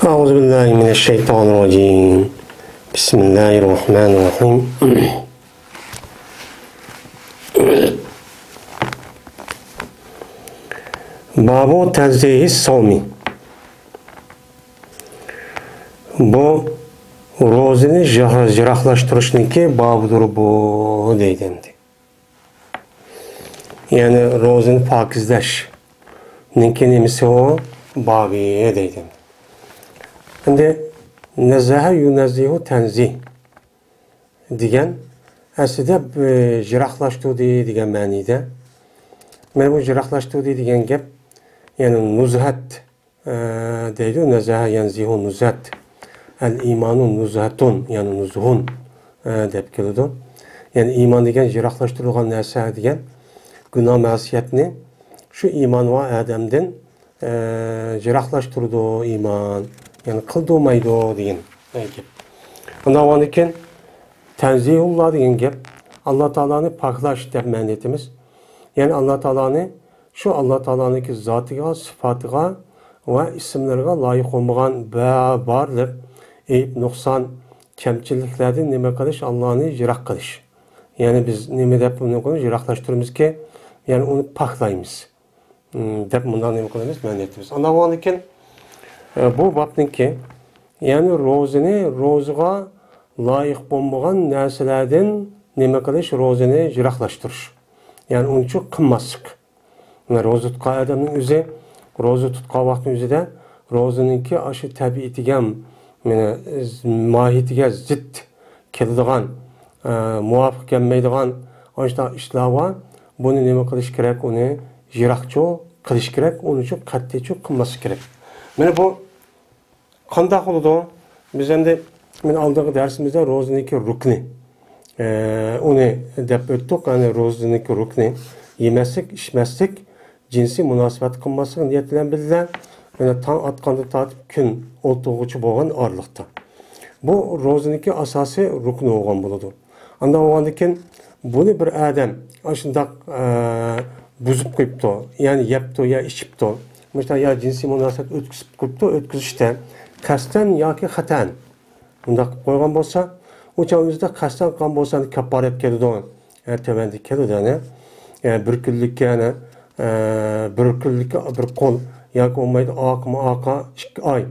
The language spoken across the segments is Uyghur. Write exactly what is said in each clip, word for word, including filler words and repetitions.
أعوذ بالله من الشيطان الرجيم. بسم الله الرحمن الرحيم. باب تنزيه الصوم. بۇ روزىنى يىراق-، يىراقلاشتۇرۇشنىڭكى بابىدۇر بۇ، دەيدۇ ئەمدى. يەنى روزىنى پاكىزلەشنىڭكى نېمىسى ئۇ؟ بابى دەيدۇ. ئەمدى نەززەھە يۇنەززىھۇ تەنزىھ دېگەن ئەسلىدە، ئى، يىراقلاشتۇردى دېگەن مەنىدە. مانا بۇ يىراقلاشتۇردى دېگەن گەپ، يەنى نۇزھەت، ئە، دەيدۇ، نەزەھە يەنزىھۇ نۇزھەت. ئەل ئىمانۇ نۇزھەتۇن، يەنى نۇزھۇن، ئە، دەپ كېلىدۇ. يەنى ئىمان دېگەن يىراقلاشتۇرۇلغان نەرسە دېگەن گۇناھ مەسىيەتنى شۇ ئىمان بار ئادەمدىن، ئە، يىراقلاشتۇرىدۇ ئىمان. يەنى قىلدۇرمايدۇ دېگەن گەپ. ئاندىن كېيىن تەنزىھۇللا دېگەن گەپ ئاللا تائالانى پاكلاش دەپ مەنىدە ئېيتىمىز. يەنى ئاللا تائالانى شۇ ئاللا تائالانىڭكى زاتىغا، سۈپاتىغا ۋە ئىسىملىرىغا لايىق بولمىغان بە-، بارلىق ئەيىب، نۇقسان، كەمچىلىكلەردىن نېمە قىلىش؟ ئاللانى يىراق قىلىش. يەنى بىز نېمە دەپ بۇنى قىلىمىز؟ يىراقلاشتۇرىمىزكى، يەنى ئۇنى پاكلايمىز. م، دەپ مۇنداق نېمە قىلىمىز؟ مەنە ئېيتىمىز. ئاندىن بولغاندىن كېيىن، ئە، بۇ بابنىڭكى، يەنى روزىنى، روزىغا لايىق بولمىغان نەرسىلەردىن نېمە قىلىش؟ روزىنى يىراقلاشتۇرۇش. يەنى ئۇنچە قىلماسلىق. مانا روزا تۇتقان ئادەمنىڭ ئۆزى، روزا تۇتقان ۋاقتىنىڭ ئۆزىدە روزىنىڭكى ئاشۇ تەبىئىتىگە، مانا، ماھىيىتىگە زىت كېلىدىغان، ئە، مۇۋاپىق كەلمەيدىغان ئاشۇنداق ئىشلار بار. بۇنى نېمە قىلىش كېرەك؟ ئۇنى يىراقچۇ قىلىش كېرەك، ئۇنى چۇ قەتئىيچۇ قىلماسلىق كېرەك. مانا بۇ قانداق بولىدۇ؟ بىز ئەمدى مانا ئالدىنقى دەرسىمىزدە روزىنىڭكى رۇكنى، ئە، ئۇنى دەپ ئۆتتۇق. يەنى روزىنىڭكى رۇكنى يېمەسلىك، ئىچمەسلىك، جىنسىي مۇناسىۋەت قىلماسلىق نىيەت بىلەن بىللە، مانا تاڭ ئاتقاندىن تارتىپ كۈن ئولتۇرغۇچە بولغان ئارىلىقتا. بۇ روزىنىڭكى ئاساسىي رۇكنى بولغان بولىدۇ. ئانداق بولغاندىن كېيىن بۇنى بىر ئادەم ئاشۇنداق، ئە، بۇزۇپ قويۇپتۇ، يەنى يەپتۇ يا ئىچىپتۇ، مۇشۇنداق يا جىنسىي مۇناسىۋەت ئۆتكۈزۈپ قويۇپتۇ، ئۆتكۈزۈشتە قەستەن ياكى خاتائەن مۇنداق قىلىپ قويغان بولسا، ئۇ چاغ ئۆزىدە قەستەن قىلغان بولسا، كاپپارەت كېلىدۇ. ئە، تۆۋەندە كېلىدۇ، يەنى، ئە، بىر كۈنلۈككە، يەنى، ئە، بىر كۈنلۈككە بىر قول ياكى بولمايدۇ ئارقىمۇ ئارقا ئىككى ئاي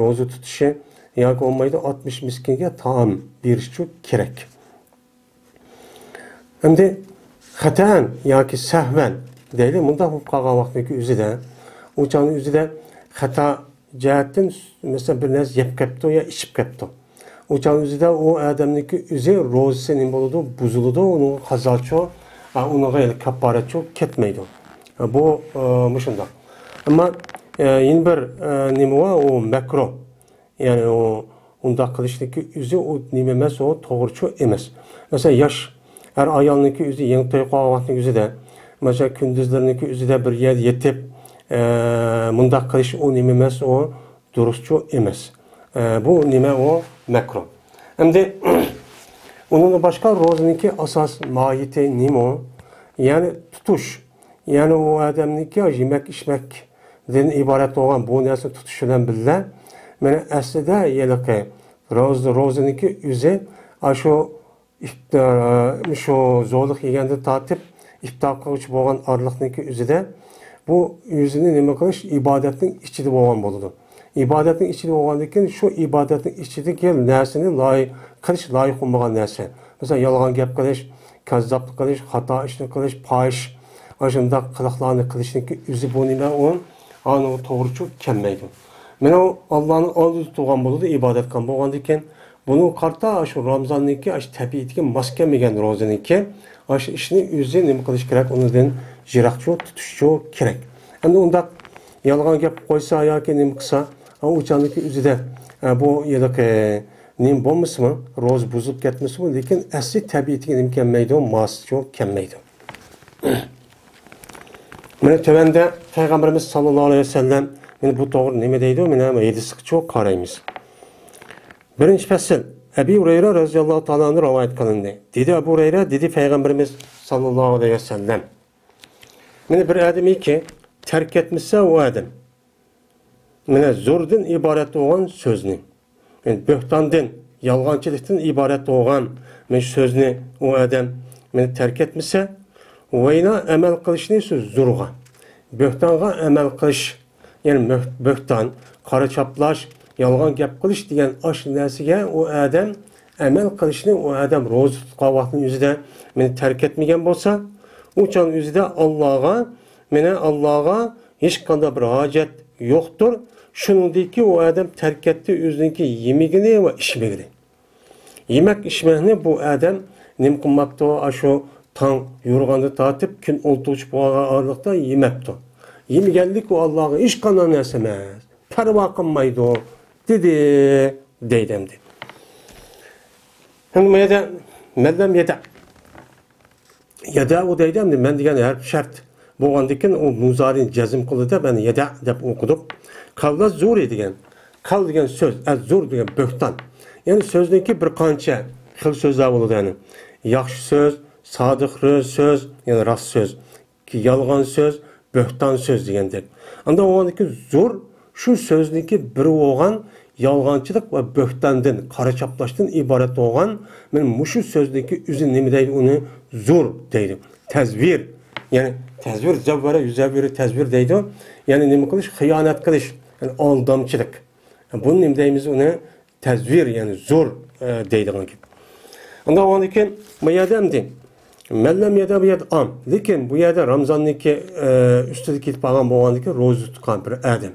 روزا تۇتۇشى ياكى بولمايدۇ ئاتمىش مىسكىنگە تائام بېرىشچۇ كېرەك. ئەمدى خاتائەن ياكى سەھۋەن دەيلى، مۇنداق بولۇپ قالغان ۋاقىتنىڭكى ئۆزىدە، ئۇ چاغنىڭ ئۆزىدە خاتا جەھەتتىن، مەسىلەن، بىر نەرسە يەپ كەپتۇ يا ئىچىپ كەپتۇ. ئۇ چاغنىڭ ئۆزىدە ئۇ ئادەمنىڭكى ئۆزى روزىسى نېمە بولىدۇ؟ بۇزۇلىدۇ، ئۇنىڭغا قازاچۇ، ئا، ئۇنىڭغا يەنە كاپپارەتچۇ كەتمەيدۇ. ئا، بۇ، ئا، مۇشۇنداق. ئەمما، ئا، يەنە بىر، ئا، نېمە بار؟ ئۇ مەكرۇھ. يەنى ئۇ ئۇنداق قىلىشنىڭكى ئۆزى ئۇ نېمە ئەمەس، ئۇ توغرىچۇ ئەمەس. مەسىلەن، ياش ئەر ئايالنىڭكى ئۆزى يېڭى توي قىلغان ۋاقتىنىڭ ئۆزىدە، مەسىلەن، كۈندۈزلىرىنىڭكى ئۆزىدە بىر يەردە يېتىپ، ئە، مۇنداق قىلىش ئۇ نېمە ئەمەس، ئۇ دۇرۇسچۇ ئەمەس. ئە، بۇ نېمە ئۇ؟ مەكرۇھ. ئەمدى ئۇنىڭدىن باشقا روزىنىڭكى ئاساس ماھىيىتى نېمە ئۇ؟ يەنى تۇتۇش. يەنى ئۇ ئادەمنىڭكى يېمەك ئىچمەكتىن ئىبارەت بولغان بۇ نەرسىنى تۇتۇش بىلەن بىللە، مانا ئەسلىدە ھېلىقى روزا، روزىنىڭكى ئۆزى ئاشۇ ئىپتار، شۇ زورلۇق يېگەندىن تارتىپ ئىپتار قىلغۇچە بولغان ئارىلىقنىڭكى ئۆزىدە بۇ ئۆزىنى نېمە قىلىش؟ ئىبادەتنىڭ ئىچىدە بولغان بولىدۇ. ئىبادەتنىڭ ئىچىدە بولغاندىن كېيىن شۇ ئىبادەتنىڭ ئىچىدىكى نەرسىنى لايىق قىلىش، لايىق بولمىغان نەرسە. مەسىلەن، يالغان گەپ قىلىش، كاززاپلىق قىلىش، خاتا ئىشنى قىلىش، پاھىش، ئاشۇنداق قىلىقلارنى قىلىشنىڭكى ئۆزى بۇ نېمە ئۇ؟ ئانىڭغا توغرىچۇ كەلمەيدۇ. مانا ئۇ ئاللانىڭ ئالدىدا تۇرغان بولىدۇ، ئىبادەت قىلغان بولغاندىن كېيىن. بۇنىڭغا قارىتا شۇ رامزاننىڭكى ئاشۇ تەبىئىتىگە ماس كەلمىگەن روزىنىڭكى ئاشۇ ئىشنى ئۆزى نېمە قىلىش كېرەك، ئۇنىڭدىن يىراقچۇ تۇتۇشچۇ كېرەك. ئەمدى ئۇنداق يالغان گەپ قويسا ياكى نېمە قىلسا، ئۇ چاغنىڭكى ئۆزىدە، ئە، بۇ ھېلىقى نېمە بولمىسىمۇ، روزا بۇزۇلۇپ كەتمىسىمۇ، لېكىن ئەسلى تەبىئىتىگە نېمە كەلمەيدۇ؟ ماسچۇ كەلمەيدۇ. مانا تۆۋەندە پەيغەمبىرىمىز ساللاللاھۇ ئەلەيھى ۋەسەللەم مانا بۇ توغرا نېمە دەيدۇ؟ مانا ھەدىسكىچۇ قارايمىز. بىرىنچى پەسىل، ئەبى ھۇرەيرە رەزىياللاھۇ تائالا ئەنھۇ رىۋايەت قىلىندى. دېدى ئەبۇ ھۇرەيرە، دېدى پەيغەمبىرىمىز ساللاللاھۇ ئەلەيھى ۋەسەللەم. مانا بىر ئادەمكى تەرك ئەتمىسە ئۇ ئادەم مانا زوردىن ئىبارەت بولغان سۆزنى، يەنى بۆھتاندىن، يالغانچىلىقتىن ئىبارەت بولغان مانا شۇ سۆزنى ئۇ ئادەم مانا تەرك ئەتمىسە، ۋەينا ئەمەل قىلىشنى شۇ زورغا، بۆھتانغا ئەمەل قىلىش، يەنى مۆھ-، بۆھتان، قارا چاپلاش، يالغان گەپ قىلىش دېگەن ئاشۇ نەرسىگە ئۇ ئادەم ئەمەل قىلىشنى، ئۇ ئادەم روزا تۇتقان ۋاقتىنىڭ ئۆزىدە مانا تەرك ئەتمىگەن بولسا، ئۇ چاغنىڭ ئۆزىدە ئاللاغا، مانا ئاللاغا ھېچقانداق بىر ھاجەت يوقتۇر. شۇنىڭدىكى ئۇ ئادەم تەرك ئەتتى ئۆزىنىڭكى يېمىگىنى ۋە ئىچمىگىنى. يېمەك ئىچمەكنى بۇ ئادەم نېمە قىلماپتۇ؟ ئاشۇ تاڭ يورۇغاندىن تارتىپ كۈن ئولتۇرۇشۇپ بولغان ئارىلىقتا يېمەپتۇ. يېمىگەنلىك ئۇ ئاللاغا ھېچقانداق نەرسە ئەمەس، پەرۋا قىلمايدۇ، دېدى، دەيدۇ ئەمدى. ئەمدى بۇ يەردە مەللەم يەدە. يەدەئۇ دەيدۇ، ئەمدى مەن دېگەن ھەرپ شەرت بولغاندىكىن ئۇ مۇزارىنى جەزم قىلدى دەپ، مەن يەدە دەپ ئوقۇدۇق. قەۋلە زۇرى دېگەن، قەۋل دېگەن سۆز، ئەز زۇر دېگەن بۆھتان. يەنى سۆزنىڭكى بىر قانچە خىل سۆزلەر بولىدۇ، يەنى ياخشى سۆز، سادىق سۆز، يەنى راست سۆز، يالغان سۆز، بۆھتان سۆز دېگەندەك. ئاندىن ئۇنىڭدىكى زۇر شۇ سۆزنىڭكى بىرى بولغان يالغانچىلىق ۋە بۆھتاندىن، قارا چاپلاشتىن ئىبارەت بولغان، مانا مۇشۇ سۆزنىڭكى ئۆزى نېمە دەيدۇ؟ ئۇنى زۇر دەيدۇ. تەزۋىر، يەنى تەزۋىر، زەۋۋەرە يۇزەۋۋىرۇ تەزۋىر دەيدۇ. يەنى نېمە قىلىش؟ خىيانەت قىلىش، يەنى ئالدامچىلىق. بۇنى نېمە دەيمىز؟ ئۇنى تەزۋىر، يەنى زۇر، ئە، دەيدىغان گەپ. ئاندىن ئۇنىڭدىن كېيىن بۇ يەردە ئەمدى مەللەم يەدە بۇ يەردە ئام. لېكىن بۇ يەردە رامزاننىڭكى، ئە، ئۈستىدە كېتىپ قالغان بولغاندىكىن روزا تۇتقان بىر ئادەم.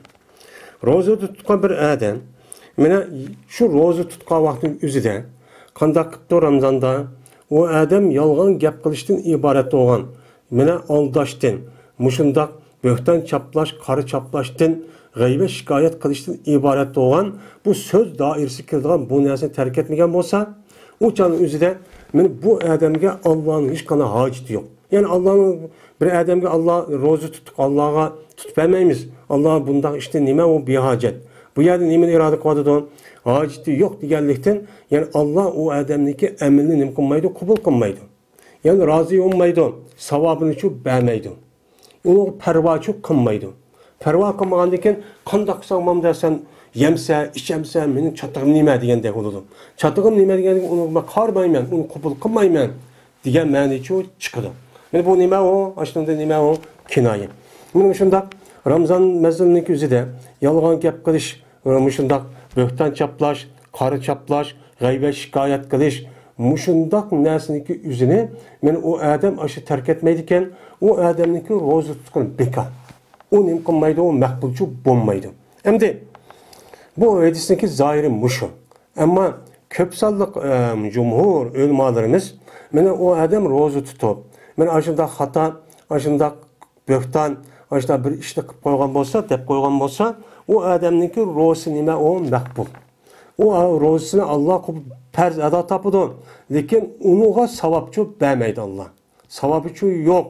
روزا تۇتقان بىر ئادەم، مانا شۇ روزا تۇتقان ۋاقتىنىڭ ئۆزىدە قانداق قىپتۇ رامزاندا؟ ئۇ ئادەم يالغان گەپ قىلىشتىن ئىبارەت بولغان، مانا ئالداشتىن، مۇشۇنداق بۆھتان چاپلاش، قارا چاپلاشتىن، غەيۋەت شىكايەت قىلىشتىن ئىبارەت بولغان بۇ سۆز دائىرىسىگە كىرىدىغان بۇ نەرسىنى تەرك ئەتمىگەن بولسا، ئۇ چاغنىڭ ئۆزىدە مانا بۇ ئادەمگە ئاللانىڭ ھېچقانداق ھاجىتى يوق. يەنى ئاللانىڭ بىر ئادەمگە ئاللا روزا تۇتۇپ، ئاللاغا تۇتۇپ بەرمەيمىز. ئاللا بۇنداق ئىشتىن نېمە ئۇ بىھاجەت. بۇ يەردە نېمىنى ئىرادە قىلىۋاتىدۇ؟ ھاجىتى يوق دېگەنلىكتىن، يەنى ئاللا ئۇ ئادەمنىڭكى ئەمىلىنى نېمە قىلمايدۇ؟ قوبۇل قىلمايدۇ. يەنى رازى بولمايدۇ، ساۋابىنىچۇ بەرمەيدۇ. ئۇنىڭغا پەرۋاچۇ قىلمايدۇ. پەرۋا قىلمىغاندىن كېيىن قانداق قىلساڭ بولامدۇ، سەن يەمسە، ئىچەمسە، مېنىڭ چاتىقىم نېمە دېگەندەك بولىدۇ. چاتىقىم نېمە دېگەندىن كېيىن ئۇنىڭغا مەن قارىمايمەن، ئۇنى قوبۇل قىلمايمەن دېگەن مەنىچۇ چىقىدۇ. مانا بۇ نېمە ئۇ؟ ئاشۇنىڭدىن نېمە ئۇ؟ كىنايە. مانا مۇشۇنداق رامزان مەزگىلىنىڭ ئۆزىدە يالغان گەپ قىلىش، مۇشۇنداق بۆھتان چاپلاش، قارا چاپلاش، غەيۋەت شىكايەت قىلىش، مۇشۇنداق نەرسىنىڭكى ئۆزىنى مانا ئۇ ئادەم ئاشۇ تەرك ئەتمەيدىكەن، ئۇ ئادەمنىڭكى روزا تۇتقىنى بىكار. ئۇ نېمە قىلمايدۇ، ئۇ مەقبۇلچۇ بولمايدۇ. ئەمدى بۇ ھەدىسنىڭكى زاھىرى مۇشۇ. ئەمما كۆپ سانلىق، ئەم، جۇمھۇر ئۆلىمالىرىمىز مانا ئۇ ئادەم روزا تۇتۇپ، مانا ئاشۇنداق خاتا، ئاشۇنداق بۆھتان، ئاشۇنداق بىر ئىشنى قىلىپ قويغان بولسا، دەپ قويغان بولسا، ئۇ ئادەمنىڭكى روزىسى نېمە؟ ئۇ مەقبۇل. ئۇ روزىسىنى ئاللا قوبۇل، پەرز ئەدا تاپىدۇ. لېكىن ئۇنىڭغا ساۋابچۇ بەرمەيدۇ ئاللا. ساۋابىچۇ يوق.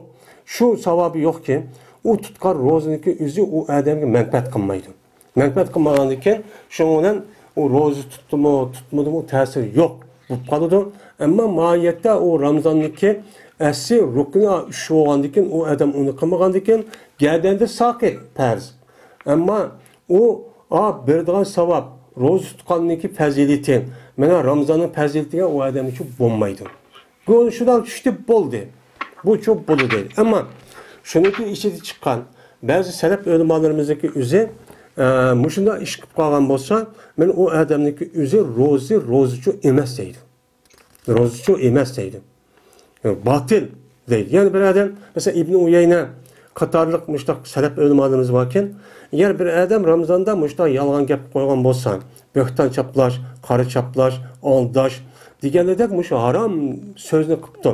شۇ ساۋابى يوقكى، ئۇ تۇتقان روزىنىڭكى ئۆزى ئۇ ئادەمگە مەنپەئەت قىلمايدۇ. مەنپەئەت قىلمىغاندىن كېيىن، شۇنىڭ بىلەن ئۇ روزا تۇتتىمۇ، تۇتمىدىمۇ تەسىرى يوق بولۇپ قالىدۇ. ئەمما ماھىيەتتە ئۇ رامزاننىڭكى ئەسلى رۇكنى ئۈچ بولغاندىن كېيىن، ئۇ ئادەم ئۇنى قىلمىغاندىن كېيىن، گەدەندە ساقىت پەرز. ئەمما ئۇ، ئا، بېرىدىغان ساۋاب، روزا تۇتقاننىڭكى پەزىلىتى، مانا رامزاننىڭ پەزىلىتىگە ئۇ ئادەم ئۈچۈن بولمايدۇ. بۇ شۇنداق چۈشتى، بولدى. بۇچۇ بولدى دەيدۇ. ئەمما شۇنىڭكى ئىچىدە چىققان بەزى سەلەپ ئۆلىمالىرىمىزنىڭكى ئۆزى، ئە، مۇشۇنداق ئىش قىلىپ قالغان بولسا، مانا ئۇ ئادەمنىڭكى ئۆزى روزى، روزىچۇ ئەمەس دەيدۇ. روزىچۇ ئەمەس دەيدۇ. باتىل دەيدۇ. يەنى بىر ئادەم، مەسىلەن، ئىبنى ئۇيەينە قاتارلىق مۇشۇنداق سەلەپ ئۆلىمالىرىمىز باركەن، ئەگەر بىر ئادەم رامزاندا مۇشۇنداق يالغان گەپ قويغان بولسا، بۆھتان چاپلاش، قارا چاپلاش، ئالداش دېگەندەك مۇشۇ ھارام سۆزنى قىپتۇ.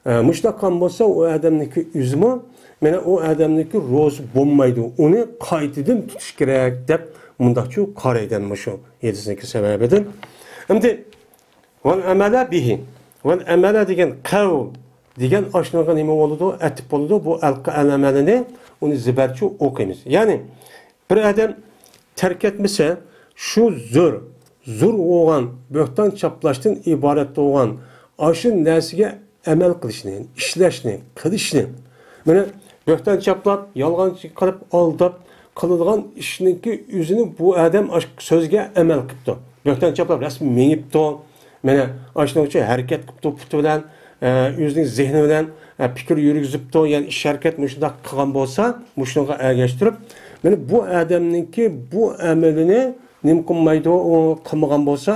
ئە، مۇشۇنداق قىلغان بولسا، ئۇ ئادەمنىڭكى ئۆزىمۇ، مانا ئۇ ئادەمنىڭكى روزا بولمايدۇ. ئۇنى قايتىدىن تۇتۇش كېرەك دەپ مۇنداقچۇ قارايدۇ مۇشۇ ھەدىسنىڭكى سەۋەبىدىن. ئەمدى ۋەل ئەمەلە بىھى. ۋەل ئەمەلە دېگەن قەۋل دېگەن ئاشۇنىڭغا نېمە بولىدۇ؟ ئەتىپ بولىدۇ. بۇ ئەلقە ئەلەمەلىنى ئۇنى زىبەرچۇ ئوقۇيمىز. يەنى بىر ئادەم تەرك ئەتمىسە، شۇ زۆر، زۇر بولغان بۆھتان چاپلاشتىن ئىبارەت بولغان ئاشۇ نەرسىگە ئەمەل قىلىشنى، ئىشلەشنى، قىلىشنى. مانا بۆھتان چاپلاپ، يالغانچى قىلىپ، ئالداپ، قىلىدىغان ئىشنىڭكى ئۆزىنى بۇ ئادەم ئاشۇ سۆزگە ئەمەل قىپتۇ. بۆھتان چاپلاپ رەسمىي مېڭىپتۇ. مانا ئاشۇنىڭ ئۈچۈن ھەرىكەت قىپتۇ، پۇتى بىلەن، ئە، ئۆزىنىڭ زېھنى بىلەن، ئە، پىكىر يۈرگۈزۈپتۇ، يەنى ئىش ھەرىكەت مۇشۇنداق قىلغان بولسا، مۇشۇنىڭغا ئەگەشتۈرۈپ، مانا بۇ ئادەمنىڭكى بۇ ئەمىلىنى نېمە قىلمايدۇ، ئۇ قىلمىغان بولسا،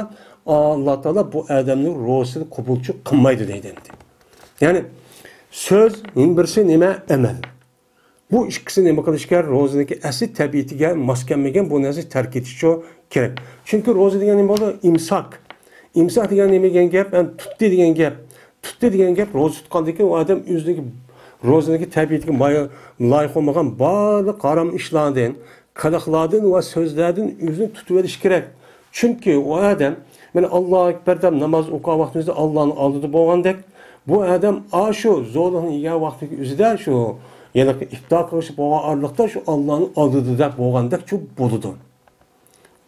ئاللا تائالا بۇ ئادەمنىڭ روزىسىنى قوبۇلچۇ قىلمايدۇ دەيدۇ ئەمدى. يەنى سۆز نېمە بىرسى، نېمە ئەمەل. بۇ ئىككىسى نېمە قىلىش كېرەك؟ روزىنىڭكى ئەسلى تەبىئىتىگە ماس كەلمىگەن بۇ نەرسە تەرك ئېتىشچۇ كېرەك. چۈنكى روزا دېگەن نېمە بولىدۇ؟ ئىمساك. ئىمساك دېگەن نېمە دېگەن گەپ؟ ھەم تۇتتى دېگەن گەپ. تۇتتى دېگەن گەپ، روزا تۇتقاندىن كېيىن ئۇ ئادەم ئۆزىنىڭكى روزىنىڭكى تەبىئىتىگە ماي-، لايىق بولمىغان بارلىق ھارام ئىشلاردىن، قىلىقلاردىن ۋە سۆزلەردىن ئۆزىنى تۇتۇۋېلىشى كېرەك. چۈنكى ئۇ ئادەم، مانا، ئاللاھۇ ئەكبەر دەپ ناماز ئوقۇغان ۋاقتىمىزدا ئاللانىڭ ئالدىدا بولغاندەك، بۇ ئادەم ئاشۇ زورلۇقنى يېگەن ۋاقتىدىكى ئۆزىدە شۇ، يەنى ئىپتار قىلىش بولغان ئارىلىقتا شۇ ئاللانىڭ ئالدىدا دەپ بولغاندەك شۇ بولىدۇ.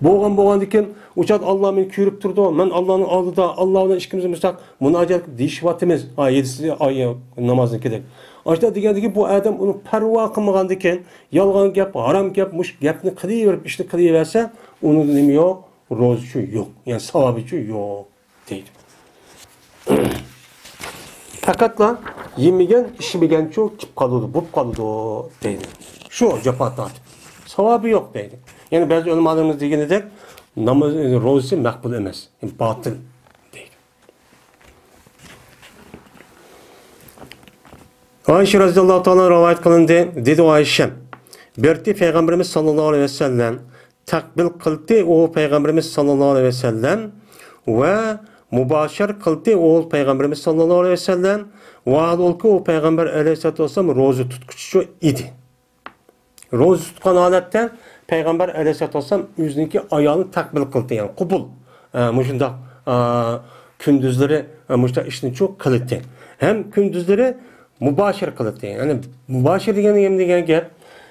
بولغان بولغاندىكىن، ئۇ چاغدا ئاللا مېنى كۆرۈپ تۇرىدۇ، مەن ئاللانىڭ ئالدىدا، ئاللا بىلەن ئىككىمىز مۇشتاق مۇناجات قىلىپ دېيىشىۋاتىمىز. ھە، يەتتىنچى ئايە نامازنىڭكىدەك. ئاشۇنداق دېگەندىكىن بۇ ئادەم ئۇنى پەرۋا قىلمىغاندىكىن، يالغان گەپ، ھارام گەپ، مۇشۇ گەپنى قىلىۋېرىپ، ئىشنى قىلىۋەرسە، ئۇنىڭدا نېمە يوق؟ روزىچۇ يوق، يەنى ساۋابىچۇ يوق دەيدۇ. پەقەتلا يېمىگەن، ئىچمىگەنچۇ كېلىپ قالىدۇ، بولۇپ قالىدۇ دەيدۇ. شۇ جاپا تارتىپ. ساۋابى يوق دەيدۇ. يەنى بەزى ئۆلىمالىرىمىز دېگىنىدەك، ناماز، روزىسى مەقبۇل ئەمەس، يەنى باتىل دەيدۇ. ئائىشە رەزىياللاھۇ تائالا رىۋايەت قىلىندى. دېدى ئائىشە، بىرتى پەيغەمبىرىمىز ساللاللاھۇ ئەلەيھى ۋەسەللەم تەقبىل قىلدى ئۇ پەيغەمبىرىمىز ساللاللاھۇ ئەلەيھى ۋەسەللەم ۋە مۇباشىر قىلدى ئۇ پەيغەمبىرىمىز ساللاللاھۇ ئەلەيھى ۋەسەللەم. ۋاھالبۇلكى ئۇ پەيغەمبەر ئەلەيھىسسالاتۇ ۋەسسالام روزا تۇتقۇچىچۇ ئىدى. روزا تۇتقان ھالەتتە پەيغەمبەر ئەلەيھىسسالاتۇ ۋەسسالام ئۆزىنىڭكى ئايالىنى تەقبىل قىلدى، يەنى قوبۇل، ئە، مۇشۇنداق، ئە، كۈندۈزلىرى، ئە، مۇشۇنداق ئىشنىچۇ قىلدى. ھەم كۈندۈزلىرى مۇباشىر قىلدى. يەنى مۇباشىر دېگەن نېمە دېگەن گەپ؟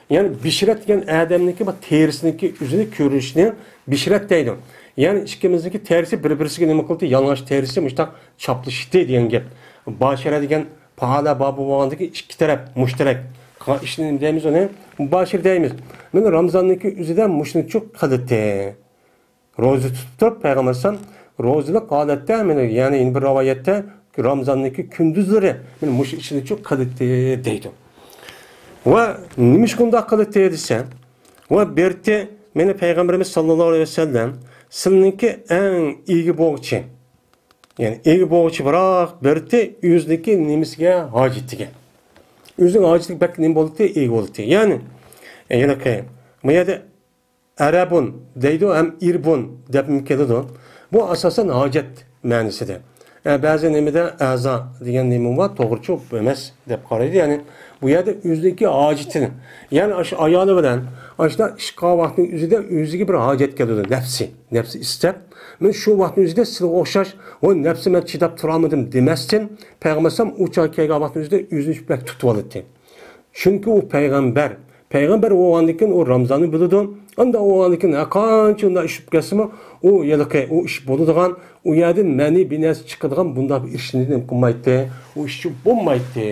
يەنى بىشرەت دېگەن ئادەمنىڭكى بۇ تېرىسىنىڭكى ئۆزىنى كۆرۈنۈشىنى بىشرەت دەيدۇ. يەنى ئىككىمىزنىڭكى تېرىسى بىر-بىرسىگە نېمە قىلدى؟ يالىڭاچ تېرىسى مۇشۇنداق چاپلىشىشتى دېگەن گەپ. مۇباشىرە دېگەن پائالە بابى بولغاندىكى ئىككى تەرەپ، مۇشتەرەك قىلغان ئىشنى نېمە دەيمىز ئۇنى؟ مۇباشىر دەيمىز. مانا رامزاننىڭكى ئۆزىدە مۇشۇنىچۇ قىلدى. روزا تۇتۇپ تۇرۇپ، پەيغەمبەر ئەلەيھىسسالام روزىلىق ھالەتتە، مانا، يەنى يەنە بىر رىۋايەتتە رامزاننىڭكى كۈندۈزلىرى، مانا، مۇشۇ ئىشنىچۇ قىلدى دەيدۇ. ۋە نېمىشقا ئۇنداق قىلدى دېسە، ۋە بىرتى، مانا، پەيغەمبىرىمىز ساللاللاھۇ ئەلەيھى ۋەسەللەم، سىلىنىڭكى ئەڭ ئىگە بولغۇچى، يەنى ئىگە بولغۇچى بىراق بىرتى ئۆزىنىڭكى نېمىسىگە ھاجەت دېگەن. ئۆزىنىڭ ھاجىتىگە بەك نېمە بولدى؟ ئىگە بولدى. يەنى، ئە، ھېلىقى، بۇ يەردە ئەرەبۇن دەيدۇ ھەم ئىربۇن دەپمۇ كېلىدۇ. بۇ ئاساسەن ھاجەت مەنىسىدە. ئە، بەزى نېمىدە ئەزا دېگەن نېمە بار، توغرىچۇ ئەمەس دەپ قارايدۇ. يەنى بۇ يەردە ئۆزىنىڭكى ھاجىتىنى، يەنى ئاشۇ ئايالى بىلەن ئاشۇنداق ئىش قىلغان ۋاقتىنىڭ ئۆزىدە ئۆزىگە بىر ھاجەت كېلىدۇ، نەپسى، نەپسى ئىستەپ، مەن شۇ ۋاقىتنىڭ ئۆزىدە سىلىگە ئوخشاش، ۋاي نەپسى مەن چىداپ تۇرالمىدىم دېمەستىن، پەيغەمبەر ئەلەيھىسسالام ئۇ چاغ كەلگەن ۋاقىتنىڭ ئۆزىدە ئۆزىنى بەك تۇتۇۋالاتتى. چۈنكى ئۇ پەيغەمبەر. پەيغەمبەر بولغاندىن كېيىن ئۇ رامزاننى بىلىدۇ. ئانداق بولغاندىن كېيىن ھەرقانچە ئۇنداق ئىش بولۇپ كەتسىمۇ، ئۇ ھېلىقى ئۇ ئىش بولىدىغان، ئۇ يەردىن مەنىي بىر نەرسە چىقىدىغان بۇنداق بىر ئىشنى نېمە قىلمايتتى. ئۇ ئىشچۇ بولمايتتى.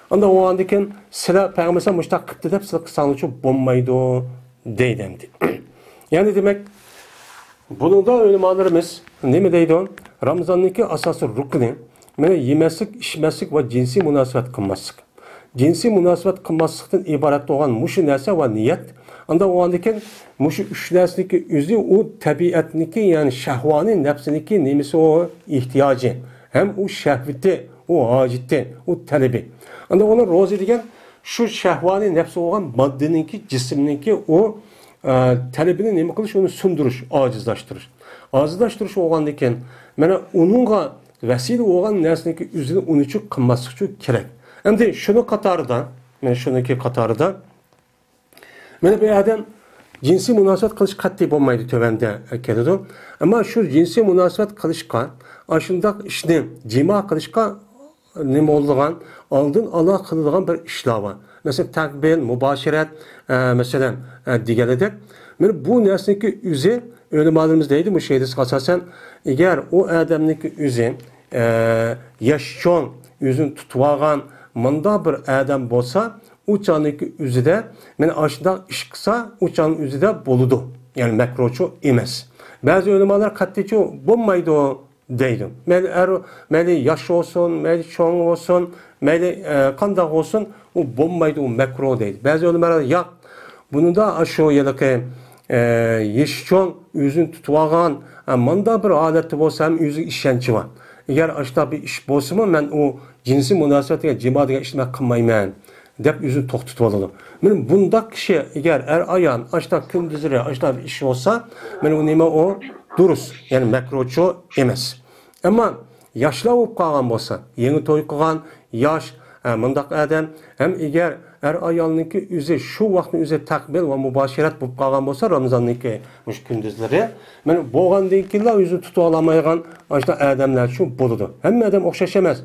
ئانداق بولغاندىن كېيىن سىلەر پەيغەمبەر ئەلەيھىسسالام مۇشۇنداق قىپتۇ دەپ سىلەر قىلساڭلارچۇ بولمايدۇ دەيدۇ ئەمدى. يەنى دېمەك، بۇنىڭدا ئۆلىمالىرىمىز نېمە دەيدۇ؟ رامزاننىڭكى ئاساسىي رۇكنى، مانا، يېمەسلىك، ئىچمەسلىك ۋە جىنسىي مۇناسىۋەت قىلماسلىق. جىنسىي مۇناسىۋەت قىلماسلىقتىن ئىبارەت بولغان مۇشۇ نەرسە ۋە نىيەت. ئانداق بولغاندىكىن مۇشۇ ئۈچ نەرسىنىڭكى ئۆزى ئۇ تەبىئەتنىڭكى، يەنى شەھۋانىي نەپسىنىڭكى نېمىسى ئۇ ئېھتىياجى، ھەم ئۇ شەھۋىتى، ئۇ ھاجىتى، ئۇ تەلىپى. ئانداق ئۇنىڭ روزى دېگەن شۇ شەھۋانىي نەپسى بولغان ماددىنىڭكى، جىسىمنىڭكى ئۇ، ئە، تەلىپىنى نېمە قىلىش، ئۇنى سۇندۇرۇش، ئاجىزلاشتۇرۇش. ئاجىزلاشتۇرۇش بولغاندىكىن، مانا ئۇنىڭغا ۋەسىلە بولغان نەرسىنىڭكى ئۆزىنى ئۇنىچۇ قىلماسلىقچۇ كېرەك. ئەمدى شۇنىڭ قاتارىدا، مانا شۇنىڭكى قاتارىدا، مانا بىر ئادەم جىنسىي مۇناسىۋەت قىلىش قەتئىي بولمايدۇ، تۆۋەندە كېلىدۇ. ئەمما شۇ جىنسىي مۇناسىۋەت قىلىشقا، ئاشۇنداق ئىشنى جىما قىلىشقا نېمە بولىدىغان، ئالدىن ئالا قىلىدىغان بىر ئىشلار بار. مەسىلەن، تەقبىل، مۇباشىرەت، ئە، مەسىلەن، ئە، دېگەنىدەك. مانا بۇ نەرسىنىڭكى ئۆزى، ئۆلىمالىرىمىز دەيدۇ، مۇشۇ ھەدىسكە ئاساسەن، ئەگەر ئۇ ئادەمنىڭكى ئۆزى، ئە، ياشى چوڭ، ئۆزىنى تۇتۇۋالغان مۇنداق بىر ئادەم بولسا، ئۇ چاغنىڭكى ئۆزىدە، مانا ئاشۇنداق ئىش قىلسا، ئۇ چاغنىڭ ئۆزىدە بولىدۇ. يەنى مەكرۇچۇ ئەمەس. بەزى ئۆلىمالار قەتئىيچۇ بولمايدۇ دەيدۇ. مەيلى ئەر، مەيلى ياش بولسۇن، مەيلى چوڭ بولسۇن، مەيلى، ئە، قانداق بولسۇن، ئۇ بولمايدۇ، ئۇ مەكرۇ دەيدۇ. بەزى ئۆلىمالار ياق، بۇنىڭدا ئاشۇ ھېلىقى، ئە، يېشى چوڭ، ئۆزىنى تۇتۇۋالغان، ئە، مۇنداق بىر ھالەتتە بولسا ھەم ئۆزىگە ئىشەنچى بار. ئەگەر ئاشۇنداق بىر ئىش بولسىمۇ، مەن ئۇ جىنسىي مۇناسىۋەت دېگەن، جىما دېگەن ئىشنى مەن قىلمايمەن دەپ ئۆزىنى توختىتىۋالىدۇ. مانا بۇنداق كىشى ئەگەر ئەر ئايال ئاشۇنداق كۈندۈزلىرى ئاشۇنداق بىر ئىش بولسا، مانا ئۇ نېمە ئۇ؟ دۇرۇس، يەنى مەكرۇچۇ ئەمەس. ئەمما ياشلار بولۇپ قالغان بولسا، يېڭى توي قىلغان ياش، ھە، مۇنداق ئادەم، ھەم ئەگەر ئەر ئايالنىڭكى ئۆزى شۇ ۋاقىتنىڭ ئۆزى تەقبىل ۋە مۇباشىرەت بولۇپ قالغان بولسا، رامزاننىڭكى مۇشۇ كۈندۈزلىرى، مانا بولغاندىن كېيىنلا ئۆزىنى تۇتۇۋالالمايدىغان ئاشۇنداق ئادەملەر شۇ بولىدۇ. ھەممە ئادەم ئوخشاش ئەمەس.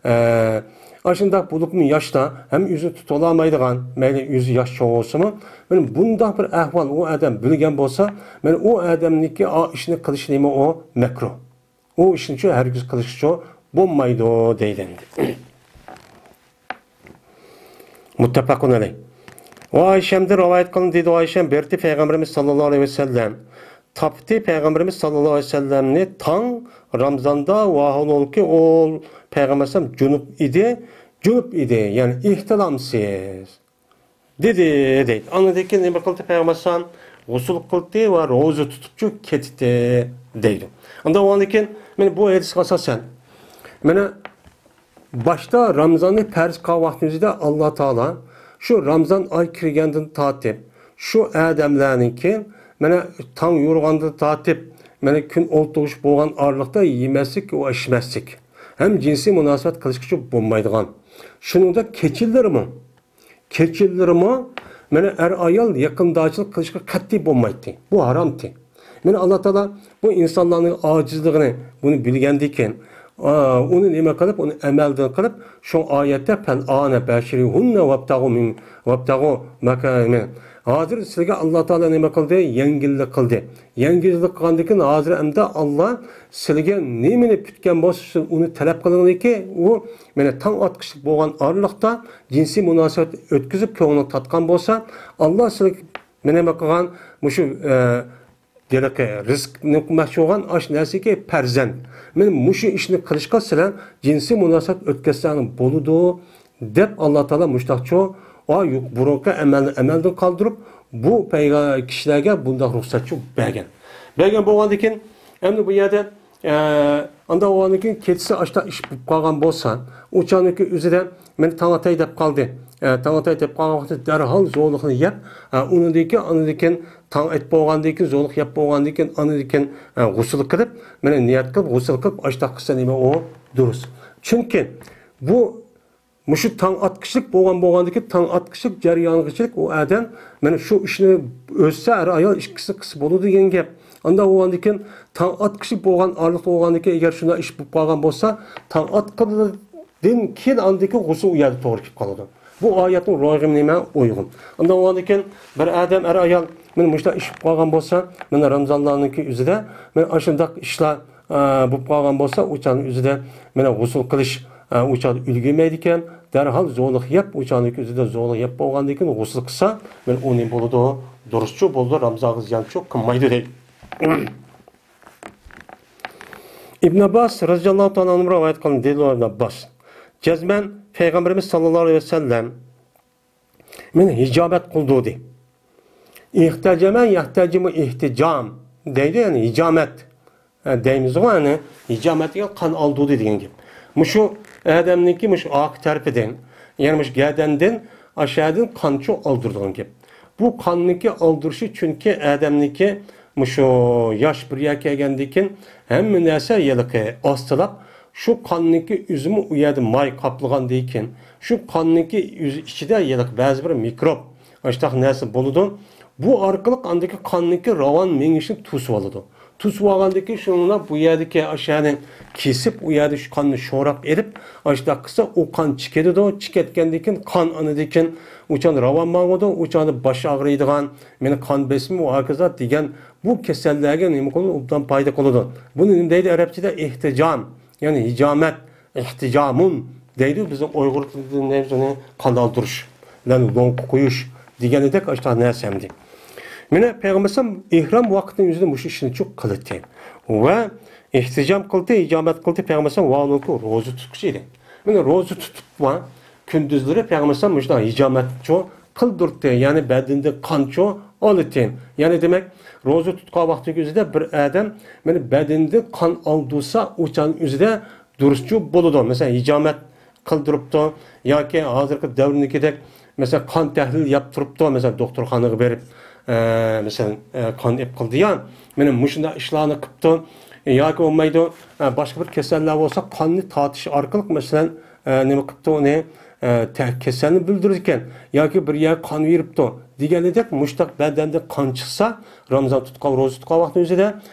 ئە، ئاشۇنداق بولۇپمۇ ياشتا ھەم ئۆزىنى تۇتۇۋالالمايدىغان، مەيلى ئۆزى ياش چوڭ بولسىمۇ، مانا بۇنداق بىر ئەھۋال ئۇ ئادەم بىلگەن بولسا، مانا ئۇ ئادەمنىڭكى ئا ئىشنى قىلىشى نېمە ئۇ؟ مەكرۇھ. ئۇ ئىشنىچۇ ھەرگىز قىلىشقىچۇ بولمايدۇ دەيدۇ ئەمدى. مۇتتەپەقۇن ئەلەيھ. ۋە ئائىشەمدىن رىۋايەت قىلىندى، دېدى ئائىشەم، بېرىپتۇ پەيغەمبىرىمىز ساللاللاھۇ ئەلەيھى ۋەسەللەم. تاپتى پەيغەمبىرىمىز ساللاللاھۇ ئەلەيھى ۋەسەللەمنى تاڭ رامزاندا، ۋەھالبۇلكى ئۇ پەيغەمبەر ئەلەيھىسسالام جۇنۇپ ئىدى، جۇنۇپ ئىدى، يەنى ئېھتىلامسىز. دېدى، دەيدۇ. ئاندىن كېيىن نېمە قىلدى پەيغەمبەر ئەلەيھىسسالام؟ غۇسۇل قىلدى ۋە روزا تۇتۇپچۇ كەتتى، دەيدۇ. ئاندا ئۇنىڭدىن كېيىن، مانا بۇ ھەدىسكە ئاساسەن، مانا باشتا رامزاننى پەرز قىلغان ۋاقتىمىزدا ئاللا تائالا شۇ رامزان ئاي كىرگەندىن تارتىپ، شۇ ئادەملەرنىڭكى، مانا تاڭ يورۇغاندىن تارتىپ، مانا كۈن ئولتۇرۇش بولغان ئارىلىقتا يېمەسلىك ۋە ئىچمەسلىك، ھەم جىنسىي مۇناسىۋەت قىلىشقىچە بولمايدىغان. شۇنىڭدا كېچىلىرىمۇ كېچىلىرىمۇ مانا ئەر-ئايال يېقىنداشلىق قىلىشقا قەتئىي بولمايتتى. بۇ ھارامتى. مانا ئاللا تائالا بۇ ئىنسانلارنىڭ ئاجىزلىقىنى، بۇنى بىلگەندىكىن، ئا، ئۇنى نېمە قىلىپ، ئۇنى ئەمەلدىن قىلىپ، شۇ ئايەتتە، «فەلئانە بەشىرۇھۇننە ۋەبتەغۇ مىن، ۋەبتەغۇ مەكانە». ھازىر سىلىگە ئاللا تائالا نېمە قىلدى؟ يەڭگىللىك قىلدى. يەڭگىللىك قىلغاندىن كېيىن، ھازىر ئەمدى ئاللا سىلىگە نېمىنى پۈتكەن بولسا، سىز ئۇنى تەلەپ قىلىڭلىكى، ئۇ مانا تاڭ ئاتقۇچىلىق بولغان ئارىلىقتا جىنسىي مۇناسىۋەت ئۆتكۈزۈپ كۆڭلىنى تارتقان بولسا، ئاللا سىلىگە مانا نېمە قىلغان مۇشۇ، ئە، ھېلىقى رىزىقنى قىلماقچى بولغان ئاشۇ نەرسىكى پەرزەنت. مانا مۇشۇ ئىشنى قىلىشقا سىلەر جىنسىي مۇناسىۋەت ئۆتكۈزسەڭلار بولىدۇ، دەپ ئاللا تائالا مۇشتاقچۇ، ئا، يۇق، بۇرۇنقى ئەمەلنى ئەمەلدىن قالدۇرۇپ، بۇ پەيغە-، كىشىلەرگە بۇنداق رۇخسەتچۇ بەرگەن. بەرگەن بولغاندىن كېيىن، ئەمدى بۇ يەردە، ئە، ئاندا بولغاندىن كېيىن كېچىسى ئاشتا ئىش بولۇپ قالغان بولسا، ئۇ چاغنىڭكى ئۆزىدە مانا تاڭ ئاتاي دەپ قالدى. ئە، تاڭ ئاتاي دەپ قالغان ۋاقتىدا دەرھال زورلۇقنى يەپ، ئە، ئۇنىڭدىن كېيىن، ئاندىن كېيىن تاڭ ئېتىپ بولغاندىن كېيىن، زورلۇق يەپ بولغاندىن كېيىن، ئاندىن كېيىن، ئە، غۇسۇل قىلىپ، مانا نىيەت قىلىپ، غۇسۇل قىلىپ، ئاشتا قىلسا نېمە ئۇ دۇرۇس. چۈنكى بۇ مۇشۇ تاڭ ئاتقۇچىلىق بولغان، بولغاندىكىن، تاڭ ئاتقۇچىلىق جەريانىغىچىلىك ئۇ ئادەم مانا شۇ ئىشنى ئۆتسە، ئەر-ئايال ئىككىسى قىلسا بولىدۇ دېگەن گەپ. ئانداق بولغاندىكىن، تاڭ ئاتقۇچىلىق بولغان ئارىلىقتا بولغاندىكىن، ئەگەر شۇنداق ئىش بولۇپ قالغان بولسا، تاڭ ئاتقىنىدىن كېيىن ئاندىكى غۇسۇل ئۇ يەردە توغرا كېلىپ قالىدۇ. بۇ ئايەتنىڭ روھىغا نېمە ئۇيغۇن. ئانداق بولغاندىكىن، بىر ئادەم، ئەر-ئايال مانا مۇشۇنداق ئىش بولۇپ قالغان بولسا، مانا رامزانلارنىڭكى ئۆزىدە مانا ئاشۇنداق ئىشلار ئە، بولۇپ قالغان بولسا، ئۇ چاغنىڭ ئۆزىدە مانا غۇسۇل قىلىش، ئە، ئۇ چاغدا ئۈلگۈرمەيدىكەن، دەرھال زورلۇق يەپ، ئۇ چاغنىڭ ئۆزىدە زورلۇق يەپ بولغاندىن كېيىن غۇسۇل قىلسا، مانا ئۇ نېمە بولىدۇ؟ دۇرۇسچۇ بولىدۇ، رامزانغا زىيانچۇ قىلمايدۇ دەيدۇ. ئىبن ئابباس رەزىياللاھۇ تائالا ئەنھۇ رىۋايەت قىلىندى، دېدى ئىبن ئابباس، جەزمەن پەيغەمبىرىمىز ساللاللاھۇ ئەلەيھى ۋەسەللەم مېنى ھىجامەت قىلدۇردى. ئىھتەجەمە يەھتەجىمۇ ئىھتىجام دەيدۇ، يەنى ھىجامەت، ئە، دەيمىزغۇ، يەنى ھىجامەت دېگەن قان ئالدۇردى دېگەن گەپ. مۇشۇ ئادەمنىڭكى مۇشۇ ئارقا تەرىپىدىن، يەنى مۇشۇ گەدەندىن، ئاشۇ يەردىن قانچۇ ئالدۇرىدىغان گەپ. بۇ قاننىڭكى ئالدۇرۇشى، چۈنكى ئادەمنىڭكى مۇشۇ ياش بىر يەرگە كەلگەندىن كېيىن ھەممە نەرسە ھېلىقى ئاستىلاپ، شۇ قاننىڭكى ئۆزىمۇ ئۇ يەردە ماي قاپلىغاندىن كېيىن، شۇ قاننىڭكى ئۆزى ئىچىدە ھېلىقى بەزى بىر مىكروب، ئاشۇنداق نەرسە بولىدۇ. بۇ ئارقىلىق ئاندىكى قاننىڭكى راۋان مېڭىشىنى توسۇۋالىدۇ. توسۇۋالغاندىن كېيىن شۇنىڭ بىلەن بۇ يەردىكى ئاشۇ يەرنى كېسىپ، ئۇ يەردە شۇ قاننى شوراپ ئېلىپ، ئاشۇنداق قىلسا ئۇ قان چىقىدۇ. چىقىۋەتكەندىن كېيىن قان ئاندىن كېيىن ئۇ چاغدا راۋان ماڭىدۇ، ئۇ چاغدا باش ئاغرىيدىغان، مېنى قان بېسىمى ۋە ھاكازا دېگەن بۇ كېسەللەرگە نېمە قىلىدۇ؟ ئوبدان پايدا قىلىدۇ. بۇنى نېمە دەيدۇ ئەرەبچىدە؟ ئېھتىجام. يەنى ھىجامەت، ئېھتىجامۇن دەيدۇ، بىزنىڭ ئۇيغۇر تىلىدا دەيمىز ئۇنى قان ئالدۇرۇش. بىلەن لوڭقا قويۇش دېگەندەك ئاشۇنداق نەرسە ئەمدى. مانا پەيغەمبەر ئەلەيھىسسالام ئېھرام ۋاقتىنىڭ ئۆزىدە مۇشۇ ئىشنى چۇ قىلدى. ۋە ئىھتىجام قىلدى، ھىجامەت قىلدى، پەيغەمبەر ئەلەيھىسسالام ۋاھالەنكى روزا تۇتقۇچى ئىدى. مانا روزا تۇتۇپ ۋە كۈندۈزلىرى پەيغەمبەر ئەلەيھىسسالام مۇشۇنداق ھىجامەت چۇ قىلدۇرتتى، يەنى بەدىنىدىن قان چۇ ئالىتى. يەنى دېمەك، روزا تۇتقان ۋاقتىنىڭ ئۆزىدە بىر ئادەم مانا بەدىنىدىن قان ئالدۇرسا، ئۇ چاغنىڭ ئۆزىدە دۇرۇسچۇ بولىدۇ. مەسىلەن، ھىجامەت قىلدۇرۇپتۇ ياكى ھازىرقى دەۋرنىڭكىدەك، مەسىلەن، قان تەھلىل ياپ تۇرۇپتۇ، مەسىلەن، دوختۇرخانىغا بېرىپ، ئە، مەسىلەن، ئە، قان ئېلىپ قىلدى يا، مانا مۇشۇنداق ئىشلارنى قىپتۇ ياكى بولمايدۇ، ئە، باشقا بىر كېسەللەر بولسا قاننى تارتىش ئارقىلىق، مەسىلەن، ئە، نېمە قىپتۇ ئۇنى، ئە، تە-، كېسەلنى بىلدۈرىدىكەن ياكى بىر يەرگە قان بېرىپتۇ دېگەندەك، مۇشۇنداق بەدەندىن قان چىقسا، رامىزان تۇتقان، روزا تۇتقان ۋاقتىنىڭ ئۆزىدە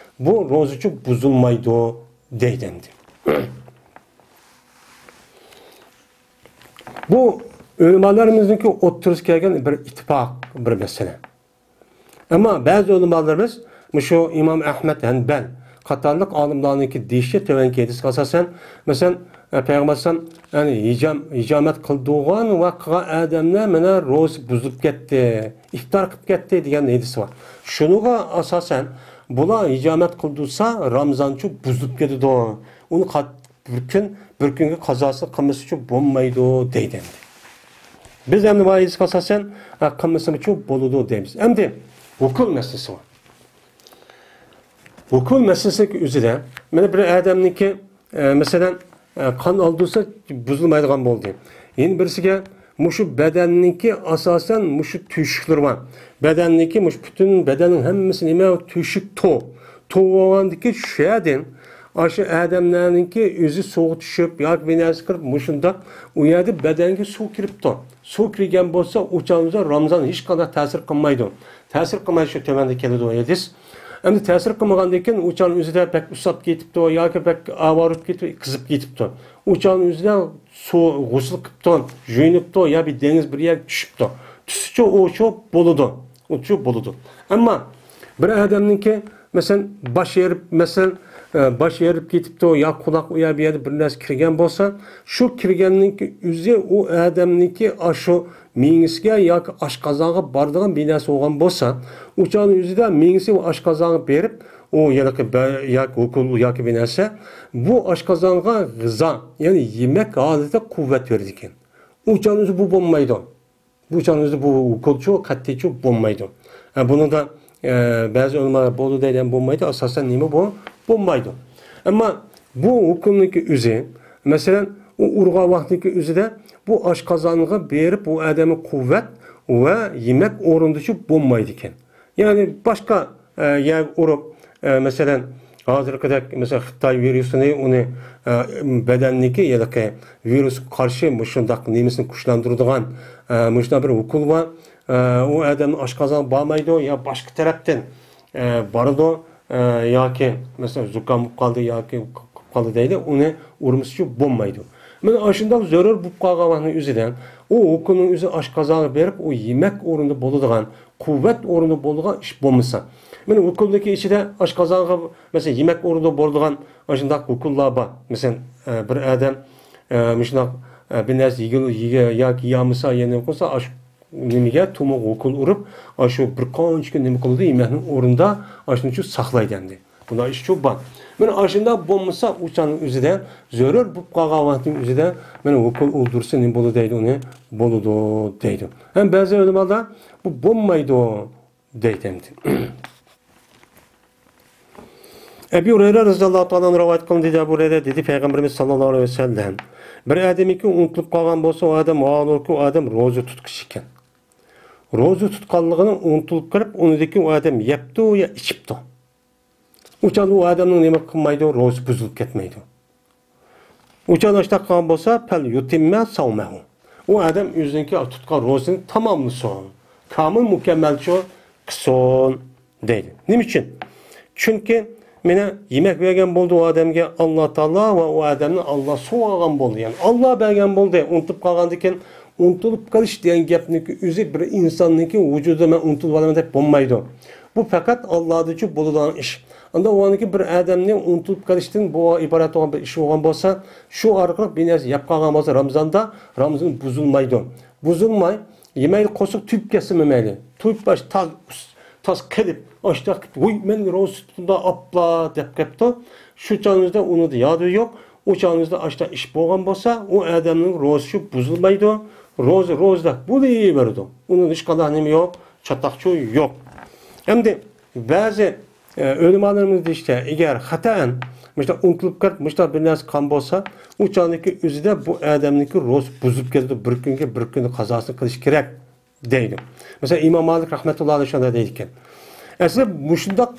بۇ روزىچۇ بۇزۇلمايدۇ دەيدۇ ئەمدى. بۇ ئۆلىمالىرىمىزنىڭكى ئوتتۇرىسىغا كەلگەن بىر ئىتتىپاق بىر مەسىلە. ئەمما بەزى ئۆلىمالىرىمىز مۇشۇ ئىمام ئەھمەد ھەنبەل قاتارلىق ئالىملارنىڭكى دېيىشىچە تۆۋەنكى ھەدىسكە ئاساسەن، مەسىلەن، پەيغەمبەر ئەلەيھىسسالام، يەنى ھىجام-، ھىجامەت قىلدۇرغان ۋە قىلغان ئادەملەر مانا روزا بۇزۇلۇپ كەتتى، ئىپتار قىلىپ كەتتى دېگەن ھەدىسى بار. شۇنىڭغا ئاساسەن، بۇلار ھىجامەت قىلدۇرسا، رامىزانچۇ بۇزۇلۇپ كېتىدۇ. ئۇنى قات-، بىر كۈن، بىر كۈنگە قازاسى قىلمىسىچۇ بولمايدۇ دەيدۇ ئەمدى. بىز ئەمدى مانا ھەدىسكە ئاساسەن، ئە، قىلمىسىمىچۇ بولىدۇ دەيمىز. ئەمدى ۋۇكۇل مەسىلىسى بار. ۋۇكۇل مەسىلىسىنىڭ ئۆزىدە، مانا بىر ئادەمنىڭكى، ئە، مەسىلەن، ئە، قان ئالدۇرسا بۇزۇلمايدىغان بولدى. يەنە بىرسىگە مۇشۇ بەدەننىڭكى ئاساسەن مۇشۇ تۆشۈكلىرى بار. بەدەننىڭكى مۇشۇ پۈتۈن بەدەننىڭ ھەممىسى نېمە؟ تۆشۈك، تو. تو بولغاندىكى شۇ يەردىن ئاشۇ ئادەملەرنىڭكى ئۆزى سۇغا چۈشۈپ ياكى بىر نەرسە قىلىپ مۇشۇنداق ئۇ يەردە بەدەنگە سۇ كىرىپتۇ. سۇ كىرگەن بولسا ئۇ چاغدا رامىزان ھېچقانداق تەسىر قىلمايدۇ. تەسىر قىلماي شۇ تۆۋەندە كېلىدۇ ھەدىس. ئەمدى تەسىر قىلمىغاندىن كېيىن ئۇ چاغنىڭ ئۆزىدە بەك ئۇسساپ كېتىپتۇ ياكى بەك ئاۋارە بولۇپ كېتىپ، قىزىپ كېتىپتۇ. ئۇ چاغنىڭ ئۆزىدە سۇ، غۇسۇل قىپتۇ، يۇيۇنۇپتۇ يا بىر دېڭىز بىر يەرگە چۈشۈپتۇ. چۈشسىچۇ ئۇچۇ بولىدۇ. ئۇچۇ بولىدۇ. ئەمما بىر ئادەمنىڭكى، مەسىلەن، باش ئېرىپ، مەسىلەن، ئە، باش ئېرىپ كېتىپتۇ يا قۇلاق ئۇ يەر بۇ يەردە بىر نەرسە كىرگەن بولسا، شۇ كىرگەننىڭكى ئۆزى ئۇ ئادەمنىڭكى ئاشۇ مېڭىسىگە ياكى ئاشقازانغا بارىدىغان بىر نەرسە بولغان بولسا، ئۇ چاغنىڭ ئۆزىدە مېڭىسى ئۇ ئاشقازانغا بېرىپ، ئۇ ھېلىقى بە-، ياكى ھوكۇل ياكى بىر نەرسە، بۇ ئاشقازانغا غىزا، يەنى يېمەك ھالىتىدە قۇۋۋەت بېرىدىكەن. ئۇ چاغنىڭ ئۆزى بۇ بولمايدۇ. بۇ چاغنىڭ ئۆزى بۇ ھوكۇلچۇ، قەتئىيچۇ بولمايدۇ. ھە، بۇنىڭدا، ئە، بەزى ئۆلىمالار بولىدۇ دەيدۇ، بولمايدۇ. ئاساسەن نېمە بۇ؟ بولمايدۇ. ئەمما بۇ ھوكۇلنىڭكى ئۆزى، مەسىلەن، ئۇ ئۇرغان ۋاقتىنىڭكى ئۆزىدە بۇ ئاشقازانغا بېرىپ، ئۇ ئادەمگە قۇۋۋەت ۋە يېمەك ئورنىدىچۇ بولمايدىكەن. يەنى باشقا، ئە، يەرگە ئۇرۇپ، ئە، مەسىلەن، ھازىرقىدەك، مەسىلەن، خىتاي ۋىرۇسىنى، ئۇنى، ئە، بەدەننىڭكى ھېلىقى ۋىرۇسقا قارشى مۇشۇنداق نېمىسىنى كۈچلەندۈرىدىغان، ئە، مۇشۇنداق بىر ئوكۇل بار. ئە، ئۇ ئادەمنىڭ ئاشقازانغا بارمايدۇ يا باشقا تەرەپتىن، ئە، بارىدۇ، ئە، ياكى، مەسىلەن، زۇكام بولۇپ قالدى ياكى قىلىپ قالدى دەيلى، ئۇنى ئۇرمىسىچۇ بولمايدۇ. مانا ئاشۇنداق زۆرۈر بولۇپ قالغان ۋاقىتنىڭ ئۆزىدە ئۇ ئوكۇلنىڭ ئۆزى ئاشقازانغا بېرىپ، ئۇ يېمەك ئورنىدا بولىدىغان، قۇۋۋەت ئورنىدا بولىدىغان ئىش بولمىسا. مانا ئوكۇلنىڭكى ئىچىدە ئاشقازانغا، مەسىلەن، يېمەك ئورنىدا بولىدىغان ئاشۇنداق ئوكۇللار بار. مەسىلەن، ئە، بىر ئادەم، ئە، مۇشۇنداق، ئە، بىر نەرسە يېگىلى، يېگە-، ياكى يېيەلمىسە، يەنە نېمە قىلسا، ئاش-، نېمىگە، تومۇرغا ئوكۇل ئۇرۇپ، ئاشۇ بىر قانچە كۈن نېمە قىلىدۇ، يېمەكنىڭ ئورنىدا ئاشۇنى شۇ ساقلايدۇ ئەمدى. بۇنداق ئىشچۇ بار. مانا ئاشۇنداق بولمىسا، ئۇ چاغنىڭ ئۆزىدە، زۆرۈر بولۇپ قالغان ۋاقىتنىڭ ئۆزىدە، مانا ئوكۇل ئۇردۇرسا نېمە بولىدۇ دەيدۇ، ئۇنى بولىدۇ دەيدۇ. ھەم بەزى ئۆلىمالار بۇ بولمايدۇ دەيدۇ ئەمدى. ئەبۇ ھۇرەيرە رەزىياللاھۇ تائالا ئەنھۇ رىۋايەت قىلىندى، دېدى ئەبۇ ھۇرەيرە، دېدى پەيغەمبىرىمىز ساللاللاھۇ ئەلەيھى ۋەسەللەم، بىر ئادەمنىڭكى ئۇنتۇلۇپ قالغان بولسا، ئۇ ئادەم، ۋاھالەنكى ئۇ ئادەم روزا تۇتقۇچى ئىكەن. روزا تۇتقانلىقىنى ئۇنتۇلۇپ قېلىپ، ئۇنىڭدىن كېيىن ئۇ ئادەم يەپتۇ يا ئىچىپتۇ. ئۇ چاغدا ئۇ ئادەمنىڭ نېمە قىلمايدۇ؟ روزىسى بۇزۇلۇپ كەتمەيدۇ. ئۇ چاغدا ئاشۇنداق قىلغان بولسا، پەل يۇتىممە ساۋمەھۇ. ئۇ ئادەم ئۆزىنىڭكى تۇتقان روزىسىنى تاماملىسۇن. كامىل مۇكەممەلچۇ قىلسۇن دەيدۇ. نېمە ئۈچۈن؟ چۈنكى مانا يېمەك بەرگەن بولدى ئۇ ئادەمگە ئاللا تائالا ۋە ئۇ ئادەمنى ئاللا سوۋغا قىلغان بولدى. يەنى ئاللا بەرگەن بولدى. ئۇنتۇلۇپ قالغاندىكىن، ئۇنتۇلۇپ قېلىش دېگەن گەپنىڭكى ئۆزى بىر ئىنساننىڭكى ۋۇجۇدىدا مەن ئۇنتۇلۇۋالىمەن دەپ بولمايدۇ. بۇ پەقەت ئاللادىچۇ بولىدىغان ئىش. ئاندا ئۇنىڭكى بىر ئادەمنى ئۇنتۇلۇپ قېلىشتىن بۇ ئىبارەت بولغان بىر ئىش بولغان بولسا، شۇ ئارقىلىق بىر نەرسە يەپ قالغان بولسا رامىزاندا، رامىزان بۇزۇلمايدۇ. بۇزۇلماي، يېمەيلى قورسىقى تويۇپ كەتسىمۇ مەيلى. تويۇپ باش تاز، تاز قېلىپ، ئاشتاق، ۋۇي، مەن روزا تۇتقۇمدا ئاپلا دەپ قېپتۇ. شۇ چاغنىڭىزدا ئۇنىڭدا يادى يوق. ئۇ چاغنىڭىزدا ئاشتاق ئىش بولغان بولسا، ئۇ ئادەمنىڭ روزىسى بۇزۇلمايدۇ. روزا روزىدەك بولۇۋېرىدۇ. ئۇنىڭ ھېچقانداق نېمە يوق، چاتاقچۇ يوق. ئەمدى بەزى ئە، ئۆلىمالىرىمىز دېيىشىچە، ئەگەر خاتائەن مۇشۇنداق ئۇنتۇلۇپ كېتىپ، مۇشۇنداق بىر نەرسە قىلغان بولسا، ئۇ چاغدىكى ئۆزىدە بۇ ئادەمنىڭكى روزىسى بۇزۇلۇپ كېتىدۇ، بىر كۈنگە بىر كۈننى قازاسىنى قىلىش كېرەك، دەيدۇ. مەسىلەن، ئىمام مالىك رەھمەتۇللا ئەلەيھ شۇنداق دەيدىكەن. ئەسلى مۇشۇنداق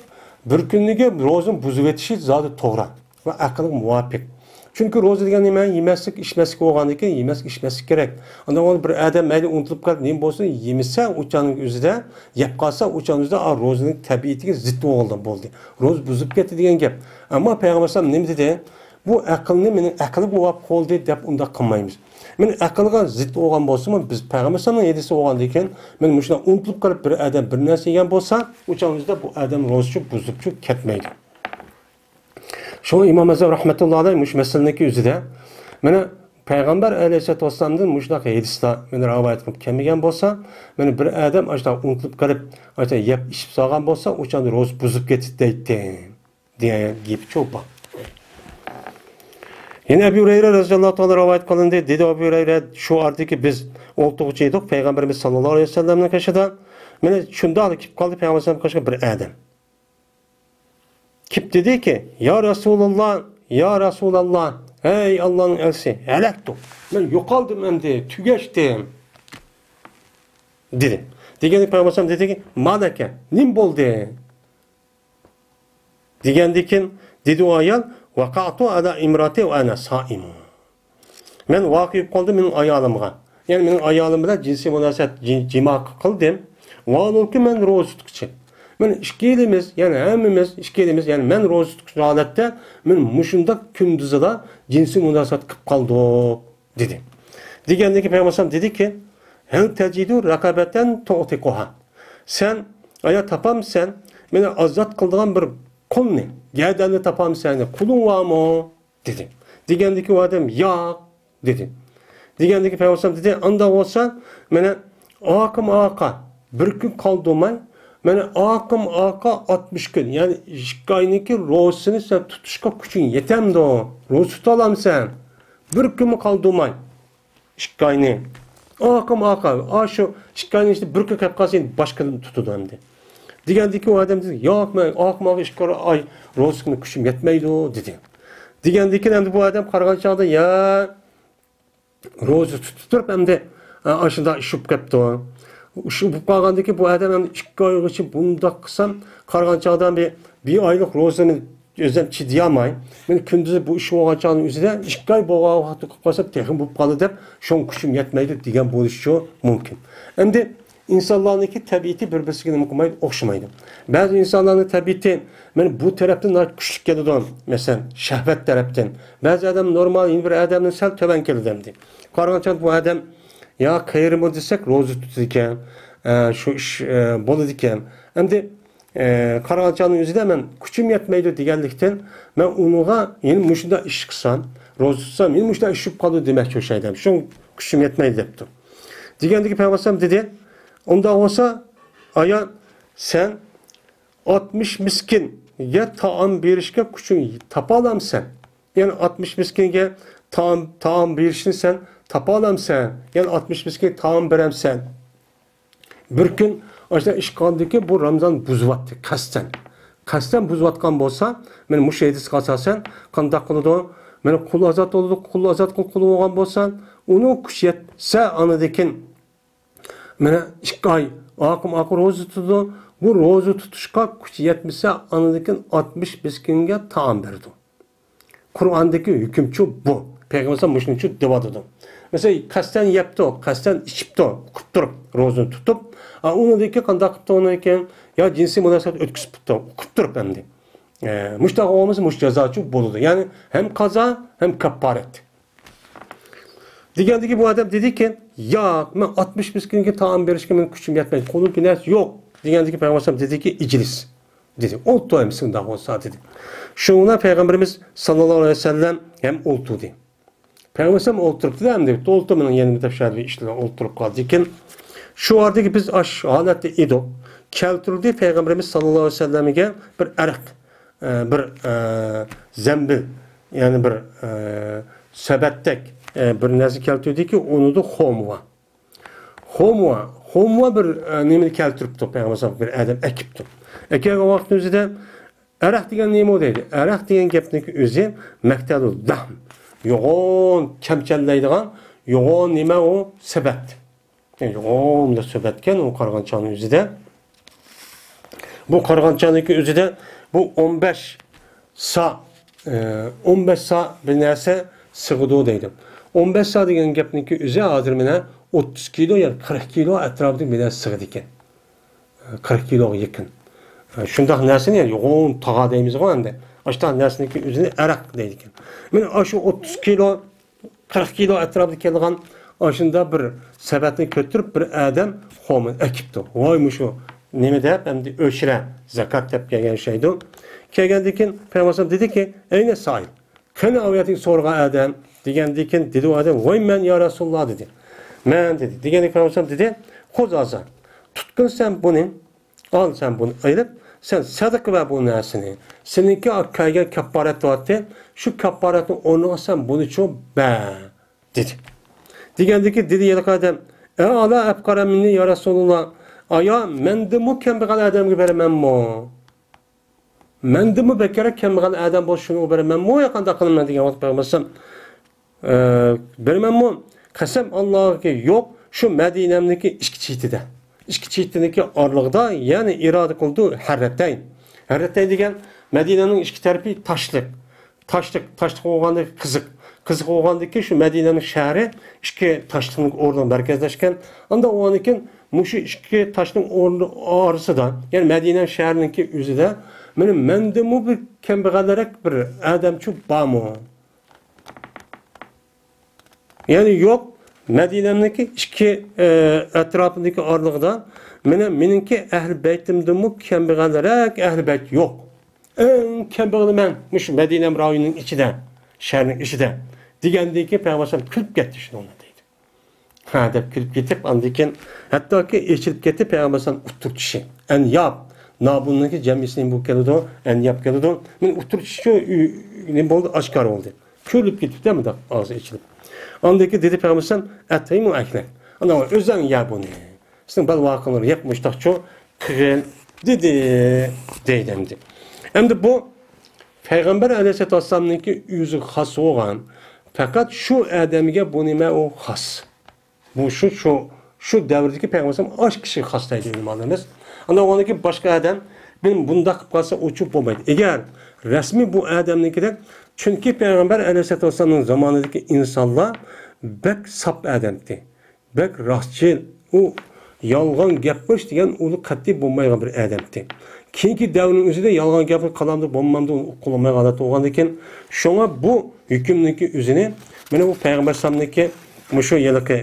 بىر كۈنلۈكى روزىنى بۇزۇۋېتىشى زادى توغرا ۋە ئەقىلگە مۇۋاپىق. چۈنكى روزا دېگەن نېمە؟ يېمەسلىك، ئىچمەسلىك بولغاندىن كېيىن يېمەسلىك، ئىچمەسلىك كېرەك. ئاندىن بىر ئادەم مەيلى ئۇنتۇلۇپ قالىدۇ، نېمە بولسۇن، يېمىسە، ئۇ چاغنىڭ ئۆزىدە، يەپ قالسا، ئۇ چاغنىڭ ئۆزىدە، ئا، روزىنىڭ تەبىئىتىگە زىت بولغان بولدى. روزا بۇزۇلۇپ كەتتى دېگەن گەپ. ئەمما پەيغەمبەر ئەلەيھىسسالام نېمە دېدى؟ بۇ ئەقىلنى مېنىڭ ئەقلىمگە مۇۋاپىق بولدى دەپ ئۇنداق قىلمايمىز. مېنىڭ ئەقلىمگە زىت بولغان بولسىمۇ، بىز پەيغەمبەر ئەلەيھىسسالامنىڭ ھەدىسى بولغاندىن كېيىن، مېنى مۇشۇنداق ئۇنتۇلۇپ قېلىپ بىر ئادەم بىر نەرسە يېگەن بولسا، ئۇ چاغنىڭ ئۆزىدە بۇ ئادەم روزىسى بۇزۇلۇپچۇ كەتمەيدۇ. شۇڭا ئىمام ئەزھەر رەھمەتۇللا ئەلەيھ مۇشۇ مەسىلىنىڭكى ئۆزىدە، مانا، پەيغەمبەر ئەلەيھىسسالاتۇ ۋەسسالامدىن مۇشۇنداق ھەدىسلەر مانا رىۋايەت قىلىپ كەلمىگەن بولسا، مانا بىر ئادەم ئاشۇنداق ئۇنتۇلۇپ قېلىپ، ئاشۇنداق يەپ ئىچىپ سالغان بولسا، ئۇ چاغدا روزا بۇزۇلۇپ كېتىدۇ دەيتتى، دېگەن گېپى چوپان. يەنە ئەبۇ ھۇرەيرە رەزىياللاھۇ تائالا رىۋايەت قىلىندى. دېدى ئەبۇ ھۇرەيرە، شۇ ئارىدىكى بىز ئولتۇرغۇچى ئىدۇق، پەيغەمبىرىمىز ساللاللاھۇ ئەلەيھى ۋەسەللەمنىڭ قېشىدا. مانا شۇنداقلا كېلىپ قالدى پەيغەمبەر قېشىغا بىر ئادەم. كېلىپ دېدىكى، يا رەسۇلاللا، يا رەسۇلاللا، ئەي ئاللانىڭ ئەلچىسى، ھەلەكتۇ، مەن يوقالدىم ئەمدى، تۈگەشتىم، دېدى. دېگەندە پەيغەمبەر دېدىكى، ما لەكە، نېمە بولدى؟ دېگەندىكىن، دېدى ئۇ ئايال، ۋەقەئتۇ ئەلا ئىمرەئەتى ۋە ئەنا سائىمۇن. مەن ۋەقە بولۇپ قالدىم مېنىڭ ئايالىمغا. يەنى مېنىڭ ئايالىم بىلەن جىنسىي مۇناسىۋەت، جىن-، جىما قىلدىم. ۋاھالەنكى مەن روزا تۇتقۇچى. مەن ئىككىلىمىز، يەنى ھەممىمىز ئىككىلىمىز، يەنى مەن روزا تۇتقۇچى ھالەتتە مەن مۇشۇنداق كۈندۈزىلا جىنسىي مۇناسىۋەت قىلىپ قالدۇق، دېدى. دېگەندىن كېيىن پەيغەمبەر ئەلەيھىسسالام دېدىكى، ھەل تەجىدۇ رەقەبەتەن تۇئتىقۇھا. سەن ئايا تاپامسەن، مېنى ئازاد قىلىدىغان بىر قۇلنى، گەدەننى تاپامسەن، قۇلۇڭ بارمۇ؟ دېدى. دېگەندىكى ئۇ ئادەم، ياق، دېدى. دېگەندىكى پەيغەمبەر دېدى، ئانداق بولسا، مانا ئاقىم ئاقا، بىر كۈن قالدۇرماي، مانا ئاقىم ئاقا ئاتمىش كۈن، يەنى ئىككى ئاينىڭكى روزىسىنى سەن تۇتۇشقا كۈچۈڭ يېتەمدۇ؟ روزا تۇتالامسەن؟ بىر كۈنمۇ قالدۇرماي. ئىككى ئاينى. ئاقىم ئاقا، ئا، شۇ ئىككى ئاينىڭ ئىچىدە بىر كۈن كەپ قالسا، يەنە باشقا كۈنى تۇتىدۇ ئەمدى. دېگەندىكى ئۇ ئادەم دېدى، ياق، مەن ئاقىم ئاقا ئىككى ئاي روزىسىنى كۈچۈم يەتمەيدۇ، دېدى. دېگەندىكىن ئەمدى بۇ ئادەم قارىغان چاغدا، يا، روزا تۇتۇپ تۇرۇپ ئەمدى، ئا، ئاشۇنداق ئىش بولۇپ كەپتۇ. ئىش بولۇپ قالغاندىكىن بۇ ئادەم ئەمدى ئىككى ئايغىچە بۇنداق قىلسام، قارىغان چاغدا بىر، بىر ئايلىق روزىنى ئۆزۈم چىدىيالماي، مېنى كۈندۈزى بۇ ئىش بولغان چاغنىڭ ئۆزىدە ئىككى ئاي بولغان ۋاقىتتا قىلىپ قالسام تېخىمۇ بولۇپ قالىدۇ دەپ، شۇڭا كۈچۈم يەتمەيدۇ دېگەن بولۇشى مۇمكىن. ئەمدى ئىنسانلارنىڭكى تەبىئىتى بىر-بىرسىگە نېمە قىلمايدۇ، ئوخشىمايدۇ. بەزى ئىنسانلارنىڭ تەبىئىتى مانا بۇ تەرەپتىن ناھايىتى كۈچلۈك كېلىدۇ، مەسىلەن، شەھۋەت تەرەپتىن. بەزى ئادەم نورمال، يەنە بىر ئادەمدىن سەل تۆۋەن كېلىدۇ ئەمدى. قارىغان چاغدا بۇ ئادەم يا قېرىمۇ دېسەك، روزا تۇتىدىكەن، ئە، شۇ ئىش، ئە، بولىدىكەن. ئەمدى ئە، قارىغان چاغنىڭ ئۆزىدە مەن كۈچۈم يەتمەيدۇ دېگەنلىكتىن، مەن ئۇنىڭغا يەنە مۇشۇنداق ئىش قىلسام، روزا تۇتسام، يەنە مۇشۇنداق ئىش چۈشۈپ قالىدۇ دېمەكچى ئوخشايدۇ. شۇڭا كۈچۈم يەتمەيدۇ دەپتۇ. دېگەندىكى پەيغەمبەر دېدى، ئۇنداق بولسا، ئايا، سەن ئاتمىش مىسكىنگە تائام بېرىشكە كۈچۈڭ تاپالامسەن؟ يەنى ئاتمىش مىسكىنگە تائام، تائام بېرىشنى سەن تاپالامسەن؟ يەنى ئاتمىش مىسكىنگە تائام بېرەمسەن؟ بىر كۈن ئاشۇنداق ئىش قىلغاندىكىن بۇ رامزان بۇزۇۋاتتى، قەستەن. قەستەن بۇزۇۋاتقان بولسا، مانا مۇشۇ ھەدىسكە ئاساسەن قانداق قىلىدۇ؟ مانا قۇل ئازاد بولىدۇ، قۇل ئازاد قىل قۇل بولغان بولسا، ئۇنىڭ كۈچى يەتسە، ئاندىن كېيىن مانا ئىككى ئاي ئاقىم ئاقىر روزا تۇتىدۇ. بۇ روزا تۇتۇشقا كۈچى يەتمىسە، ئاندىن كېيىن ئاتمىش مىسكىنگە تائام بېرىدۇ. قۇرئاندىكى ھۆكۈمچۇ بۇ. پەيغەمبەر مۇشۇنىڭچۇ دەۋاتىدۇ. مەسىلەن، قەستەن يەپتۇ، قەستەن ئىچىپتۇ، ئۇقۇپ تۇرۇپ، روزىنى تۇتۇپ، ئا، ئۇنىڭدىن كېيىن قانداق قىپتۇ ئۇنىڭدىن كېيىن؟ يا جىنسىي مۇناسىۋەت ئۆتكۈزۈپتۇ، ئۇقۇپ تۇرۇپ ئەمدى. ئە، مۇشۇنداق بولمىسا، مۇشۇ جازاچۇ بولىدۇ. يەنى ھەم قازا، ھەم كاپپارەت. دېگەندىكى بۇ ئادەم دېدىكى، ياق، مەن ئاتمىش مىسكىنگە تائام بېرىشكە مېنىڭ كۈچۈم يەتمەيدۇ، قولۇمدا نەرسە يوق. دېگەندىكى پەيغەمبەر دېدىكى، ئىجلىس. دېدى. ئولتۇر ئەمىسە ئۇنداق بولسا، دېدى. شۇڭا پەيغەمبىرىمىز ساللاللاھۇ ئەلەيھى ۋەسەللەم ھەم ئولتۇردى. پەيغەمبەر ئولتۇرۇپتۇ ئەمدى. ئولتۇر مېنىڭ يېنىمدا دەپ شۇ يەردە ئىشلىرى ئولتۇرۇپ قالدىكىن. شۇ ۋاقىتتىكى بىز ئاش ھالەتتە ئىدۇق. كەلتۈرۈلدى پەيغەمبىرىمىز ساللاللاھۇ ئەلەيھى ۋەسەللەمگە بىر ئەرەق، ئە، بىر، ئە، زەمبىل، يەنى بىر، ئە، سەبەتتەك، ئە، بىر نەرسە كەلتۈردىكى، ئۇنىدا خورما. خورما، خورما بىر، ئە، نېمىنى كەلتۈرۈپتۇ، پەيغەمبەر بىر ئادەم ئەكىپتۇ. ئەكەلگەن ۋاقىتنىڭ ئۆزىدە، ئەرەق دېگەن نېمە ئۇ دەيدۇ. ئەرەق دېگەن گەپنىڭكى ئۆزى مەقتەلۇ دەھم. يوغان كەمچەللەيدىغان، يوغان نېمە ئۇ؟ سەبەت. يوغان بىر سەبەتكەن ئۇ قارىغانچانىڭ ئۆزىدە. بۇ قارىغانچانىڭكى ئۆزىدە بۇ ئون بەش سا، ئە، ئون بەش سا بىر نەرسە سىغىدۇ دەيدۇ. ئون بەش سا دېگەن گەپنىڭكى ئۆزى ھازىر مانا ئوتتۇز كىلو يا قىرىق كىلو ئەتراپىدا بىر نەرسە سىغىدىكەن. قىرىق كىلوغا يېقىن. شۇنداق نەرسىنى، يەنى يوغان تاغا دەيمىزغۇ ئەمدى. ئاشۇنداق نەرسىنىڭكى ئۆزىنى ئەرەق دەيدىكەن. مانا ئاشۇ ئوتتۇز كىلو، قىرىق كىلو ئەتراپىدا كېلىدىغان ئاشۇنداق بىر سەبەتنى كۆتۈرۈپ بىر ئادەم خورما ئەكىپتۇ. ۋاي مۇشۇ نېمە دەپ، ئەمدى ئۆشرە، زاكات دەپ كەلگەن ئوخشايدۇ. كەلگەندىن كېيىن پەيغەمبەر ئەلەيھىسسالام دېدىكى، ئەينە سائىل؟ قېنى ئاۋۇ يەردىكى سورىغان ئادەم دېگەندىن كېيىن دېدى ئۇ ئادەم، ۋاي مەن يا رەسۇلاللا دېدى. مەن دېدى. دېگەندىن كېيىن پەيغەمبەر ئەلەيھىسسالام دېدى، خۇز ھازا، تۇتقىن سەن بۇنى، ئال سەن بۇنى ئېلىپ، سەن سەدىقە بەر بۇ نەرسىنى. سېنىڭكى كەلگەن كەپپارەت بارتى، شۇ كەپپارەتنىڭ ئورنىغا سەن بۇنىچۇ بەر دېدى. دېگەندىن كېيىن دېدى ھېلىقى ئادەم، ئە ئالا ئەپقەرە مىننى يا رەسۇلاللا، ئايا مەندىنمۇ كەمبەغەل ئادەمگە بېرىمەنمۇ؟ مەندىنمۇ بەكرەك كەمبەغەل ئادەم بولسا شۇنىڭغا بېرىمەنمۇ يا قانداق قىلىمەن دېگەن ۋاقىت پەيغەمبەر ئەلەيھىسسالام، ئە، بېرىمەنمۇ؟ قەسەم ئاللاھكى يوق، شۇ مەدىنەمنىڭكى ئىككى چېتىدە. ئىككى چېتىنىڭكى ئارىلىقىدا، يەنى ئىرادە قىلىدۇ ھەررەتەين. ھەررەتەين دېگەن مەدىنەنىڭ ئىككى تەرىپى تاشلىق. تاشلىق، تاشلىق بولغاندىكى قىزىق. قىزىق بولغاندىكى شۇ مەدىنەنىڭ شەھىرى ئىككى تاشلىقنىڭ ئورنىغا مەركەزلەشكەن. ئاندىن ئۇنىڭدىن كېيىن مۇشۇ ئىككى تاشنىڭ ئورنى ئارىسىدا، يەنى مەدىنە شەھىرىنىڭكى ئۆزىدە، مانا مەندىنمۇ بىر كەمبەغەلرەك بىر ئادەمچۇ بارمۇ؟ يەنى يوق، مەدىنەمنىڭكى ئىككى، ئە، ئەتراپىدىكى ئارىلىقىدا مانا مېنىڭكى ئەھلى بەيتىمدىنمۇ كەمبەغەلرەك ئەھلى بەيت يوق. ئەڭ كەمبەغىلى مەن مۇشۇ مەدىنەم رايونىنىڭ ئىچىدە، شەھەرنىڭ ئىچىدە، دېگەندىن كېيىن پەيغەمبەر ئەلەيھىسسالام كۈلۈپ كەتتى شۇنىڭغا دەيدۇ. ھە دەپ كۈلۈپ كېتىپ، ئاندىن كېيىن ھەتتاكى ئېچىلىپ كەتتى پەيغەمبەر ئەلەيھىسسالام ئۇتتۇرۇپ چىشى. ئەنياب، نابۇننىڭكى جەمئىسى نېمە بولۇپ كېلىدۇ؟ ئەنياب كېلىدۇ. مانا ئۇتتۇرۇپ چىشى شۇ، ئۈ، نېمە بولدى؟ ئاشكارا بولدى. كۆرۈلۈپ كېتىپتۇ مۇنداق ئاغزى ئېچىلىپ. ئاندىن كېيىن دېدى پەيغەمبەر ئەلەيھىسسالام، ئەتەيمۇ ئەكلەك. ئانا ئۆزۈڭ يە بۇنى. سېنىڭ بەلۋاقىڭلار يەپ مۇشتاقچۇ قىلغىن دېدى، دەيدۇ ئەمدى. ئەمدى بۇ پەيغەمبەر ئەلەيھىسسالاتۇ ۋەسسالامنىڭكى ئۆزىگە خاس بولغان، پەقەت شۇ ئادەمگە بۇ نېمە ئۇ خاس. بۇ شۇ، شۇ، شۇ دەۋردىكى پەيغەمبەر ئەلەيھىسسالام ئاشۇ كىشىگە خاس دەيدۇ ئۆلىمالىرىمىز. ئاندىن ئۇنىڭدىن كېيىن باشقا ئادەم بۇنى بۇنداق قىلىپ قالسا ئۇچۇپ بولمايدۇ. ئەگەر رەسمىي بۇ ئادەمنىڭكىدەك، چۈنكى پەيغەمبەر ئەلەيھىسسالاتۇ ۋەسسالامنىڭ زامانىدىكى ئىنسانلار بەك ساپ ئادەمتى. بەك راستچىل، ئۇ يالغان گەپ قىلىش دېگەن ئۇنى قەتئىي بولمايدىغان بىر ئادەمتى. كېيىنكى دەۋرنىڭ ئۆزىدە يالغان گەپنى قىلامدۇ، بولمامدۇ، ئۇنى ئۇققىلى بولمايدىغان ھالەتتە بولغاندىن كېيىن، شۇڭا بۇ ھۆكۈمنىڭكى ئۆزىنى، مانا بۇ پەيغەمبەر ئەلەيھىسسالامنىڭكى مۇشۇ ھېلىقى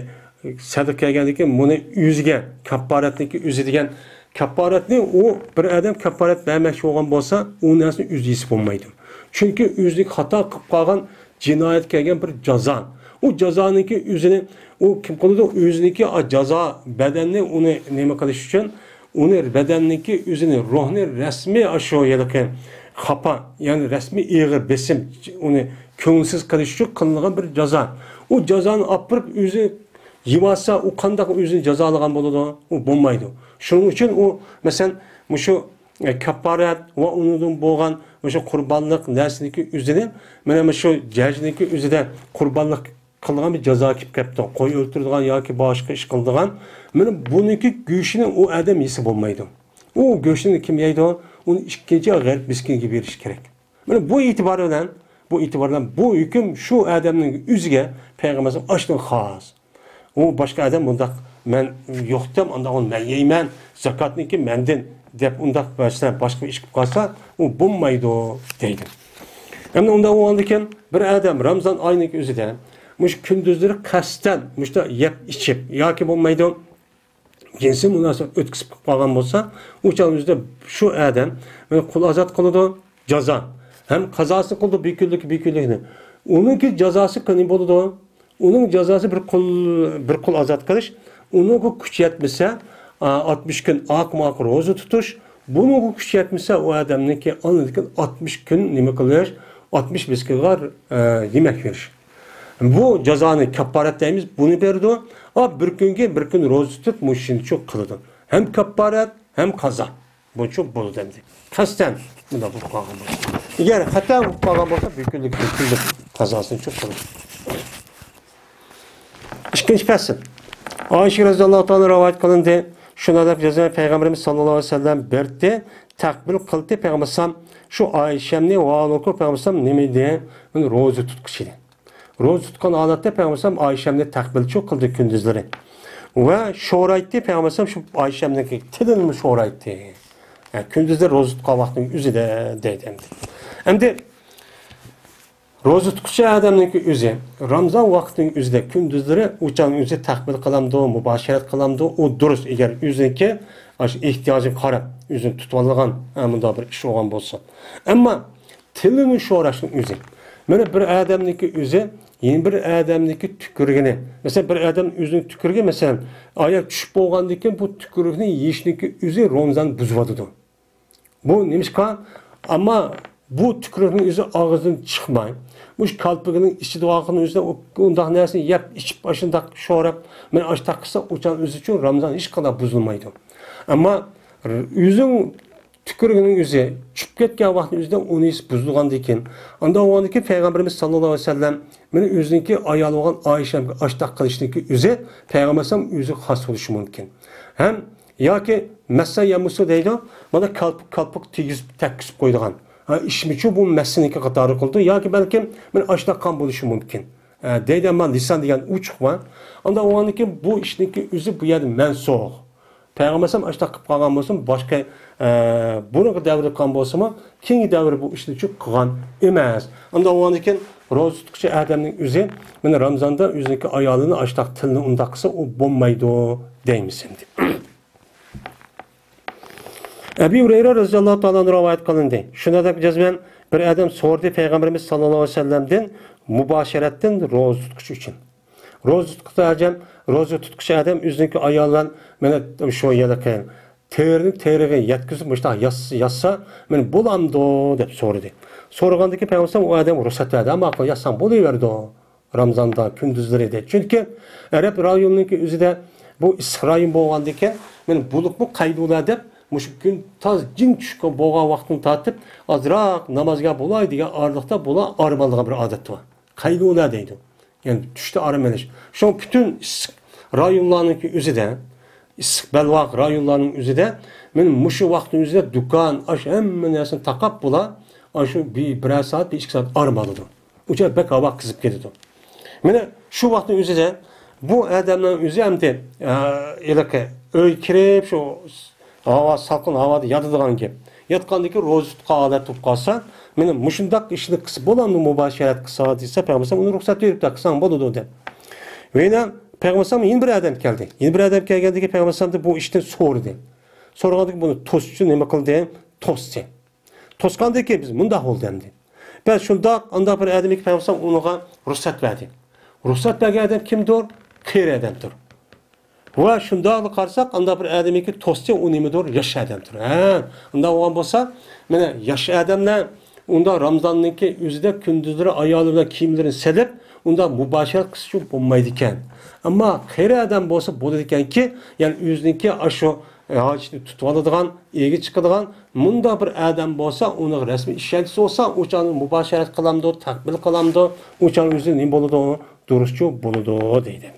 سەدىقە كەلگەندىن كېيىن، بۇنى ئۆزىگە كاپپارەتنىڭكى ئۆزى دېگەن، كاپپارەتنى ئۇ بىر ئادەم كاپپارەت بەرمەكچى بولغان بولسا، ئۇ نەرسىنى ئۆزى يېسە بولمايدۇ. چۈنكى ئۆزىنىڭ خاتا قىلىپ قالغان جىنايەت كەلگەن بىر جازا. ئۇ جازانىڭكى ئۆزىنى، ئۇ كىم قىلىدۇ؟ ئۆزىنىڭكى جازا بەدەننى ئۇنى نېمە قىلىش ئۈچۈن، ئۇنى بەدەننىڭكى ئۆزىنى، روھنى رەسمىي ئاشۇ ھېلىقى خاپا، يەنى رەسمىي ئېغىر بېسىم، ئۇنى كۆڭۈلسىز قىلىش ئۈچۈن قىلىنغان بىر جازا. ئۇ جازانى ئاپىرىپ ئۆزى يېۋالسا، ئۇ قانداق ئۆزىنى جازالىغان بولىدۇ؟ ئۇ بولمايدۇ. شۇنىڭ ئۈچۈن ئۇ، مەسىلەن، مۇشۇ ئە، كاپپارەت ۋە ئۇنىڭدىن بولغان مۇشۇ قۇربانلىق نەرسىنىڭكى ئۆزىنى، مانا مۇشۇ جەژنىڭكى ئۆزىدە قۇربانلىق قىلىدىغان بىر جازا كېلىپ قاپتۇ. قوي ئۆلتۈرىدىغان ياكى باشقا ئىش قىلىدىغان. مانا بۇنىڭكى گۆشىنى ئۇ ئادەم يېسە بولمايدۇ. ئۇ گۆشىنى كىم يەيدۇ؟ ئۇنى ئىككىنچى غەرىب مىسكىنگە بېرىش كېرەك. مانا بۇ ئېتىبار بىلەن، بۇ ئېتىبار بىلەن بۇ ھۆكۈم شۇ ئادەمنىڭ ئۆزىگە پەيغەمبەر ئەلەيھىسسالام ئاشۇنىڭ خاس. ئۇ باشقا ئادەم بۇنداق، مەن يوق دەم، ئانداق مەن يەيمەن، زاكاتنىڭكى مەندىن دەپ ئۇنداق بەرسە، باشقا ئىش قىلىپ قالسا، ئۇ بولمايدۇ دەيدۇ. ئەمدى ئۇنداق بولغاندىكىن بىر ئادەم رامزان ئاينىڭ ئۆزىدە مۇشۇ كۈندۈزلىرى قەستەن مۇشۇنداق يەپ ئىچىپ ياكى بولمايدۇ، جىنسىي مۇناسىۋەت ئۆتكۈزۈپ قالغان بولسا، ئۇ چاغنىڭ ئۆزىدە شۇ ئادەم قۇل ئازاد قىلىدۇ، جازا. ھەم قازاسى قىلىدۇ بىر كۈنلۈك، بىر كۈنلۈكنى. ئۇنىڭكى جازاسى قېنى بولىدۇ؟ ئۇنىڭ جازاسى بىر قۇل، بىر قۇل ئازاد قىلىش، ئۇنىڭغا كۈچ يەتمىسە، ئا، ئاتمىش كۈن ئاقمۇ ئاق روزا تۇتۇش، بۇنىڭغا كۈچ يەتمىسە، ئۇ ئادەمنىڭكى ئاندىن كېيىن ئاتمىش كۈن نېمە قىلىش، ئاتمىش مىسكىنغا، ئە، يېمەك بېرىش. بۇ جازانى كاپپارەت دەيمىز، بۇنى بېرىدۇ. ئا، بىر كۈنگە بىر كۈن روزا تۇتۇپ، مۇشۇنچە قىلىدۇ. ھەم كاپپارەت، ھەم قازا. بۇنچە بولىدۇ ئەمدى. قەستەن مۇنداق بولۇپ قالغان بولسا. ئەگەر خاتا بولۇپ قالغان بولسا، بىر كۈنلۈك، بىر كۈنلۈك قازاسىنى شۇ قىلىدۇ. ئىككىنچى پەسىل. ئائىشە رەزىياللاھۇ تائالا رىۋايەت قىلىندى. شۇنداق دەپ يازغان، پەيغەمبىرىمىز ساللاللاھۇ ئەلەيھى ۋەسەللەم بەردى، تەقبىل قىلدى پەيغەمبەر ئەلەيھىسسالام شۇ ئائىشەمنى، ۋە ھالبۇكى پەيغەمبەر ئەلەيھىسسالام نېمە ئىدى؟ مەن روزا تۇتقۇچى ئىدى. روزا تۇتقان ھالەتتە پەيغەمبەر ئەلەيھىسسالام ئائىشەمنى تەقبىلچۇ قىلدى كۈندۈزلىرى. ۋە شورايتتى پەيغەمبەر ئەلەيھىسسالام شۇ ئائىشەمنىڭكى تىلىنىمۇ شورايتتى. ھە، كۈندۈزلىرى روزا تۇتقان ۋاقتىنىڭ ئۆزىدە دەيدۇ ئەمدى. ئەمدى روزا تۇتقۇچى ئادەمنىڭكى ئۆزى، رامزان ۋاقتىنىڭ ئۆزىدە كۈندۈزلىرى ئۇچان ئۆزى تەقبىل قىلامدۇ، مۇباشىرەت قىلامدۇ، ئۇ دۇرۇس، ئەگەر ئۆزىنىڭكى ئاشۇ ئېھتىياجىغا قاراپ، ئۆزىنى تۇتۇۋالغان، ئە، مۇنداق بىر ئىش بولغان بولسا. ئەمما تىلىنى شوراشنىڭ ئۆزى. مانا بىر ئادەمنىڭكى ئۆزى، يەنە بىر ئادەمنىڭكى تۈكۈرۈكىنى، مەسىلەن، بىر ئادەم ئۆزىنىڭ تۈكۈرۈكى، مەسىلەن، ئاياغ چۈشۈپ بولغاندىن كېيىن بۇ تۈكۈرۈكنى يېيىشنىڭكى ئۆزى رامزان بۇزۇۋاتىدۇ. بۇ نېمىشقا؟ ئەمما بۇ تۈكۈرۈكنىڭ ئۆزى ئاغزىدىن چىقماي، مۇشۇ كالپۇكىنىڭ ئىچىدە بولغان ئۆزىدە ئۇ-، ئۇنداق نەرسىنى يەپ، ئىچىپ، ئاشۇنداق شوراپ، مانا ئاشۇنداق قىلسا، ئۇچان ئۆزى ئۈچۈن رامزان ھېچقانداق بۇزۇلمايدۇ. ئەمما ئۆزىنىڭ تۈكۈرۈكىنىڭ ئۆزى چۈشۈپ كەتكەن ۋاقىتنىڭ ئۆزىدە ئۇنى ھېس بۇزۇلغاندىكىن، ئاندىن ئۇنىڭدىكى پەيغەمبىرىمىز ساللاللاھۇ ئەلەيھى ۋەسەللەم مانا ئۆزىنىڭكى ئايالى بولغان ئائىشەمگە ئاشۇنداق قىلىشنىڭكى ئۆزى پەيغەمبەر ئەلەيھىسسالام ئۆزىگە خاس بولۇشى مۇمكىن. ھەم ياكى مەسسە يەمۇسۇ دەيدۇ، مانا كالپۇك، كالپۇك تېگىزىپ، تەگكۈزۈپ قويىدىغان. ھە، ئىشمىچۇ بۇ مەسسىنىڭكى قاتارى قىلىدۇ ياكى بەلكىم مانا ئاشۇنداق قىلغان بولۇشى مۇمكىن. ئە، دەيدۇ، ئەمما لىسان دېگەن ئوچۇق بار. ئاندىن ئۇنىڭدىكى بۇ ئىشنىڭكى ئۆزى بۇ يەردە مەنسۇخ. پەيغەمبەر ئەلەيھىسسالام ئاشۇنداق قىلىپ قالغان بولسىمۇ، باشقا، ئە، بۇرۇنقى دەۋردە قىلغان بولسىمۇ، كېيىنكى دەۋردە بۇ ئىشنى چۈ قىلغان ئەمەس. ئاندىن ئۇنىڭدىن كېيىن روزا تۇتقۇچى ئادەمنىڭ ئۆزى مانا رامزاندا ئۆزىنىڭكى ئايالىنى ئاشۇنداق تىلىنى ئۇنداق قىلسا، ئۇ بولمايدۇ دەيمىز ئەمدى. ئەبى ھۇرەيرە رەزىياللاھۇ تائالا ئەنھۇ رىۋايەت قىلىندى. شۇنداق دەپ جەزمەن بىر ئادەم سورىدى پەيغەمبىرىمىز ساللاللاھۇ ئەلەيھى ۋەسەللەمدىن مۇباشىرەتتىن روزا تۇتقۇچى ئۈچۈن. روزا تۇتقۇچى ئادەم، روزا تۇتقۇچى ئادەم ئۆزىنىڭكى ئايالى بىلەن مانا شۇ ھېلىقى تېرىنى تېرىغا يەتكۈزۈپ مۇشۇنداق ياس-، ياسا، مانا بولامدۇ دەپ سورىدى. سورىغاندىكىن پەيغەمبەر ئۇ ئادەمگە رۇخسەت بەردى. ماقۇل، ياسساڭ بولۇۋېرىدۇ. رامزاندا كۈندۈزلىرى دەيدۇ. چۈنكى ئەرەب رايونىنىڭكى ئۆزىدە بۇ ئىسسىق رايون بولغاندىكىن، مانا بولۇپمۇ قەيلۇلا دەپ، مۇشۇ كۈن تاز جىڭ چۈشكە بولغان ۋاقتىن تارتىپ، ئازراق نامازغا بولاي دېگەن ئارىلىقتا بۇلار ئارام ئالىدىغان بىر ئادەت بار. قەيلۇلا دەيدۇ. يەنى چۈشتە ئارام ئېلىش. شۇڭا پۈتۈن ئىسسىق رايونلارنىڭكى ئۆزىدە، ئىسسىق بەلباغ رايونلارنىڭ ئۆزىدە، مانا مۇشۇ ۋاقىتنىڭ ئۆزىدە دۇكان، ئاشۇ ھەممە نەرسىنى تاقاپ بۇلار، ئاشۇ بىر، بىرەر سائەت، بىر ئىككى سائەت ئارام ئالىدۇ. ئۇچە بەك ھاۋا قىزىپ كېتىدۇ. مانا شۇ ۋاقىتنىڭ ئۆزىدە بۇ ئادەمنىڭ ئۆزى ئەمدى، ئە، ھېلىقى ئۆيگە كىرىپ، شۇ ھاۋا، سالقىن ھاۋادا ياتىدىغان گەپ. ياتقاندىن كېيىن روزا تۇتقان ھالەت بولۇپ قالسا، مانا مۇشۇنداق ئىشنى قىلسا بولامدۇ، مۇباشىرەت قىلسا دېسە، پەيغەمبەر ئۇنى رۇخسەت بېرىپتۇ، قىلساڭ بولىدۇ دەپ. ۋە يەنە پەيغەمبەر يەنە بىر ئادەم كەلدى. يەنە بىر ئادەم كەلگەندىن كېيىن پەيغەمبەر بۇ ئىشتىن سورىدى. سورىغاندىن كېيىن بۇنى توسۇش ئۈچۈن نېمە قىلدى؟ توستى. توسقاندىن كېيىن بىز مۇنداق بولدى ئەمدى. بەس شۇنداق، ئانداق بىر ئادەم ئىكەن، پەيغەمبەر ئۇنىڭغا رۇخسەت بەردى. رۇخسەت بەرگەن ئادەم كىمدۇر؟ قېرى ئادەمدۇر. ۋە شۇنداقلا قارىساق، ئانداق بىر ئادەم ئىكەن، توستى ئۇ نېمىدۇر؟ ياش ئادەمدۇر. ھە، ئۇنداق بولغان بولسا، مانا ياش ئادەملەر ئۇنداق رامزاننىڭكى ئۆزىدە كۈندۈزلىرى ئايالى بىلەن كىيىملىرىنى سېلىپ، ئۇنداق مۇباشىرەت قىلسا بولمايدىكەن. ئەمما قېرى ئادەم بولسا بولىدىكەنكى، يەنى ئۆزىنىڭكى ئاشۇ ھاجىتىنى تۇتۇۋالىدىغان، ئېگە چىقىدىغان مۇنداق بىر ئادەم بولسا، ئۇنىڭ رەسمىي ئىشەنچىسى بولسا، ئۇ چاغدا مۇباشىرەت قىلامدۇ، تەقبىل قىلامدۇ، ئۇ چاغدا ئۆزى نېمە بولىدۇ؟ دۇرۇسچۇ بولىدۇ دەيدۇ.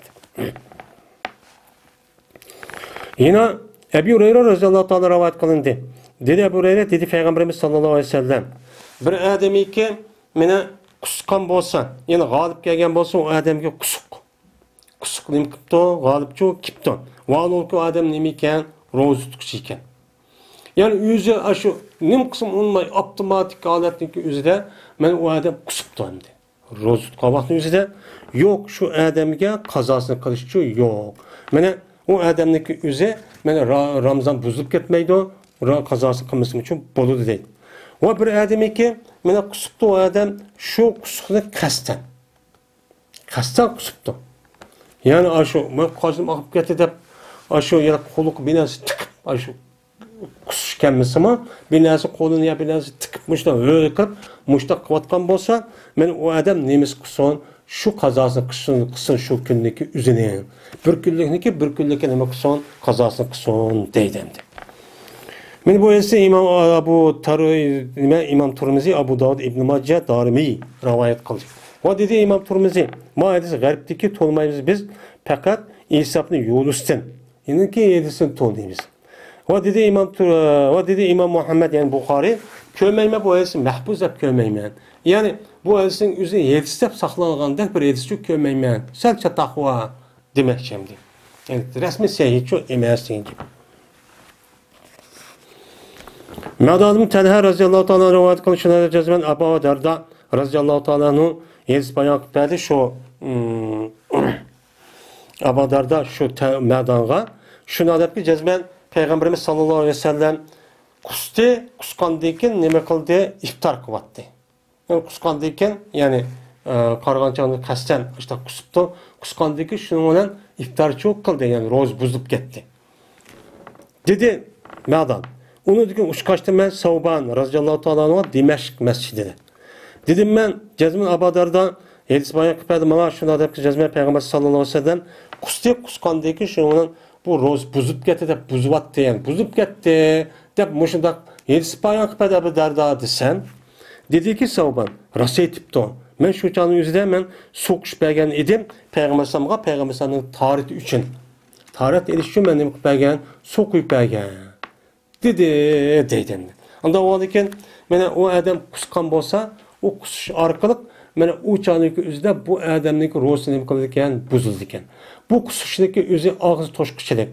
يەنە ئەبۇ ھۇرەيرە رەزىياللاھۇ تائالا رىۋايەت قىلىندى. دېدى ئەبۇ ھۇرەيرە، دېدى پەيغەمبىرىمىز ساللاللاھۇ ئەلەيھى ۋەسەللەم، بىر ئادەمكى مېنى قۇسقان بولسا، يەنى غالىپ كەلگەن بولسا، ئۇ ئادەمگە قۇسۇق. قۇسۇق نېمە قىپتۇ؟ غالىپچۇ كىپتۇ. ۋالۇكى ئۇ ئادەم نېمە ئىكەن؟ روزا تۇتقۇچى ئىكەن. يەنى ئۆزى ئاشۇ نېمە قىلسىمۇ ئۇنىماي، ئاپتوماتىك ھالەتنىڭكى ئۆزىدە مەن ئۇ ئادەم قۇسۇپتۇ ئەمدى. روزا تۇتقان ۋاقىتنىڭ ئۆزىدە يوق، شۇ ئادەمگە قازاسىنى قىلىشچۇ يوق. مانا ئۇ ئادەمنىڭكى ئۆزى، مانا را-، رامزان بۇزۇلۇپ كەتمەيدۇ، را-، قازاسىنى قىلمىسىمۇچۇ بولىدۇ دەيدۇ. ۋە بىر ئادەمكى، مانا قۇسۇپتۇ ئۇ ئادەم، شۇ قۇسۇقنى قەستەن. قەستەن قۇسۇپتۇ. يەنى ئاشۇ، مانا قاجىم ئاغىپ كەتتى دەپ، ئاشۇ يەنە قولىغا بىر نەرسە تىقىپ، ئاشۇ قۇسۇش كەلمىسىمۇ، بىر نەرسە قولىنى يا بىر نەرسە تىقىپ، مۇشۇنداق ھۆركىرەپ، مۇشۇنداق قىلىۋاتقان بولسا، مەن ئۇ ئادەم نېمىسى قىلسۇن، شۇ قازاسىنى قىلسۇن، قىلسۇن شۇ كۈننىكى ئۆزىنى. بىر كۈنلۈكنىكى بىر كۈنلۈككە نېمە قىلسۇن، قازاسىنى قىلسۇن، دەيدۇ ئەمدى. مانا بۇ ھەدىسنى ئىمام ئابۇ تارۇ-، نېمە، ئىمام تۇرمىزى، ئابۇ داۋۇد، ئىبنى ماجە، دارىمى رىۋايەت قىلدى. ۋە دېدى ئىمام تۇرمىزى، ما ھەدىس غەربتىكى تونۇمايمىز بىز پەقەت ئىسابنى يۇنۇستىن. ئېنىڭكى ھەدىسنى تونۇيمىز. ۋە دېدى ئىمام تۇر-، ۋە دېدى ئىمام مۇھەممەد، يەنى بۇخارىي، كۆرمەيمەن بۇ ھەدىسنى مەھپۇز دەپ كۆرمەيمەن. يەنى بۇ ھەدىسنىڭ ئۆزى ھەدىس دەپ ساقلانغاندەك بىر ھەدىسچۇ كۆرمەيمەن. سەل چاتاق بار دېمەكچى ئەمدى. يەنى رەسمىي سەھىھچۇ ئەمەس دېگەن گەپ. مەدان ئىبن تەلھە رەزىياللاھۇ تائالا ئەنھۇ رىۋايەت قىلغان شۇنى جەزمەن ئەبۇ دەردا رەزىياللاھۇ تائالا ئەنھۇ ھەدىس بايان قىلىپ بەردى شۇ، ئىم، ئەبۇ دەردا شۇ تە-، مەدانغا شۇنى دەپكى جەزمەن پەيغەمبىرىمىز ساللاللاھۇ ئەلەيھى ۋەسەللەم قۇستى، قۇسقاندىن كېيىن نېمە قىلدى؟ ئىپتار قىلىۋاتتى. يەنى قۇسقاندىن كېيىن، يەنى، ئە، قارىغان چاغدا قەستەن ئاشۇنداق قۇسۇپتۇ. قۇسقاندىن كېيىن شۇنىڭ بىلەن ئىپتارچۇ قىلدى، يەنى روزا بۇزۇلۇپ كەتتى. دېدى مەدان. ئۇنىڭدىن كېيىن ئۇچقاچتىن مەن سەۋبان رەزىياللاھۇ تائالا ئەنھۇغا دىمەشق مەسچىتىدە. دېدىم مەن، جەزمەن ئابۇ دەردا ھەدىس بايان قىلىپ بەردى ماڭا، شۇنداق دەپ جەزمەن پەيغەمبەر ساللاللاھۇ ئەلەيھى ۋەسەللەم قۇستى، قۇسقاندىن كېيىن شۇنىڭ بىلەن بۇ روزا بۇزۇپ كەتتى دەپ بۇزۇۋاتتى، يەنى بۇزۇپ كەتتى دەپ مۇشۇنداق ھەدىس بايان قىلىپ بەردى ئەبۇ دەردا دېسەم، دېدىكى سەۋبان، راست ئېيتىپتۇ. مەن شۇ چاغنىڭ ئۆزىدە مەن سۇ قۇيۇپ بەرگەن ئىدىم پەيغەمبەر ئەلەيھىسسالامغا، پەيغەمبەر ئەلەيھىسسالامنىڭ تاھارىتى ئۈچۈن. تاھارەت ئېلىش ئۈچۈن مەن نېمە قىلىپ بەرگەن؟ سۇ قۇيۇپ بەرگەن. دېدى، دەيدۇ ئەمدى. ئاندىن بولغاندىكىن، مانا ئۇ ئادەم قۇسقان بولسا، ئۇ قۇسۇش ئارقىلىق، مانا ئۇ چاغنىڭكى ئۆزىدە بۇ ئادەمنىڭكى روزىسى نېمە قىلىدىكەن؟ بۇزۇلىدىكەن. بۇ قۇسۇشنىڭكى ئۆزى ئاغزى توشقۇچىلىك.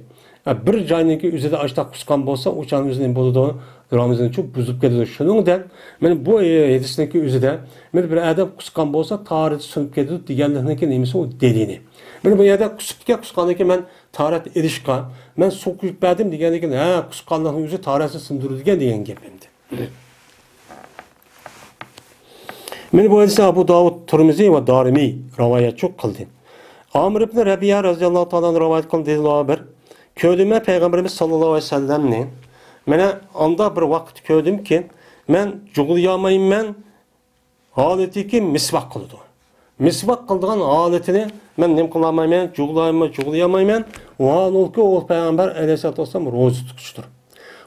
ئە، بىر جاينىڭكى ئۆزىدە ئاشۇنداق قۇسقان بولسا، ئۇ چاغنىڭ ئۆزى نېمە بولىدۇ؟ رامىزانچۇ بۇزۇلۇپ كېتىدۇ. شۇنىڭدەك، مانا بۇ، ئە، ھەدىسنىڭكى ئۆزىدە، مانا بىر ئادەم قۇسقان بولسا، تاھارىتى سۇنۇپ كېتىدۇ دېگەنلىكنىڭكى نېمىسى ئۇ دەلىلى. مانا بۇ يەردە قۇسۇپتىكەن، قۇسقاندىن كېيىن مەن تاھارەت ئېلىشقا، مەن سۇ قۇيۇپ بەردىم دېگەندىن كېيىن، ھە، قۇسقانلىقنىڭ ئۆزى تاھارەتنى سۇندۇرىدىكەن دېگەن گەپ ئەمدى. مانا بۇ ھەدىسنى ئەبۇ داۋۇد، تۇرمىزى ۋە دارىمى رىۋايەتچۇ قىلدى. ئامىر ئىبن رەبىيە رەزىياللاھۇ تائالا ئەنھۇ رىۋايەت قىلدى، دېدى بىر، كۆردۈم مەن پەيغەمبىرىمىز ساللاللاھۇ ئەلەيھى ۋەسەللەمنى. مانا ئاندا بىر ۋاقىت كۆردۈمكى، مەن جۇغلىيالمايمەن، ھالىتىكى مىسۋاك قىلىدۇ. مىسۋاك قىلىدىغان ھالىتىنى مەن نېمە قىلالمايمەن، جۇغلايمەن، جۇغلىيالمايمەن. ۋاھالۇنكى ئۇ پەيغەمبەر ئەلەيھىسسالاتۇ ۋەسسالام روزا تۇتقۇچىدۇر.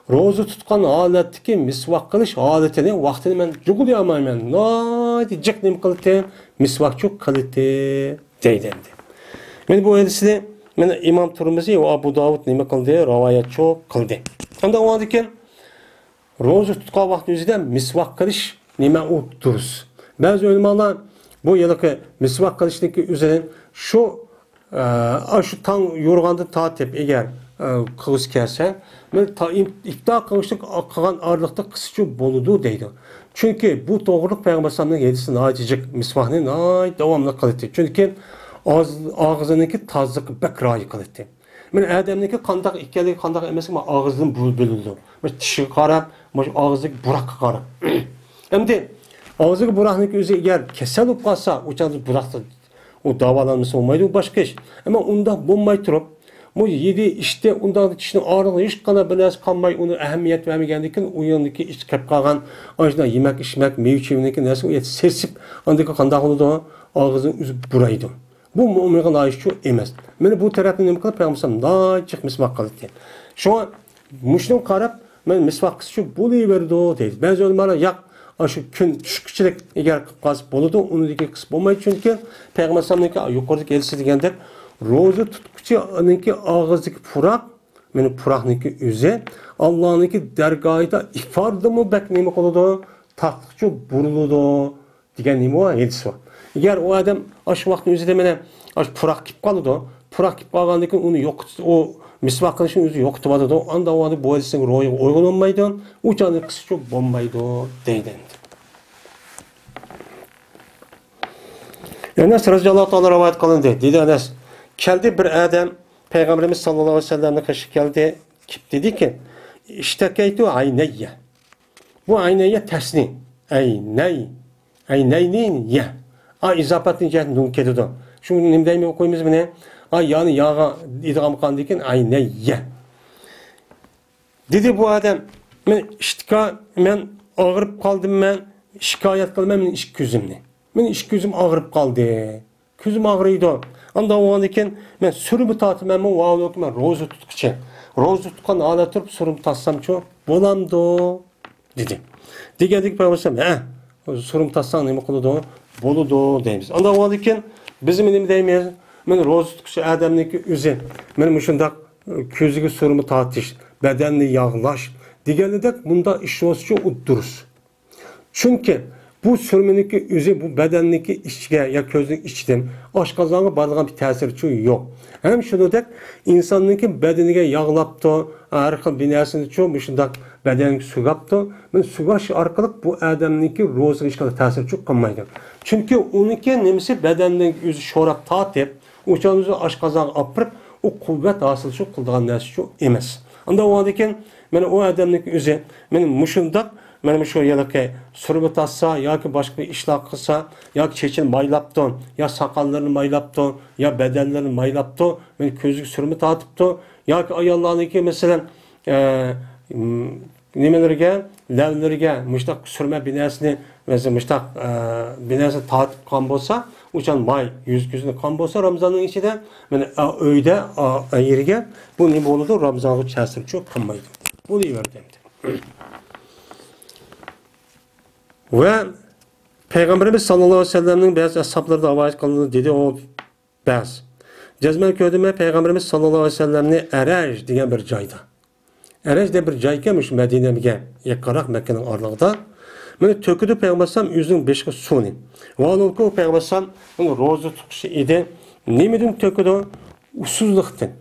روزا تۇتقان ھالەتتىكى مىسۋاك قىلىش ھالىتىنى، ۋاقتىنى مەن جۇغلىيالمايمەن. ناھايىتى جىق نېمە قىلىتتى؟ مىسۋاكچۇ قىلىتتى، دەيدۇ ئەمدى. مانا بۇ ھەدىسنى مانا ئىمام تۇرمىزى ۋە ئابۇ داۋۇد نېمە قىلدى؟ رىۋايەتچۇ قىلدى. ئەمدى ئۇنىڭدىن كېيىن روزا تۇتقان ۋاقتى ئۆزىدە مىسۋاك قىلىش نېمە ئۇ دۇرۇس. بەزى ئۆلىمالار بۇ ھېلىقى مىسۋاك قىلىشنىڭكى ئۆزىنى شۇ، ئە، شۇ تاڭ يورۇغاندىن تارتىپ ئەگەر، ئە، قىلغۇسى كەلسە، مەن تا-، ئىم-، ئىپتار قىلغۇچىلىك قىلغان ئارىلىقتا قىلسىچۇ بولىدۇ دەيدۇ. چۈنكى بۇ توغرىلىق پەيغەمبەر ئەلەيھىسسالامنىڭ ھەدىسى ناھايىتى جىق، مىسۋاكنى ناھايىتى داۋاملىق قىلاتتى. چۈنكى ئاغزى-، ئاغزىنىڭكى تازىلىقىغا بەك رىئايە قىلاتتى. مانا ئادەمنىڭكى قانداق ئىكەنلىكى، قانداق ئەمەسلىكى مانا ئاغزىدىن بۇ بىلىنىدۇ. مانا چىشىغا قاراپ، مانا ئاغزىدىكى بۇراققا قاراپ. ئەمدى ئاغزىدىكى بۇراقنىڭكى ئۆزى ئەگەر كېسەل بولۇپ قالسا، ئۇ چاغدا بۇراقتا ئۇ داۋالانمىسا بولمايدۇ، بۇ باشقا ئىش. ئەمما ئۇنداق بولماي تۇرۇپ، بۇ يېدى، ئىچتى، ئۇنداق چىشنىڭ ئارىغا ھېچقانداق بىر نەرسە قالماي، ئۇنى ئەھمىيەت بەرمىگەندىن كېيىن، ئۇ يېنىدىكى ئىچ قېلىپ قالغان ئاشۇنداق يېمەك، ئىچمەك، مېۋە-چېۋىنىڭكى نەرسە ئۇ يەردە سېسىپ، ئاندىن كېيىن قانداق قىلىدۇ؟ ئاغزىنى ئۆزى بۇرايدۇ. بۇ مۆمىنغا لايىقچۇ ئەمەس. مانا بۇ تەرەپنى نېمە قىلىپ، پەيغەمبەر ئەلەيھىسسالام ناھايىتى جىق مىسۋاك قىلاتتى. شۇڭا مۇشۇنىڭغا قاراپ، مەن مىسۋاك قىلسىچۇ بولۇۋېرىدۇ دەيدۇ. بەزى ئۆلىمالار، ياق، ئاشۇ كۈن چۈشكۈچىلىك ئەگەر قىلىپ قالسا بولىدۇ، ئۇنىڭدىن كېيىن قىلسا بولمايدۇ، چۈنكى پەيغەمبەر ئەلەيھىسسالامنىڭكى يۇقىرىدىكى ھەدىسى دېگەندەك، روزا تۇتقۇچىنىڭكى ئاغزىدىكى پۇراق، مانا پۇراقنىڭكى ئۆزى ئاللانىڭكى دەرگاھىدا ئىپادىمۇ بەك نېمە قىلىدۇ، تاتلىقچۇ بۇرۇلىدۇ. دېگەن نېمە بار؟ ھەدىس بار. ئەگەر ئۇ ئادەم ئاشۇ ۋاقىتنىڭ ئۆزىدە مانا ئاشۇ پۇراق كېلىپ قالىدۇ. پۇراق كېلىپ قالغاندىن كېيىن ئۇنى يوقىتىش، ئۇ مىسۋاك قىلىشنى ئۆزى يوقىتىۋاتىدۇ. ئاندا ئۇ ئادەم بۇ ھەدىسنىڭ روھىغا ئۇيغۇن بولمايدۇ. ئۇ چاغدا قىلسىچۇ بولمايدۇ دەيدۇ ئەمدى. ئەنەس رەزىياللاھۇ تائالا رىۋايەت قىلىندى. دېدى ئەنەس، كەلدى بىر ئادەم پەيغەمبىرىمىز ساللاللاھۇ ئەلەيھى ۋەسەللەمنىڭ قېشىغا كەلدى. كېلىپ دېدىكى، ئىشتەكەيتۇ ئەينەييە. بۇ ئەينەييە تەسنى. ئەينەي. ئەينەينى يە. ئا ئىزاپەتنى جەھەتتىن نۇن كېتىدۇ. شۇ نېمە دەيمىز ئوقۇيمىز بۇنى؟ ئاي، يانى ياغا دېيدىغان بولغاندىكىن، ئاي، نە يە. دېدى بۇ ئادەم، مەن ئىشتىكا، مەن ئاغرىپ قالدىم، مەن شىكايەت قىلىمەن، مېنىڭ ئىككى كۆزۈمنى. مېنىڭ ئىككى كۆزۈم ئاغرىپ قالدى. كۆزۈم ئاغرىيدۇ. ئانداق بولغاندىن كېيىن مەن سۈرمە تارتىمەنمۇ، ۋاۋۇلۇكى مەن روزا تۇتقۇچى. روزا تۇتقان ھالەتتە تۇرۇپ سۈرمە تارتسامچۇ بولامدۇ؟ دېدى. دېگەندىكىن پەيغەمبەر ئەلەيھىسسالام، ھە، سۈرمە تارتساڭ نېمە قىلىدۇ؟ بولىدۇ دەيمىز. ئانداق بولغاندىن كېيىن بىز نېمە دەيمىز؟ مەن روزا تۇتقۇچى ئادەمنىڭكى ئۆزى، مەن مۇشۇنداق كۆزىگە سۈرمە تارتىش، بەدەننى ياغلاش دېگەندەك مۇنداق ئىش بولسىچۇ ئۇ دۇرۇس. چۈنكى بۇ سۈرمىنىڭكى ئۆزى بۇ بەدەننىڭكى ئىچىگە يا كۆزنىڭ ئىچىدىن ئاشقازانغا بارىدىغان بىر تەسىرىچۇ يوق. ھەم شۇنىڭدەك ئىنساننىڭكى بەدىنىگە ياغلاپتۇ، ھەر خىل بىر نەرسىنىچۇ مۇشۇنداق بەدەنگە سۈگەپتۇ. مانا سۈگەش ئارقىلىق بۇ ئادەمنىڭكى روزىغا ھېچقانداق تەسىرچۇ قىلمايدۇ. چۈنكى ئۇنىڭكى نېمىسى بەدەننىڭ ئۆزى شوراپ تارتىپ، ئۇ چاغدا ئاشقازانغا ئاپىرىپ، ئۇ قۇۋۋەت ھاسىلچۇ قىلىدىغان نەرسىچۇ ئەمەس. ئانداق بولغاندىكىن، مانا ئۇ ئادەمنىڭكى ئۆزى، مانا مۇشۇنداق، مانا مۇشۇ ھېلىقى سۈرمە تارتسا ياكى باشقا بىر ئىشلار قىلسا، ياكى چېچىنى مايلاپتۇ، يا ساقاللىرىنى مايلاپتۇ، يا بەدەنلىرىنى مايلاپتۇ، مانا كۆزىگە سۈرمە تارتىپتۇ، ياكى ئاياللارنىڭكى، مەسىلەن، ئە، م، نېمىلىرىگە، لەۋلىرىگە مۇشتاق سۈرمە بىناسىنى، مەسىلەن، مۇشتاق، ئە، بىناسىنى تارتىپ قالغان بولسا، ئۇچان ماي يۈز كۆزىنى قىلغان بولسا، رامزاننىڭ ئىچىدە، مانا، ئا، ئۆيدە، ئا، ئەيرىگە بۇ نېمە بولىدۇ؟ رامزانغا تەسىرچۇ قىلمايدۇ. بولۇۋەردى ئەمدى. ۋە پەيغەمبىرىمىز ساللاللاھۇ ئەلەيھى ۋەسەللەمنىڭ بەزى ئەسھابلىرىدىن رىۋايەت قىلىنىدۇ، دېدى ئۇ، بەز. جەزمەن كۆردۈم مەن پەيغەمبىرىمىز ساللاللاھۇ ئەلەيھى ۋەسەللەمنى ئەرەج دېگەن بىر جايدا. ئەرەج دەپ بىر جايكەن، مۇشۇ مەدىنەگە يېقىنراق، مەككىنىڭ ئارىلىقىدا. مانا تۆكىدۇ پەيغەمبەر ئەلەيھىسسالام ئۆزىنىڭ بېشىغا سۇنى. ۋاھالۇكى، ئۇ پەيغەمبەر ئەلەيھىسسالام ئۇنىڭ روزا تۇتۇشى ئىدى. نېمىدىن تۆكىدۇ؟ ئۇسسۇزلۇقتىن.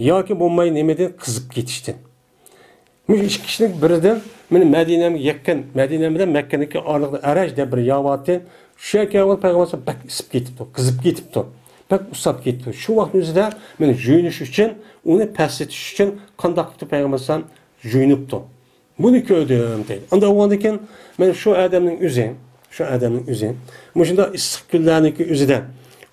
ياكى بولماي نېمىدىن؟ قىزىپ كېتىشتىن. مۇشۇ ئىككى كىشىنىڭ بىرىدىن، مانا مەدىنەمگە يېقىن، مەدىنە بىلەن مەككىنىڭكى ئارىلىقىدا ئەرەج دەپ بىر يەر بارتى. شۇ يەرگە كەلگەندە پەيغەمبەر ئەلەيھىسسالام بەك ئىسسىپ كېتىپتۇ، قىزىپ كېتىپتۇ، بەك ئۇسساپ كېتىپتۇ. شۇ ۋاقىتنىڭ ئۆزىدە مانا يۇيۇنۇش ئۈچۈن، ئۇنى پەسلىتىش ئۈچۈن قانداق قىپتۇ پەيغەمبەر ئەلەيھىسسالام؟ يۇيۇنۇپتۇ. بۇنى كۆردۈم دەيدۇ. ئانداق بولغاندىكىن، مانا شۇ ئادەمنىڭ ئۆزى، شۇ ئادەمنىڭ ئۆزى مۇشۇنداق ئىسسىق كۈنلەرنىڭكى ئۆزىدە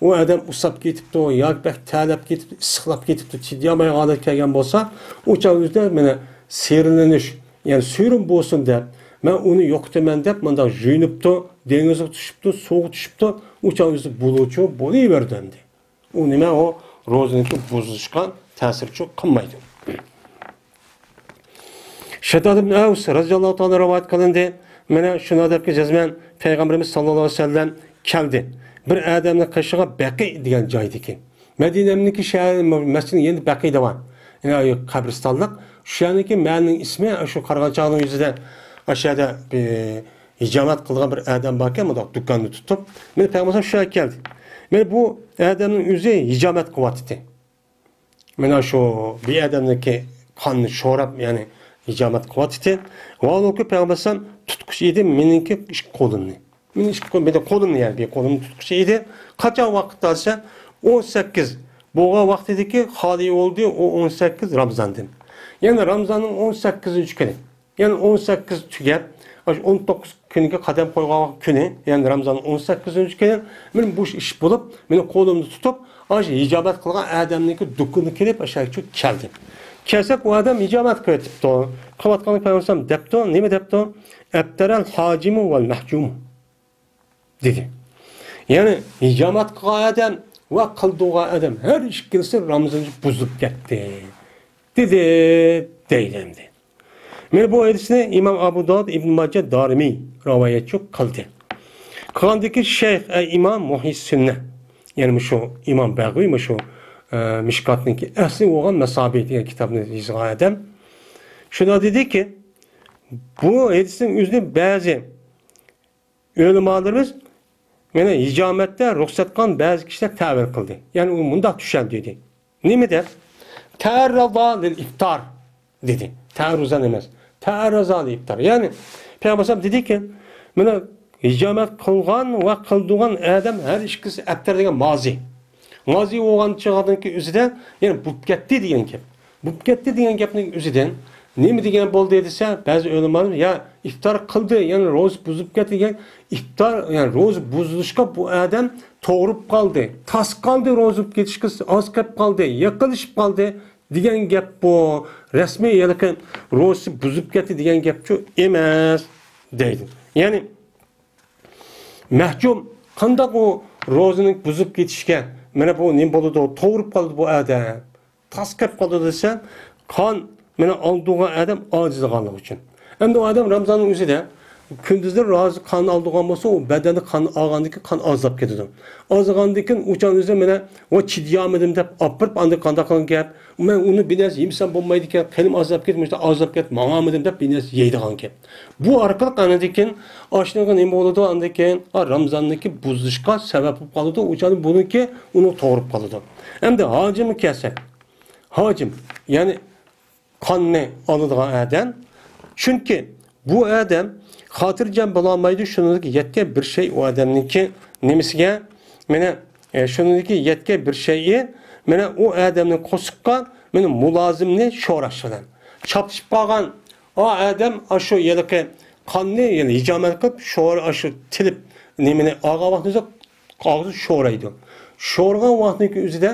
ئۇ ئادەم ئۇسساپ كېتىپتۇ ياكى بەك تەرلەپ كېتىپتۇ، ئىسسىقلاپ كېتىپتۇ، چىدىيالمايدىغان ھالەتكە كەلگەن بولسا، ئۇ چاغ ئۆزىدە مانا سېرىنلىنىش، يەنى سېرىن بولسۇن دەپ، مەن ئۇنى يوقىتىمەن دەپ مۇنداق يۇيۇنۇپتۇ، دېڭىزغا چۈشۈپتۇ، سۇغا چۈشۈپتۇ، ئۇ چاغ ئۆزى بولۇچۇ بولۇۋەردى ئەمدى. ئۇ نېمە؟ ئۇ روزىنىڭكى بۇزۇلۇشقا تەسىرچۇ قىلمايدۇ. شەدداد ئىبن ئەۋس رەزىياللاھۇ تائالا رىۋايەت قىلىندى. مانا شۇنى دەپكى جەزمەن پەيغەمبىرىمىز ساللاللاھۇ ئەلەيھى ۋەسەللەم كەلدى. بىر ئادەمنىڭ قېشىغا بەقى دېگەن جايدىكى. مەدىنەمنىڭكى شەھەر مەسچىتىنىڭ يېنىدا بەقى دەۋار. يەنى قەبرىستانلىق. شۇ يەرنىڭكى مەھەللىنىڭ ئىسمى شۇ قارىغانچاغنىڭ يۈزىدە ئاشۇ يەردە بىر ھىجامەت قىلغان بىر ئادەم باركەن، مۇنداق دۇكاننى تۇتۇپ، مانا پەيغەمبەر شۇ يەرگە كەلدى. مانا بۇ ئادەمنىڭ ئۆزى ھىجامەت قىلىۋاتىدۇ. مانا شۇ بىر ئادەمنىڭكى قاننى شوراپ، يەنى ھىجامەت قىلىۋاتىدۇ. ۋاھالۇكى پەيغەمبەر ئەلەيھىسسالام تۇتقۇچى ئىدى مېنىڭكى ئىككى قولۇمنى. مېنىڭ ئىككى قول-، مېنىڭ قولۇمنى، يەنى بىر قولۇمنى تۇتقۇچى ئىدى. قاچان ۋاقىتتا دېسە، ئون سەككىز بولغان ۋاقتىدىكى خالىي بولدى، ئۇ ئون سەككىز رامزاندىن. يەنى رامزاننىڭ ئون سەككىزىنچى كۈنى. يەنى ئون سەككىز تۈگەپ، ئاشۇ ئون توققۇز كۈنگە قەدەم قويغان كۈنى، يەنى رامزاننىڭ ئون سەككىزىنچى كۈنى، مانا بۇ ئىش بولۇپ، مېنىڭ قولۇمنى تۇتۇپ، ئاشۇ ھىجامەت قىلغان ئادەمنىڭكى دۇكىنىغا كېلىپ، ئاشۇ يەرگە كەلدى. كەلسەك، ئۇ ئادەم ھىجامەت قىلىۋېتىپتۇ. قىلىۋاتقانلىقى پەيغەمبەر دەپتۇ، نېمە دەپتۇ؟ «ئەپتەرەل ھاجىمۇ ۋەل مەھجۇمۇ» دېدى. يەنى ھىجامەت قىلغان ئادەم ۋە قىلدۇرغان ئادەم ھەر ئىككىلىسى رامزانچە بۇزۇلۇپ كەتتى، دېدى، دەيدۇ ئەمدى. مانا بۇ ھەدىسنى ئىمام ئابۇ داۋۇد، ئىبن ماجە، دارىمى رىۋايەتچى قىلدى. قىلغاندىكى شەيخ ئەي ئىمام مۇھيىسسۈننە، يەنى مۇشۇ ئىمام بەغۋى، مۇشۇ، ئە، مىشكاتنىڭكى ئەسلى بولغان مەسابى دېگەن كىتابنى يازغان ئادەم شۇنداق دېدىكى، بۇ ھەدىسنىڭ ئۆزىنى بەزى ئۆلىمالىرىمىز مانا ھىجامەتتە رۇخسەت قىلغان بەزى كىشىلەر تەۋىل قىلدى. يەنى ئۇ مۇنداق چۈشەندى دېدى. نېمە دەپ؟ «تەئەررەزا لىل ئىفتار» دېدى. تەئەررۇزان ئەمەس. «تەئەررەزا لىل ئىفتار». يەنى پەيغەمبەر ئەلەيھىسسالام دېدىكى، مانا ھىجامەت قىلغان ۋە قىلدۇرغان ئادەم ھەر ئىككىسى ئەپتەر دېگەن مازى. مازى بولغان چېغىنىڭكى ئۆزىدە، يەنى بوپ كەتتى دېگەن گەپ. بوپ كەتتى دېگەن گەپنىڭ ئۆزىدىن نېمە دېگەن بولدى دېسە، بەزى ئۆلىمالار، يا ئىپتار قىلدى، يەنى روزا بۇزۇپ كەتتى دېگەن، ئىپتار، يەنى روزا بۇزۇلۇشقا بۇ ئادەم توغرىپ قالدى، تاس قالدى، روزا بۇزۇپ كېتىشكە ئاز قېلىپ قالدى، يېقىنلىشىپ قالدى دېگەن گەپ بۇ. رەسمىي ھېلىقى روزىسى بۇزۇپ كەتتى دېگەن گەپچۇ ئەمەس، دەيدۇ. يەنى مەھجۇم قانداق ئۇ روزىنى بۇزۇپ كېتىشكە، مانا بۇ نېمە بولىدۇ، توغرىپ قالىدۇ بۇ ئادەم. تاس قېلىپ قالىدۇ دېسە، قان، مانا ئالىدىغان ئادەم ئاجىزلىغانلىقى ئۈچۈن. ئەمدى ئۇ ئادەم رامزاننىڭ ئۆزىدە كۈندۈزلىرى روزا قان ئالىدىغان بولسا، ئۇ بەدەندە قان ئالغاندىن كېيىن قان ئازلاپ كېتىدۇ. ئازلىغاندىن كېيىن ئۇ چاغ ئۆزى مانا، ۋاي چىدىيالمىدىم دەپ ئاپىرىپ، ئاندىن قانداق قىلغان گەپ؟ مەن ئۇنى بىر نەرسە يېمىسەم بولمايدىكەن، قېنىم ئازلاپ كېتىپ، مۇشۇنداق ئازلاپ كېتىپ ماڭالمىدىم دەپ بىر نەرسە يەيدىغان گەپ. بۇ ئارقىلىق ئاندىن كېيىن ئاشۇنىڭغا نېمە بولىدۇ؟ ئاندىن كېيىن، ئا، رامزاننىڭكى بۇزۇلۇشقا سەۋەب بولۇپ قالىدۇ. ئۇ چاغدا بۇنىڭكى ئۇنىڭ توغرىپ قالىدۇ. ئەمدى ھاجىمغا كەلسەك، ھاجىم، يەنى قاننى ئالىدىغان ئادەم. چۈنكى بۇ ئادەم خاتىرجەم بولالمايدۇ، شۇنىڭدىكى يەتكەن بىر شەي ئۇ ئادەمنىڭكى نېمىسىگە، مانا، ئە، شۇنىڭدىكى يەتكەن بىر شەيئى، مانا، ئۇ ئادەمنىڭ قورسىقىغا، مانا، مۇلازىمنى شوراش بىلەن. چاپلىشىپ قالغان ئا ئادەم ئاشۇ ھېلىقى قاننى، يەنى ھىجامەت قىلىپ، شورا ئاشۇ تىلىپ نېمىنى ئالغان ۋاقتىدا ئاغزى شورايدۇ. شورىغان ۋاقتىنىڭكى ئۆزىدە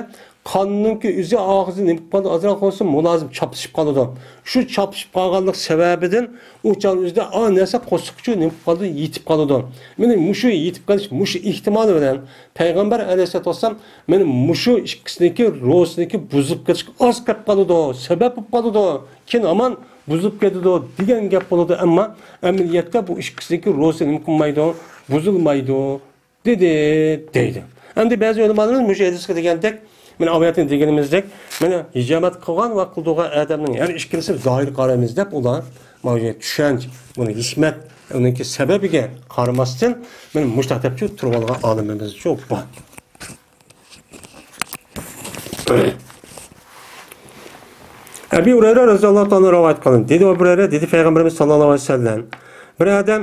قاننىڭكى ئۆزى ئاغزى نېمە قىلىپ قالىدۇ؟ ئازراق بولسا مۇلازىم چاپلىشىپ قالىدۇ. شۇ چاپلىشىپ قالغانلىق سەۋەبىدىن ئۇ چاغنىڭ ئۆزىدە ئا نەرسە قورسىقى ئۈچۈن نېمە قىلىپ قالىدۇ؟ يېتىپ قالىدۇ. مانا مۇشۇ يېتىپ قېلىش، مۇشۇ ئېھتىمالى بىلەن پەيغەمبەر ئەلەيھىسسالاتۇ ۋەسسالام مانا مۇشۇ ئىككىسىنىڭكى روزىسىنىڭكى بۇزۇلۇپ كېتىشكە ئاز قېلىپ قالىدۇ، سەۋەب بولۇپ قالىدۇ. كېيىن ھامان بۇزۇلۇپ كېتىدۇ دېگەن گەپ بولىدۇ، ئەمما ئەمەلىيەتتە بۇ ئىككىسىنىڭكى روزىسى نېمە قىلمايدۇ؟ بۇزۇلمايدۇ، دېدى، دەيدۇ. ئەمدى بەزى ئۆلىمالىرىمىز مۇشۇ ھەدىسكە دېگەندەك، مانا ئايەتنى دېگىنىمىزدەك، مانا ھىجامەت قىلغان ۋە قىلىدىغان ئادەمنىڭ ھەر ئىككىلىسى زاھىر قارايمىز دەپ، ئۇلار مانا چۈشەنچە، بۇنى ھېكمەت، ئۇنىڭكى سەۋەبىگە قارىماستىن، مانا مۇشۇنداق دەپ تۇرۇۋالغان ئالىمىمىزچۇ بار. ئەبى ھۇرەيرە رەزىياللاھۇ تائالا رىۋايەت قىلىندى. دېدى ئەبۇ ھۇرەيرە، دېدى پەيغەمبىرىمىز ساللاللاھۇ ئەلەيھى ۋەسەللەم، بىر ئادەم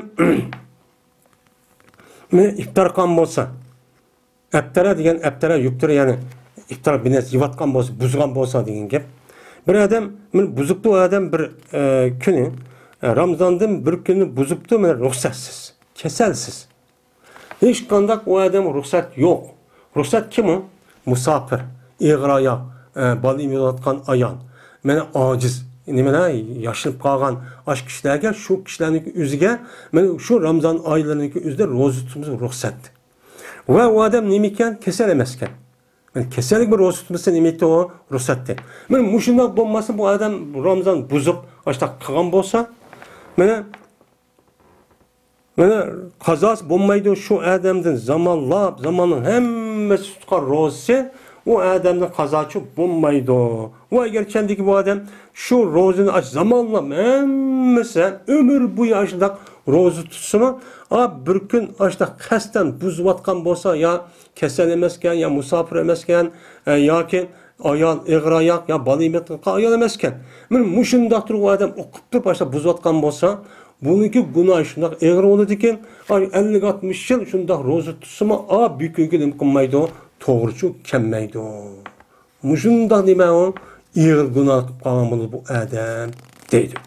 مانا ئىپتار قىلغان بولسا، ئەپتەرە دېگەن، ئەپتەرە يۇپتۇرۇ، يەنى ئىپتار بىنەس يەۋاتقان بولسا، بۇزغان بولسا دېگەن گەپ. بىر ئادەم مانا بۇزۇپتۇ، ئۇ ئادەم بىر، ئە، كۈنى، ئە، رامزاندىن بىر كۈننى بۇزۇپتۇ، مانا رۇخسەتسىز، كېسەلسىز. ھېچقانداق ئۇ ئادەمگە رۇخسەت يوق. رۇخسەت كىم ئۇ؟ مۇساپىر، ئېغىر ئاياغ، ئە، بالا ئېمىۋاتقان ئايال، مانا ئاجىز، نېمىلا ياشىنىپ قالغان ئاشۇ كىشىلەرگە، شۇ كىشىلەرنىڭكى ئۆزىگە، مانا شۇ رامزان ئايلىرىنىڭكى ئۆزىدە روزا تۇتمىسا رۇخسەت. ۋە ئۇ ئادەم نېمە ئىكەن؟ كېسەل ئەمەسكەن. مانا كېسەللىك بىر روزا تۇتمىسا نېمە ئىكەن ئۇ؟ رۇخسەتتى. مانا مۇشۇنداق بولماسا بۇ ئادەم رامزان بۇزۇپ ئاشۇنداق قىلغان بولسا، مانا مانا قازاسى بولمايدۇ شۇ ئادەمدىن زامانلاپ، زاماننىڭ ھەممىسى تۇتقان روزىسى ئۇ ئادەمدىن قازاچۇ بولمايدۇ. ئۇ ئەگەر چەندىكى بۇ ئادەم شۇ روزىنى ئاش زامانلاپ ھەممىسى ئۆمۈر بويى ئاشۇنداق روزا تۇتسىمۇ، ئا، بىر كۈن ئاشۇنداق قەستەن بۇزۇۋاتقان بولسا، يا كېسەل ئەمەسكەن، يا مۇساپىر ئەمەسكەن، ئە، ياكى ئايال ئېغىر ئاياق يا بالا ئېمىۋاتقان ئايال ئەمەسكەن. مانا مۇشۇنداق تۇرۇپ ئۇ ئادەم ئوقۇپ تۇرۇپ باشلاپ بۇزۇۋاتقان بولسا، بۇنىڭكى گۇناھى شۇنداق ئېغىر بولىدىكەن، ئەللىك ئاتمىش يىل شۇنداق روزا تۇتسىمۇ، ئا، بۈگۈنگە نېمە قىلمايدۇ، توغرىچۇ كەلمەيدۇ. مۇشۇنداق نېمە ئۇ ئېغىر گۇناھ قىلىپ قالغان بولىدۇ بۇ ئادەم، دەيدۇ.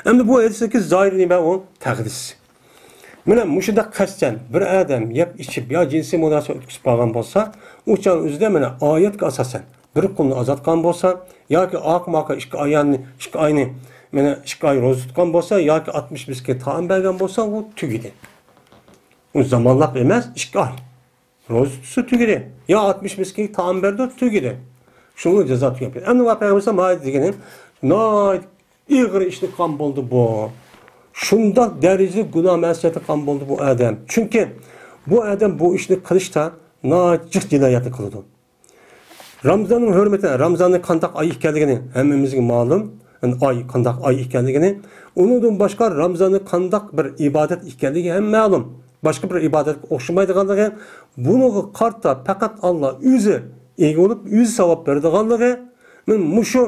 ئەمدى بۇ ھەدىستىكى زاھىر نېمە ئۇ؟ تەقدىس. مانا مۇشۇنداق قەستەن بىر ئادەم يەپ ئىچىپ يا جىنسىي مۇناسىۋەت ئۆتكۈزۈپ قالغان بولسا، ئۇ چاغ ئۆزىدە مانا ئايەتكە ئاساسەن بىر قۇلنى ئازاد قىلغان بولسا، ياكى ئاقماقا ئىككى ئايالنى، ئىككى ئاينى، مانا ئىككى ئاي روزا تۇتقان بولسا، ياكى ئاتمىش مىسكىنگە تائام بەرگەن بولسا، ئۇ تۈگىدى. ئۇ زامانلاپ ئەمەس، ئىككى ئاي. روزا تۇتسا تۈگىدى. يا ئاتمىش مىسكىنگە تائام بەردى، تۈگىدى. شۇڭا جازا تۈگەپ كېتىدۇ. ئەمدى پەيغەمبەر ئەلەيھىسسالام ئايەت دېگىنى، ناھايىتى ئېغىر ئىشنى قىلغان بولدى بۇ. شۇنداق دەرىجىدە گۇناھ مەسىيەتنى قىلغان بولدى بۇ ئادەم. چۈنكى بۇ ئادەم بۇ ئىشنى قىلىشتا ناھايىتى جىق جىنايەتنى قىلىدۇ. رامزاننىڭ ھۆرمىتى، رامزاننىڭ قانداق ئاي ئىكەنلىكىنى ھەممىمىزگە مەلۇم. ئاي، قانداق ئاي ئىكەنلىكىنى، ئۇنىڭدىن باشقا رامزاننىڭ قانداق بىر ئىبادەت ئىكەنلىكى ھەم مەلۇم. باشقا بىر ئىبادەتكە ئوخشىمايدىغانلىقى، بۇنىڭغا قارىتا پەقەت ئاللا ئۆزى ئىگە بولۇپ، ئۆزى ساۋاب بېرىدىغانلىقى، مانا مۇشۇ،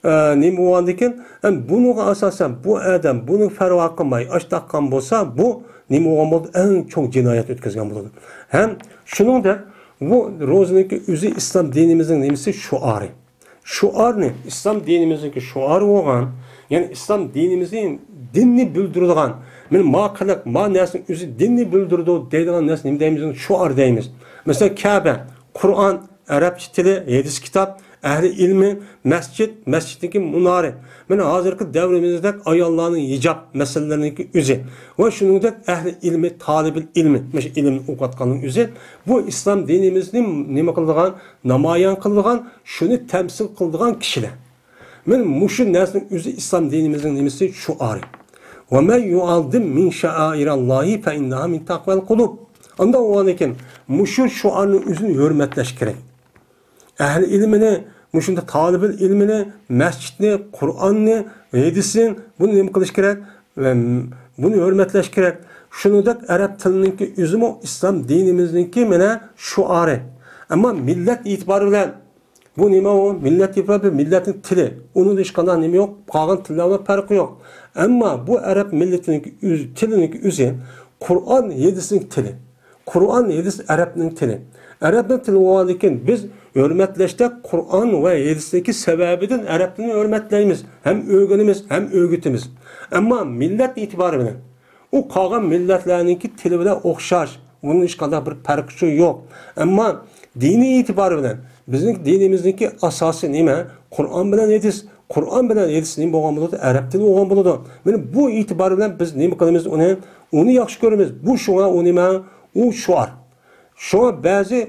ئە، نېمە بولغاندىكىن، ئەم، بۇنىڭغا ئاساسەن بۇ ئادەم بۇنى پەرۋا قىلماي ئاشتاق قىلغان بولسا، بۇ نېمە بولغان بولدى؟ ئەڭ چوڭ جىنايەت ئۆتكۈزگەن بولىدۇ. ھەم شۇنىڭدەك بۇ روزىنىڭكى ئۆزى ئىسلام دىنىمىزنىڭ نېمىسى؟ شوئارى. شوئارنى، ئىسلام دىنىمىزنىڭكى شوئارى بولغان يەنى ئىسلام دىنىمىزنى، دىننى بىلدۈرىدىغان، مانا ما قىلىق، ما نەرسىنىڭ ئۆزى دىننى بىلدۈرىدۇ دەيدىغان نەرسە نېمە دەيمىز؟ شوئار دەيمىز. مەسىلەن، كەبە، قۇرئان، ئەرەبچە تىلى، ھەدىس كىتاب، ئەھلى ئىلمى، مەسچىت، مەسچىتنىڭكى مۇنارى. مانا ھازىرقى دەۋرىمىزدەك ئاياللارنىڭ ھىجاب مەسىلىلىرىنىڭكى ئۆزى ۋە شۇنىڭدەك ئەھلى ئىلمى، تالىبىل ئىلمى، مۇشۇ ئىلىمنى ئوقۇۋاتقاننىڭ ئۆزى، بۇ ئىسلام دىنىمىزنى نېمە قىلىدىغان، نامايان قىلىدىغان، شۇنى تەمسىل قىلىدىغان كىشىلەر. مانا مۇشۇ نەرسىنىڭ ئۆزى ئىسلام دىنىمىزنىڭ نېمىسى؟ شوئارى. «وَمَنْ يُعَظِّمْ مِنْ شَعَائِرَ اللَّهِ فَإِنَّهَا مِنْ تَقْوَى الْقُلُوبِ». ئانداق بولغاندىكىن مۇشۇ شوئارنىڭ ئۆزىنى ھۆرمەتلەش كېرەك. ئەھلى ئىلمىنى، مۇشۇنداق تالىبىل ئىلمىنى، مەسچىتنى، قۇرئاننى، ھەدىسنى، بۇنى نېمە قىلىش كېرەك؟ ۋە بۇنى ھۆرمەتلەش كېرەك. شۇنىڭدەك ئەرەب تىلىنىڭكى ئۆزىمۇ ئىسلام دىنىمىزنىڭكى مانا شوئارى. ئەمما مىللەت ئېتىبارى بىلەن بۇ نېمە ئۇ؟ مىللەت ئېتىبارى بىلەن مىللەتنىڭ تىلى. ئۇنىڭدا ھېچقانداق نېمە يوق. قالغان تىللار بىلەن پەرقى يوق. ئەمما بۇ ئەرەب مىللىتىنىڭكى ئۆز-، تىلىنىڭكى ئۆزى قۇرئان ھەدىسنىڭ تىلى. قۇرئان، ھەدىس ئەرەبنىڭ تىلى. ئەرەبنىڭ تىلى بولغاندىكىن بىز ھۆرمەتلەشتە قۇرئان ۋە ھەدىسنىڭكى سەۋەبىدىن ئەرەب تىلىنى ھۆرمەتلەيمىز، ھەم ئۆگىنىمىز، ھەم ئۆگىتىمىز. ئەمما مىللەت ئېتىبارى بىلەن ئۇ قالغان مىللەتلەرنىڭكى تىلى بىلەن ئوخشاش، ئۇنىڭ ھېچقانداق بىر پەرقى يوق. ئەمما دىنىي ئېتىبارى بىلەن بىزنىڭ دىنىمىزنىڭكى ئاساسى نېمە؟ قۇرئان بىلەن ھەدىس. قۇرئان بىلەن ھەدىس نېمە بولغان بولىدۇ؟ ئەرەب تىلى بولغان بولىدۇ. مانا بۇ ئېتىبار بىلەن بىز نېمە قىلىمىز ئۇنى؟ ئۇنى ياخشى كۆرىمىز. بۇ شۇڭا ئۇ نېمە؟ ئۇ شوئار. شۇڭا بەزى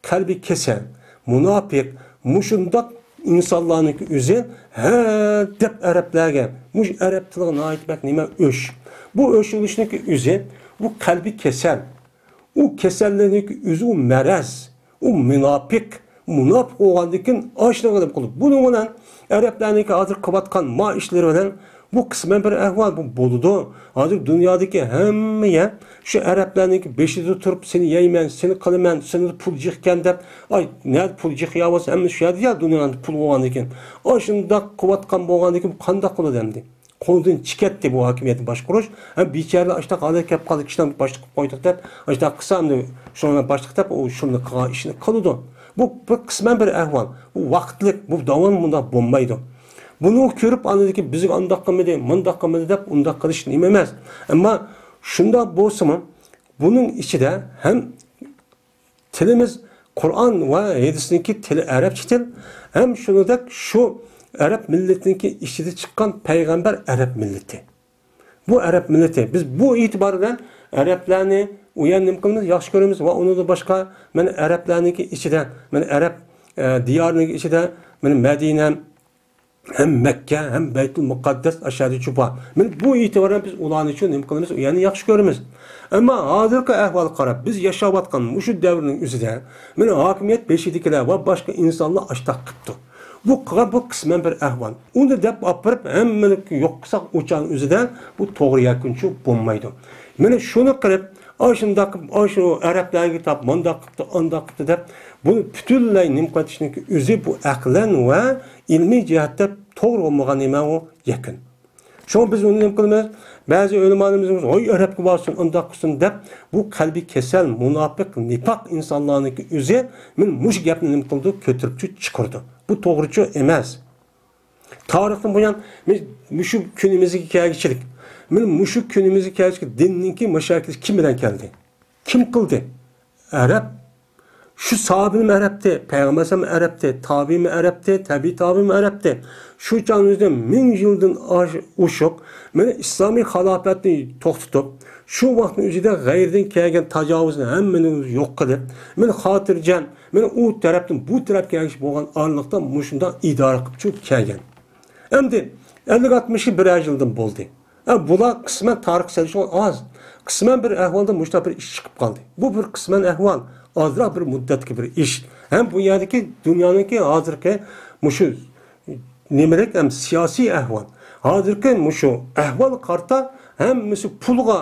قەلبى كېسەل، مۇناپىق، مۇشۇنداق ئىنسانلارنىڭكى ئۆزى ھە دەپ ئەرەبلەرگە، مۇشۇ ئەرەب تىلىغا ناھايىتى بەك نېمە ئۆچ. بۇ ئۆچ بولۇشنىڭكى ئۆزى، بۇ قەلبى كېسەل. ئۇ كېسەللىكنىڭكى ئۆزى ئۇ مەرەز، ئۇ مۇناپىق. مۇناپىق بولغاندىن كېيىن ئاشۇنى غەلىبە قىلىدۇ. بۇنىڭ بىلەن ئەرەبلەرنىڭكى ھازىر قىلىۋاتقان ما ئىشلىرى بىلەن بۇ قىسمەن بىر ئەھۋال، بۇ بولىدۇ. ھازىر دۇنيادىكى ھەممە يەر شۇ ئەرەبلەرنىڭكى بېشىدا تۇرۇپ، سېنى يەيمەن، سېنى قىلىمەن، سېنى پۇل يىغىكەن دەپ، ئاي، نەدە پۇل يىغىياۋاتسا، ھەممە شۇ يەردە يا دۇنيانىڭ پۇلى بولغاندىن كېيىن. ئاشۇنداق قىلىۋاتقان بولغاندىن كېيىن قانداق قىلىدۇ ئەمدى؟ قولدىن چىكەتتى بۇ ھاكىمىيەتنى باشقۇرۇش. ھەم بىچارىلەر ئاشۇنداق ھالەتكە كەپ قالدى، كىشىلەرنى باشلىق قىلىپ قويدۇق دەپ، ئاشۇنداق قىلسا ئەمدى شۇنىڭ بىلەن باشلىق دەپ، ئۇ شۇنى قىلغان ئىشنى قىلىدۇ. بۇ بىر قىسمەن بىر ئەھۋال. بۇ ۋاقىتلىق، بۇ داۋام بۇنداق بولمايدۇ. بۇنى كۆرۈپ ئاندىن كېيىن بىزگە ئانداق قىلمىدى، مۇنداق قىلمىدى دەپ ئۇنداق قىلىش نېمە ئەمەس. ئەمما شۇنداق بولسىمۇ، بۇنىڭ ئىچىدە ھەم تىلىمىز قۇرئان ۋە ھەدىسنىڭكى تىلى ئەرەبچە تىل، ھەم شۇنىڭدەك شۇ ئەرەب مىللىتىنىڭكى ئىچىدە چىققان پەيغەمبەر ئەرەب مىللىتى. بۇ ئەرەب مىللىتى. بىز بۇ ئېتىبار بىلەن ئەرەبلەرنى ئۇ يەرنى نېمە قىلىمىز؟ ياخشى كۆرىمىز ۋە ئۇنىڭدىن باشقا مانا ئەرەبلەرنىڭكى ئىچىدە، مانا ئەرەب، ئە، دىيارىنىڭكى ئىچىدە مانا مەدىنە، ھەم مەككە، ھەم بەيتۇل مۇقەددەس ئاشۇ يەردە بار. مانا بۇ ئېتىبار بىلەن بىز ئۇلارنى شۇ نېمە قىلىمىز؟ ئۇ يەرنى ياخشى كۆرىمىز. ئەمما ھازىرقى ئەھۋالغا قاراپ، بىز ياشاۋاتقان مۇشۇ دەۋرنىڭ ئۆزىدە مانا ھاكىمىيەت بېشىدىكىلەر ۋە باشقا ئىنسانلار ئاشتاق قىپتۇ. بۇ قىلغان بۇ قىسمەن بىر ئەھۋال. ئۇنى دەپ ئاپىرىپ، ھەممىنى يوق قىلساق، ئۇ چاغنىڭ ئۆزىدە بۇ توغرا يەكۈنچى بولمايدۇ. مانا شۇنى قىلىپ، ئاشۇنداق قىلىپ، ئاشۇ ئەرەبلەرگە تاپ، مۇنداق قىپتۇ، ئانداق قىپتۇ دەپ، بۇنى پۈتۈنلەي نېمە قىلىۋېتىشنىڭكى ئۆزى بۇ ئەقلەن ۋە ئىلمىي جەھەتتە توغرا بولمىغان نېمە ئۇ يەكۈن. شۇڭا بىز ئۇنى نېمە قىلىمىز؟ بەزى ئۆلىمالىرىمىز، «ۋاي، ئەرەبكە بارسۇن، ئانداق قىلسۇن» دەپ، بۇ قەلبى كېسەل، مۇناپىق، نىپاق ئىنسانلارنىڭكى ئۆزى مانا مۇشۇ گەپنى نېمە قىلىدۇ؟ كۆتۈرۈپچۇ چىقىرىدۇ. بۇ توغرىچۇ ئەمەس. تارىختىن بۇيان، مانا مۇشۇ كۈنىمىزگە كەلگۈچىلىك، مانا مۇشۇ كۈنىمىزگە كەلگۈچىلىك دىننىڭكى مۇشەككىلى كىم بىلەن كەلدى؟ كىم قىلدى؟ ئەرەب. شۇ ساھابىمۇ ئەرەبتى، پەيغەمبەر ئەلەيھىسسالام ئەرەبتى، تابىئىمۇ ئەرەبتى، تەبىئىي تابىئىمۇ ئەرەبتى. شۇ چاغنىڭ ئۆزىدە مىڭ يىلدىن ئاش-، ئوشۇق، مانا ئىسلامىي خىلاپەتنى توختىتىپ، شۇ ۋاقىتنىڭ ئۆزىدە غەيرىدىن كەلگەن تاجاۋۇزنى ھەممىنى يوق قىلىپ، مانا خاتىرجەم، مانا ئۇ تەرەپتىن بۇ تەرەپكە ئەگىشىپ بولغان ئارىلىقتا مۇشۇنداق ئىدارە قىلىپ چۈشۈپ كەلگەن. ئەمدى ئەللىك ئاتمىشى بىرەر يىلدىن بولدى. ئە، بۇلار قىسمەن تارىخ سەۋىيىسى ئاز. قىسمەن بىر ئەھۋالدا مۇشۇنداق بىر ئىش چىقىپ قالدى. بۇ بىر قىسمەن ئەھۋال، ئازراق بىر مۇددەتتىكى بىر ئىش. ھەم بۇ يەردىكى دۇنيانىڭكى ھازىرقى مۇشۇ نېمىلىك ھەم سىياسىي ئەھۋال. ھازىرقى مۇشۇ ئەھۋالغا قارىتا ھەممىسى پۇلغا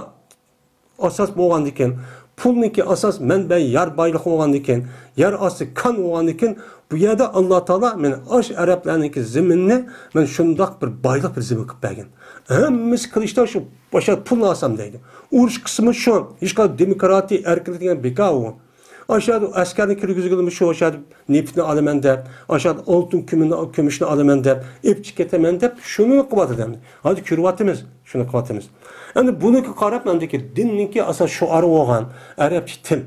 ئاساس بولغاندىكىن، پۇلنىڭكى ئاساس مەنبەي يەر بايلىقى بولغاندىكىن، يەر ئاستى كان بولغاندىكىن، بۇ يەردە ئاللا تائالا مانا ئاشۇ ئەرەبلەرنىڭكى زېمىنىنى مانا شۇنداق بىر بايلىق بىر زېمىن قىلىپ بەرگەن. ھەممىسى قىلىشتا شۇ باشقا پۇل ئالسام دەيدۇ. ئۇرۇش قىسمى شۇ، ھېچقانداق دېموكراتىيە، ئەركىنلىك دېگەن بىكار ئۇ. ئاشۇ ئەسكەرنى كىرگۈزگىلىمۇ شۇ ئاشۇ نېفىتنى ئالىمەن دەپ، ئاشۇ ئالتۇن كۈمۈشنى، كۈمۈشنى ئالىمەن دەپ، ئېلىپ چىقىپ كېتىمەن دەپ، شۇنى قىلىۋاتىدۇ ئەمدى. ھازىر كۆرۈۋاتىمىز، شۇنى قىلىۋاتىمىز. ئەمدى بۇنىڭغا قاراپ، ئەمدىكى دىننىڭكى ئاساس شوئارى بولغان ئەرەبچە تىل،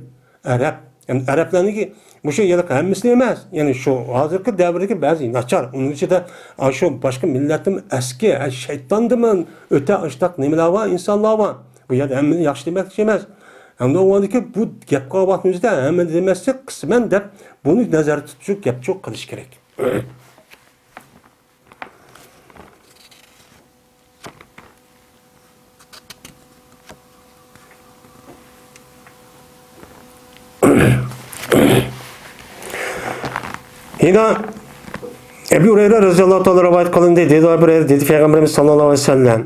ئەرەب، يەنى ئەرەبلەرنىڭكى مۇشۇ يەنە ھەممىسىنى ئەمەس، يەنى شۇ ھازىرقى دەۋردىكى بەزى ناچار، ئۇنىڭ ئىچىدە ئاشۇ باشقا مىللەتتىمۇ ئەسكى، ھە، شەيتاندىمۇ ئۆتە ئاشتاق نېمىلەر بار، ئىنسانلار بار. بۇ يەردە ھەممىنى ياخشى دېمەكچى ئەمەس. ئەمدى ئۇ ئاندىكى بۇ گەپ قىلغان ۋاقتىمىزدا ھەممىنى دېمەسلىك، قىسمەن دەپ بۇنى نەزەردە تۇتۇپ گەپ چوق قىلىش كېرەك. يەنە ئەبۇ ھۇرەيرە رەزىياللاھۇ تائالا رىۋايەت قىلىندى. دېدى ئەبۇ ھۇرەيرە، دېدى پەيغەمبىرىمىز ساللاللاھۇ ئەلەيھى ۋەسەللەم،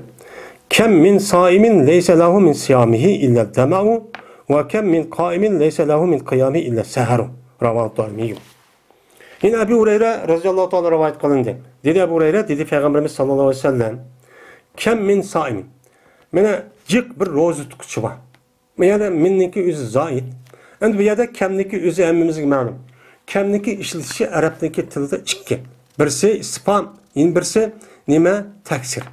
كەم مىن سائىمىن لەيسە لەھۇ مىن سىيامىھى ئىللەد دەمەئۇ، ۋە كەم مىن قائىمىن لەيسە لەھۇ مىن قىيامىھى ئىللەس سەھەرۇ. رەۋاھۇ دارىمىيۇ. يەنە ئەبۇ ھۇرەيرە رەزىياللاھۇ تائالا رىۋايەت قىلىندى. دېدى ئەبۇ ھۇرەيرە، دېدى پەيغەمبىرىمىز ساللاللاھۇ ئەلەيھى ۋەسەللەم، كەم مىن سائىمىن. مانا جىق بىر روزا تۇتقۇچى بار. بۇ يەردە مىننىڭكى ئۆزى زائىد. ئەمدى بۇ يەردە كەمنىڭكى ئۆزى ھەممىمىزگە مەلۇم. كەمنىڭكى ئىشلىتىشى ئەرەبنىڭكى تىلىدا ئىككى. بىرسى ئىستىفھام، يەنە بىرسى نېمە؟ تەكسىر.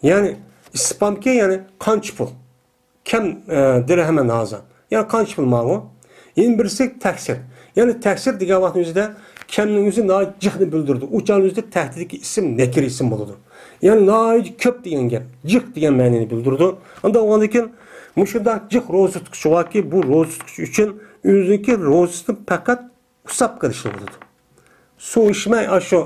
يەنى ئىستىفھامكى، يەنى قانچە پۇل؟ كەم، ئە، دىرھەمەن ھازا. يەنى قانچە پۇل ماۋۇ؟ يەنە بىرسى تەكسىر. يەنى تەكسىر دېگەن ۋاقىتنىڭ ئۆزىدە كەمنىڭ ئۆزى ناھايىتى جىقنى بىلدۈرىدۇ. ئۇ چاغنىڭ ئۆزىدە تەھدىتتىكى ئىسىم نەكىرە ئىسىم بولىدۇ. يەنى ناھايىتى كۆپ دېگەن گەپ. جىق دېگەن مەنىنى بىلدۈرىدۇ. ئانداق بولغاندىن كېيىن مۇشۇنداق جىق روزا تۇتقۇچى باركى، بۇ روزا تۇتقۇچى ئۈچۈن ئۆزىنىڭكى روزىسىنى پەقەت ئۇسساپ قېلىشنى بىلىدۇ. سۇ ئىچمەي، ئاشۇ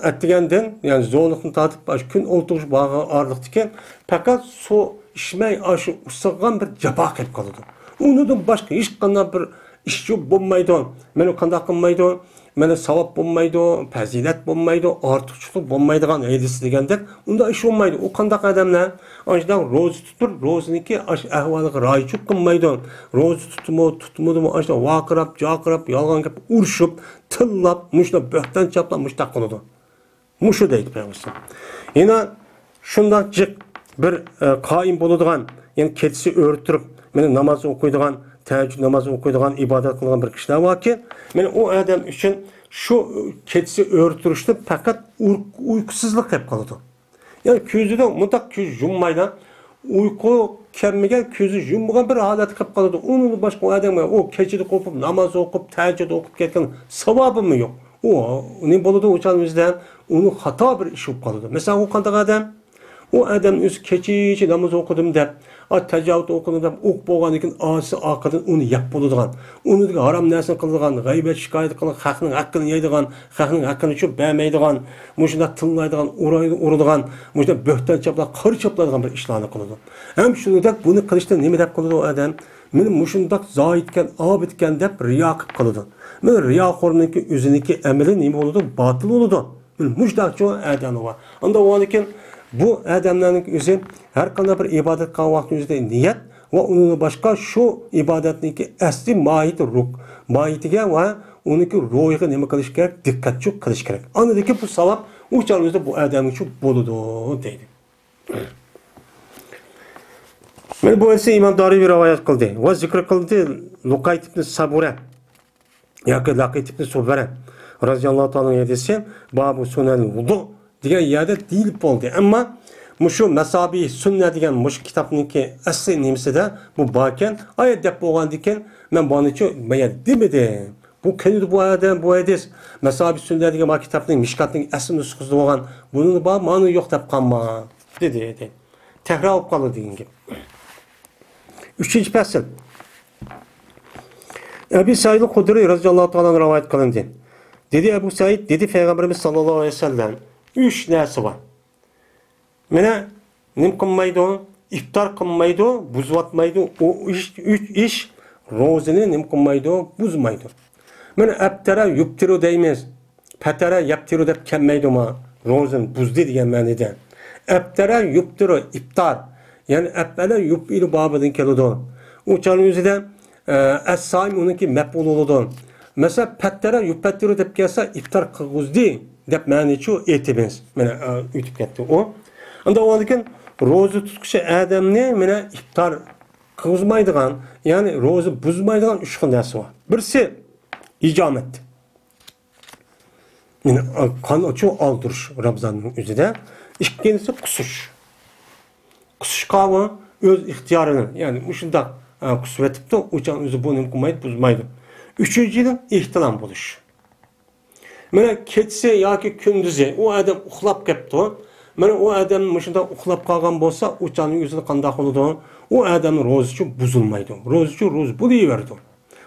ئەتىگەندىن، يەنى زورلۇقنى تارتىپ، ئاشۇ كۈن ئولتۇرۇش بارغان ئارىلىقتىكى پەقەت سۇ ئىچمەي، ئاشۇ ئۇسسىغان بىر جاپا قېلىپ قالىدۇ. ئۇنىڭدىن باشقا ھېچقانداق بىر ئىش بولمايدۇ. مانا قانداق قىلمايدۇ؟ مانا ساۋاب بولمايدۇ، پەزىلەت بولمايدۇ، ئارتۇقچىلىق بولمايدىغان ھەدىس دېگەندەك، ئۇنداق ئىش بولمايدۇ. ئۇ قانداق ئادەملەر؟ ئاشۇنداق روزا تۇتۇپ، روزىنىڭكى ئاشۇ ئەھۋالىغا رىئايىچىلىك قىلمايدۇ. روزا تۇتتىمۇ، تۇتمىدىمۇ، ئاشۇنداق ۋارقىراپ، جارقىراپ، يالغان گەپ ئۇرۇشۇپ، تىللاپ، مۇشۇنداق بۆھتان چاپلاپ، مۇشۇنداق قىلىدۇ. مۇشۇ دەيدۇ پەيغەمبەر. يەنە شۇنداق جىق بىر، ئە، قائىم بولىدىغان، يەنى كېچىسى ئۆرە تۇرۇپ، مانا ناماز ئوقۇيدىغان، تەھەججۇد ناماز ئوقۇيدىغان، ئىبادەت قىلىدىغان بىر كىشىلەر باركى، مانا ئۇ ئادەم ئۈچۈن شۇ كېچىسى ئۆرە تۇرۇشتىن پەقەت ئۇ-، ئۇيقۇسىزلىق قېلىپ قالىدۇ. يەنى كۆزىدە مۇنداق كۆز يۇممايلا، ئۇيقۇ كەلمىگەن، كۆزى يۇممىغان بىر ھالەتتە قېلىپ قالىدۇ. ئۇنىڭدىن باشقا ئۇ ئادەمگە ئۇ كېچىدە قوپۇپ، ناماز ئوقۇپ، تەھەججۇد ئوقۇپ كەتكەن ساۋابىمۇ يوق. ئۇ نېمە بولىدۇ؟ ئۇ چاغ ئۆزىدە ئۇنىڭ خاتا بىر ئىش بولۇپ قالىدۇ. مەسىلەن، ئۇ قانداق ئادەم؟ ئۇ ئادەم ئۆزى كېچىچە ناماز ئوقۇدۇم دەپ، ئا، تەجەۋۇت ئوقۇدۇم دەپ ئوقۇپ بولغاندىن كېيىن ئاچىسى ئارقىدىن ئۇنى يەپ بولىدىغان، ئۇنىڭدىكى ھارام نەرسىنى قىلىدىغان، غەيۋەت شىكايەت قىلىدىغان، خەقنىڭ ھەققىنى يەيدىغان، خەقنىڭ ھەققىنى چۈشۈرۈپ بەرمەيدىغان، مۇشۇنداق تىللايدىغان، ئۇرايدۇ، ئۇرىدىغان، مۇشۇنداق بۆھتان چاپلاپ، قارا چاپلايدىغان بىر ئىشلارنى قىلىدۇ. ھەم شۇنىڭدەك بۇنى قىلىشتا نېمە دەپ قىلىدۇ ئۇ ئادەم؟ مېنى مۇشۇنداق زاھىدكەن، ئابىدكەن دەپ رىيا قىلىپ قىلىدۇ. مانا رىياخورنىڭكى ئۆزىنىڭكى ئەمىلى نېمە بولىدۇ؟ باتىل بولىدۇ. مانا مۇشۇنداقچۇ ئادەملەر بار. ئانداق بولغاندىكىن بۇ ئادەملەرنىڭ ئۆزى ھەر قانداق بىر ئىبادەت قىلغان ۋاقتىنىڭ ئۆزىدە نىيەت ۋە ئۇنىڭدىن باشقا شۇ ئىبادەتنىڭكى ئەسلى ماھىيىتى روھ، ماھىيىتىگە ۋە ئۇنىڭكى روھىغا نېمە قىلىش كېرەك؟ دىققەتچۇ قىلىش كېرەك. ئاندىن كېيىن بۇ ساۋاب ئۇ چاغ ئۆزىدە بۇ ئادەمگىچۇ بولىدۇ دەيدۇ. مانا بۇ ھەدىسنى ئىمام دارىمى رىۋايەت قىلدى ۋە زىكىر قىلدى. لۇقايت ئىبن سابۇرە ياكى لۇقايت ئىبن سۇبرە رەزىياللاھۇ تائالا ھەدىسى، بابۇ سۇنەن ۋۇدۇ دېگەن يەردە دېيىلىپ بولدى. ئەمما مۇشۇ مەسابىھ سۈننە دېگەن مۇشۇ كىتابنىڭكى ئەسلى نېمىسىدە بۇ باركەن، ئايەت دەپ بولغاندىكىن مەن بۇنىچۇ بۇ يەردە دېمىدىم. بۇ كەلدى بۇ ئادەم، بۇ ھەدىس مەسابىھ سۈننە دېگەن ما كىتابنىڭ مىشكاتنىڭ ئەسلى نۇسخىسىدا بولغان، بۇنىڭدا بار، مانا يوق دەپ قالما دېدى، دېدى. تەكرار بولۇپ قالدى دېگەن گەپ. ئۈچىنچى پەسىل. ئەبى سەئىد خۇدرى رەزىياللاھۇ تائالا ئەنھۇ رىۋايەت قىلىندى. دېدى ئەبۇ سەئىد، دېدى پەيغەمبىرىمىز ساللاللاھۇ ئەلەيھى ۋەسەللەم، ئۈچ نەرسە بار. مانا نېمە قىلمايدۇ؟ ئىپتار قىلمايدۇ، بۇزۇۋاتمايدۇ. ئۇ ئۈچ، ئۈچ ئىش روزىنى نېمە قىلمايدۇ؟ بۇزمايدۇ. مانا ئەپتەرە يۇپتىرۇ دەيمىز. پەتەرە يەپتىرۇ دەپ كەلمەيدۇ ما، روزىنى بۇزدى دېگەن مەنىدە. ئەپتەرە يۇپتىرۇ، ئىپتار. يەنى ئەپئەلە يۇپئىلۇ بابىدىن كېلىدۇ. ئۇ چاغنىڭ ئۆزىدە، ئە، ئەسسائىم ئۇنىڭكى مەپئۇلى بولىدۇ. مەسىلەن، پەتتەرە يۇپەتتىرۇ دەپ كەلسە، ئىپتار قىلغۇزدى دەپ مەنىچۇ ئېيتىمىز. مانا، ئە، ئۆتۈپ كەتتى ئۇ. ئاندىن ئۇنىڭدىن كېيىن روزا تۇتقۇچى ئادەمنى مانا ئىپتار قىلغۇزمايدىغان، يەنى روزا بۇزمايدىغان ئۈچ خىل نەرسە بار. بىرسى ھىجامەت. يەنى قان ئاچۇ ئالدۇرۇش رامزاننىڭ ئۆزىدە. ئىككىنچىسى قۇسۇش. قۇسۇشقا ئۇ ئۆز ئىختىيارى بىلەن، يەنى مۇشۇنداق، ئە، قۇسۇۋېتىپتۇ، ئۇ چاغ ئۆزى بۇ نېمە قىلمايدۇ، بۇزمايدۇ. ئۈچىنچىدىن ئېھتىلام بولۇش. مانا كېچىسى ياكى كۈندۈزى ئۇ ئادەم ئۇخلاپ قېپتۇ. مانا ئۇ ئادەم مۇشۇنداق ئۇخلاپ قالغان بولسا، ئۇ چاغنىڭ ئۆزىدە قانداق بولىدۇ؟ ئۇ ئادەمنىڭ روزىسى بۇزۇلمايدۇ. روزىسى روزا بولۇۋېرىدۇ.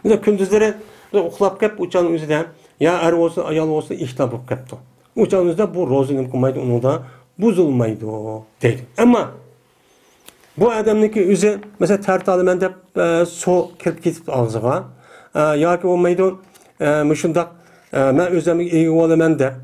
مەسىلەن، كۈندۈزلىرى ئۇخلاپ قېلىپ، ئۇ چاغنىڭ ئۆزىدە يا ئەر بولسۇن، ئايال بولسۇن، ئېھتىلام بولۇپ قېپتۇ. ئۇ چاغنىڭ ئۆزىدە بۇ روزا نېمە قىلمايدۇ، ئۇنىڭدا بۇزۇلمايدۇ دەيدۇ. ئەمما بۇ ئادەمنىڭكى ئۆزى، مەسىلەن، تەرەت ئالىمەن دەپ، ئە، سۇ كىرىپ كېتىپتۇ ئاغزىغا. ئە، ياكى بولمايدۇ، ئە، مۇشۇنداق، ئە، مەن ئۆزۈمگە ئىگە بولىمەن دەپ،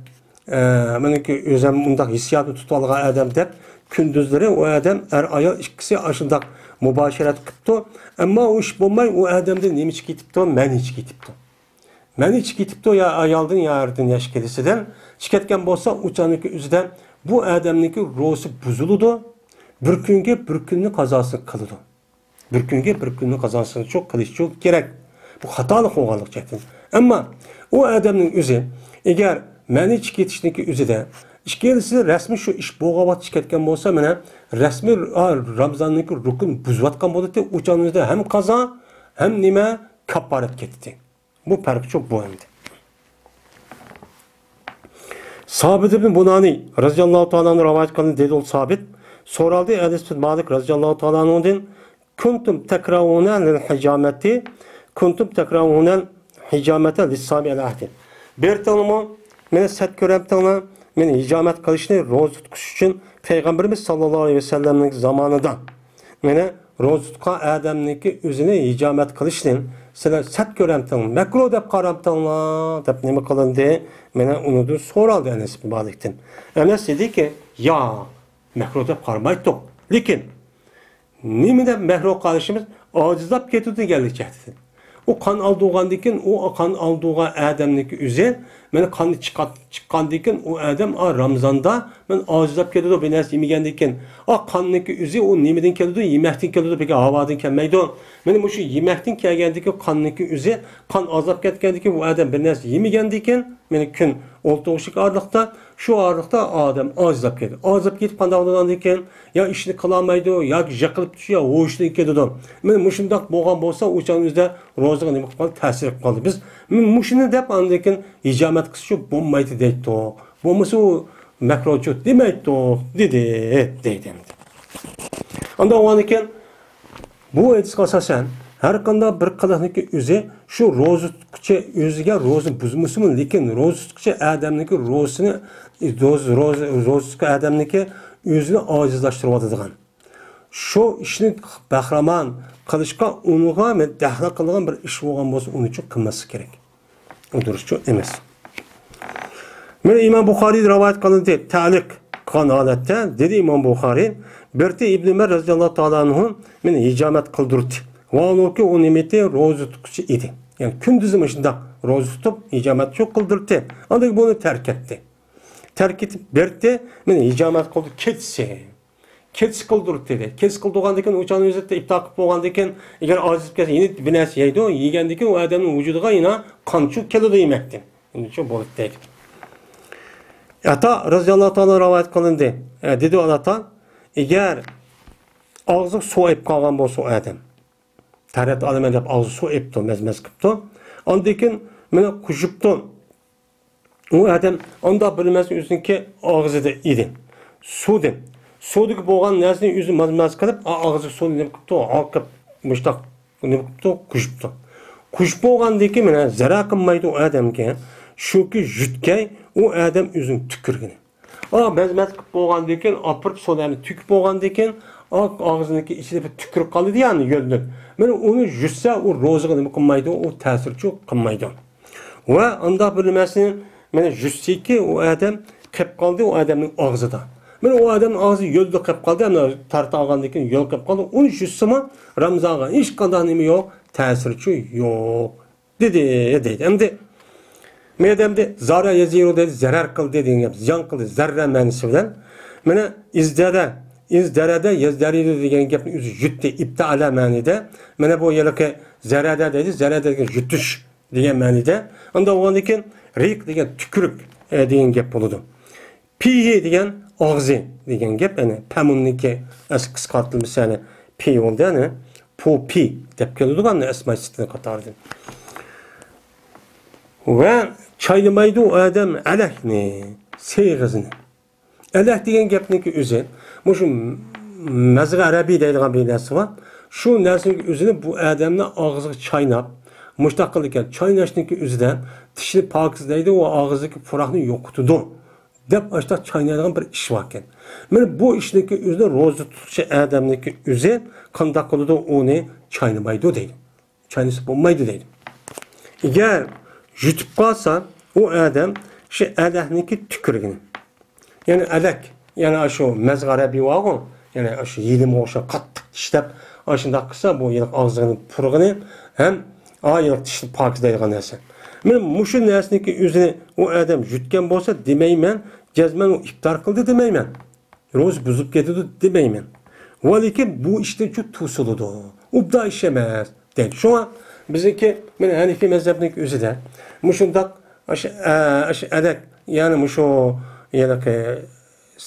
ئە، مېنىڭكى ئۆزۈم مۇنداق ھېسسىياتنى تۇتۇۋالغان ئادەم دەپ، كۈندۈزلىرى ئۇ ئادەم، ئەر-ئايال ئىككىسى ئاشۇنداق مۇباشىرەت قىپتۇ. ئەمما ئۇ ئىش بولماي، ئۇ ئادەمدىن نېمە چىقىپ كېتىپتۇ؟ مەنى چىقىپ كېتىپتۇ. مەنى چىقىپ كېتىپتۇ يا ئايالدىن، يا ئەردىن، يا ئىككىلىسىدىن. چىقىپ كەتكەن بولسا، ئۇ چاغنىڭكى ئۆزىدە بۇ ئادەمنىڭكى روزىسى بۇزۇلىدۇ. بىر كۈنگە بىر كۈننى قازاسىنى قىلىدۇ. بىر كۈنگە بىر كۈننى قازاسىنى شۇ قىلىشى كېرەك. بۇ خاتالىق بولغانلىق جەھەتتىن. ئەمما ئۇ ئادەمنىڭ ئۆزى، ئەگەر مەنى چىقىپ كېتىشنىڭكى ئۆزىدە ئىككىلىسى رەسمىي شۇ ئىش بولغان ۋاقىت چىقىپ كەتكەن بولسا، مانا رەسمىي، ئا، رامزاننىڭكى رۇكنىنى بۇزۇۋاتقان بولاتتى. ئۇ چاغنىڭ ئۆزىدە ھەم قازا، ھەم نېمە، كاپپارەت كېتەتتى. بۇ پەرق شۇ، بۇ ئەمدى. سابىت ئىبن بۇنانى رەزىياللاھۇ تائالا ئەنھۇ رىۋايەت قىلغان دېدى ئۇ سابىت. سورالدى ئەنەس بىن مالىك رەزىياللاھۇ تائالا ئەنھۇدىن، كۇنتۇم تەكرەھۇنە لىل ھىجامەتى، كۇنتۇم تەكرەھۇنە ھىجامەتە لىسسائىمى ئەلە ئەھدى. بىر تىڭلىمۇ، مېنى سەت كۆرەمتىڭلار، مېنى ھىجامەت قىلىشنى روزا تۇتقۇچى ئۈچۈن پەيغەمبىرىمىز ساللاللاھۇ ئەلەيھى ۋەسەللەمنىڭ زامانىدا. مانا روزا تۇتقان ئادەمنىڭكى ئۆزىنى ھىجامەت قىلىشنى سىلەر سەت كۆرەمتىڭ، مەكرۇھ دەپ قارامتىڭلار دەپ نېمە قىلىندى؟ مانا ئۇنىڭدىن سورالدى ئەنەس ئىبن مالىكتىن. ئەنەس دېدىكى، ياق، مەكرۇھ دەپ قارىمايتتۇق. لېكىن نېمە دەپ مەكرۇھ قارىشىمىز؟ ئاجىزلاپ كېتىدۇ دېگەنلىك جەھەتتىن. ئۇ قان ئالدۇرغاندىكىن، ئۇ قان ئالدۇرغان ئادەمنىڭكى ئۆزى، مانا قان چىققان، چىققاندىكىن ئۇ ئادەم، ئا، رامزاندا مانا ئاجىزلاپ كېتىدۇ، بىر نەرسە يېمىگەندىكىن. ئا، قاننىڭكى ئۆزى ئۇ نېمىدىن كېلىدۇ؟ يېمەكتىن كېلىدۇ، بەلكى ھاۋادىن كەلمەيدۇ. مانا مۇشۇ يېمەكتىن كەلگەندىكىن قاننىڭكى ئۆزى، قان ئازلاپ كەتكەندىكىن ئۇ ئادەم بىر نەرسە يېمىگەندىكىن، مانا كۈن ئولتۇرغۇچىلىك ئارىلىقتا، شۇ ئارىلىقتا ئادەم ئاجىزلاپ كېتىدۇ. ئاجىزلاپ كېتىپ قانداق بولىدىكەن؟ يا ئىشنى قىلالمايدۇ، ياكى يىقىلىپ چۈشىدۇ، يا ھوشىدىن كېتىدۇ. مانا مۇشۇنداق بولغان بولسا، ئۇ چاغنىڭ ئۆزىدە روزىغا نېمە قىلىپ قالدى؟ تەسىر قىلىپ قالدى. بىز مانا مۇشۇنى دەپ ئاندىن كېيىن ھىجامەت قىلسىچۇ بولمايدۇ دەيتتۇق. بولمىسا ئۇ مەكرۇھچۇ دېمەيتتۇق، دېدى، دەيدۇ ئەمدى. ئاندىن ئۇنىڭدىن كېيىن بۇ ھەدىسكە ئاساسەن، ھەر قانداق بىر قىلىقنىڭكى ئۆزى شۇ روزا تۇتقۇچى ئۆزىگە روزا بۇزمىسىمۇ، لېكىن روزا تۇتقۇچى ئادەمنىڭكى روزىسىنى، روزا، روزا، روزا تۇتقان ئادەمنىڭكى ئۆزىنى ئاجىزلاشتۇرۇۋاتىدىغان، شۇ ئىشنى بەھرىمەن قىلىشقا ئۇنىڭغا دەخلى قىلىدىغان بىر ئىش بولغان بولسا، ئۇنى ئۈچۈن قىلماسلىق كېرەك. ئۇ دۇرۇسچۇ ئەمەس. مانا ئىمام بۇخارىي رىۋايەت قىلىندى. تەلىق قىلغان ھالەتتە دېدى ئىمام بۇخارىي، بىرتى ئىبن ئۆمەر رەزىياللاھۇ تائالا ئەنھۇ مېنى ھىجامەت قىلدۇردى. ۋاھالۇكى ئۇ نېمىتى روزا تۇتقۇچى ئىدى. يەنى كۈندۈزى مۇشۇنداق روزا تۇتۇپ ھىجامەت شۇ قىلدۇردى. ئاندىن بۇنى تەرك ئەتتى. تەرك ئېتىپ بەردى، مېنى ھىجامەت قىلدى كېچىسى. كېچىسى قىلدۇردى دېدى. كېچىسى قىلدۇرغاندىن كېيىن، ئۇ چاغنى ئۆزى ئىپتار قىلىپ بولغاندىن كېيىن، ئەگەر ئاجىز كەلسە، يەنە بىر نەرسە يەيدۇ. يېگەندىن كېيىن ئۇ ئادەمنىڭ ۋۇجۇدىغا يەنە قانچۇ كېلىدۇ يېمەكتىن. شۇ بولدى دەيدۇ. ئاتا رەزىياللاھۇ تائالا رىۋايەت قىلىندى. ئە، دېدى ئاتا، ئەگەر ئاغزىغا سۇ ئېلىپ قالغان بولسا ئۇ ئادەم، تەرەت ئالىمەن دەپ ئاغزىغا سۇ ئېلىپتۇ، مەز-مەز قىپتۇ. ئاندىن كېيىن مېنى قۇژۇپتۇ. ئۇ ئادەم ئانداق بىر نېمىسى ئۆزىنىڭكى ئاغزىدا ئىدى. سۇدى. سۇدىكى بولغان نەرسىنى ئۆزى ماز-ماز قىلىپ، ئا-، ئاغزىغا سۇنى نېمە قىپتۇ؟ ھالقىپ، مۇشتاق نېمە قىپتۇ؟ قۇژۇپتۇ. قۇژۇپ بولغاندىن كېيىن مانا زەرەر قىلمايدۇ ئۇ ئادەمگە. شۇكى يۇتقاي ئۇ ئادەم ئۆزىنىڭ تۈكۈرۈكىنى. ئا، مەز-مەز قىلىپ بولغاندىن كېيىن، ئاپىرىپ سۇلارنى تۆكۈپ بولغاندىن كېيىن، ئا، ئاغزىنىڭكى ئىچىدە بىر تۈكۈرۈك قالىدۇ يەنى يۆلىنىپ. مانا ئۇنى يۇتسا، ئۇ روزىغا نېمە قىلمايدۇ؟ ئۇ تەسىرچۇ قىلمايدۇ. ۋە ئانداق بىر نېمىسىنى مانا يۇتسىكى، ئۇ ئادەم قېلىپ قالدى، ئۇ ئادەمنىڭ ئاغزىدا. مانا ئۇ ئادەمنىڭ ئاغزى يۆلدە قېلىپ قالدى، ئەمدى تارتىۋالغاندىن كېيىن يۆل قېلىپ قالدى. ئۇنى يۇتسىمۇ، رامزانغا ھېچقانداق نېمە يوق، تەسىرچۇ يوق. دېدى، دەيدۇ. ئەمدى مەيدەمدە زارا يەزىرۇ دېدى، زەرەر قىلدى دېگەن گەپ، زىيان قىلدى، زەررە مەنىسى بىلەن. مانا ئىزدەدە ئىز دەرەدە يەز دەرىدۇ دېگەن گەپنى ئۆزى يۇتتى، ئىبتەئەلە مەنىدە. مانا بۇ ھېلىقى زەرەدە دەيدۇ، زەرەدە دېگەن يۇتۇش دېگەن مەنىدە. ئاندىن ئۇنىڭدىن كېيىن رىق دېگەن تۈكۈرۈك، ئە، دېگەن گەپ بولىدۇ. پىھى دېگەن ئاغزى دېگەن گەپ، يەنى پەمۇننىڭكى ئەسلى قىسقارتىلمىسى، يەنى پى بولدى، يەنى پۇ پى دەپ كېلىدىغان ئەسماي سىتنىڭ قاتارىدىن. ۋە چاينىمايدۇ ئۇ ئادەم ئەلەكنى، سېغىزنى. ئەلەك دېگەن گەپنىڭكى ئۆزى، مۇشۇ مەزغە ئەرەبىي دەيدىغان بىر نەرسە بار. شۇ نەرسىنىڭ ئۆزىنى بۇ ئادەمنى ئاغزىغا چايناپ، مۇشۇنداق قىلىدىكەن. چايناشنىڭكى ئۆزىدە تىشنى پاكىزلەيدۇ ۋە ئاغزىدىكى پۇراقنى يوقىتىدۇ، دەپ ئاشۇنداق چاينايدىغان بىر ئىش باركەن. مانا بۇ ئىشنىڭكى ئۆزىنى روزا تۇتقۇچى ئادەمنىڭكى ئۆزى قانداق قىلىدۇ، ئۇنى چاينىمايدۇ دەيدۇ. چاينىسا بولمايدۇ دەيدۇ. ئەگەر يۇتۇپ قالسا، ئۇ ئادەم شۇ ئەلەكنىڭكى تۈكۈرۈكىنى، يەنى ئەلەك، يەنى ئاشۇ مەزغە ئەرەبىي بارغۇ، يەنى ئاشۇ يېلىمغا ئوخشاپ قاتتىق چىشلەپ، ئاشۇنداق قىلسا، بۇ ھېلىقى ئاغزىنىڭ پۇرىقىنى ھەم ئا ھېلىقى تىشنى پاكىزلايدىغان نەرسە. مانا مۇشۇ نەرسىنىڭكى ئۆزىنى ئۇ ئادەم يۇتقان بولسا، دېمەيمەن، جەزمەن ئۇ ئىپتار قىلدى دېمەيمەن. روزا بۇزۇلۇپ كېتىدۇ دېمەيمەن. ۋە لېكىن بۇ ئىشتىن شۇ توسۇلىدۇ. ئوبدان ئىش ئەمەس دەيدۇ. شۇڭا بىزنىڭكى، مانا ھەنىفىي مەزھەپنىڭكى ئۆزىدە مۇشۇنداق ئاشۇ، ئە، ئاشۇ ئەلەك، يەنى مۇشۇ ھېلىقى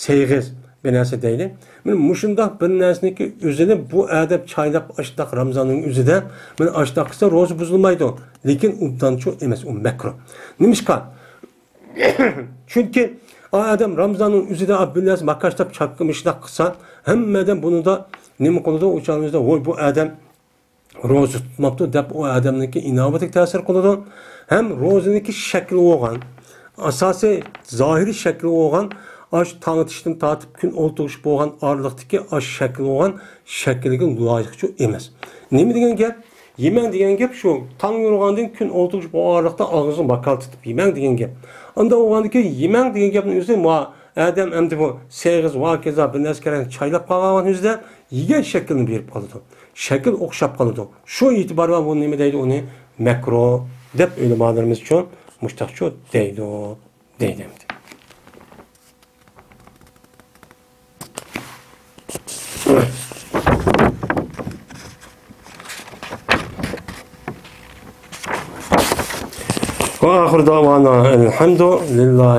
سېغىز بىر نەرسە دەيلى. مانا مۇشۇنداق بىر نەرسىنىڭكى ئۆزىنى بۇ ئادەم چايناپ ئاشۇنداق رامزاننىڭ ئۆزىدە، مانا ئاشۇنداق قىلسا روزا بۇزۇلمايدۇ. لېكىن ئوبدانچۇ ئەمەس، ئۇ مەكرۇھ. نېمىشقا؟ چۈنكى ئا ئادەم رامزاننىڭ ئۆزىدە بىر نەرسە ماكاش دەپ چاپكا مۇشۇنداق قىلسا، ھەممە ئادەم بۇنىڭدا نېمە قىلىدۇ؟ ئۇ چاغنىڭ ئۆزىدە، ۋوي، بۇ ئادەم روزا تۇتماپتۇ دەپ ئۇ ئادەمنىڭكى ئىناۋىتىگە تەسىر قىلىدۇ. ھەم روزىنىڭكى شەكلى بولغان، ئاساسىي زاھىرىي شەكلى بولغان، ئاشۇ تاڭ ئېتىشتىن تارتىپ كۈن ئولتۇرۇش بولغان ئارىلىقتىكى ئاشۇ شەكلى بولغان شەكىلگە لايىقچۇ ئەمەس. نېمە دېگەن گەپ؟ يېمەڭ دېگەن گەپ شۇ، تاڭ يورۇغاندىن كۈن ئولتۇرۇش بولغان ئارىلىقتا ئاغزىڭ ماكال تۇتۇپ يېمەڭ دېگەن گەپ. ئانداق بولغاندىكىن يېمەڭ دېگەن گەپنىڭ ئۆزى ما ئادەم ئەمدى بۇ سېغىز ۋاكىزا بىر نەرسە كەلگەن چايلاپ قالغان ئۆزىدە يېگەن شەكلىنى بېرىپ قالىدۇ. شەكىل ئوخشاپ قالىدۇ. شۇ ئېتىبار بىلەن بۇ نېمە دەيدۇ؟ ئۇنى مەكرۇ دەپ ئۆلىمالىرىمىزچۇ مۇشتاقچۇ دەيدۇ، دەيدۇ ئەمدى. وآخر دعوانا الحمد لله.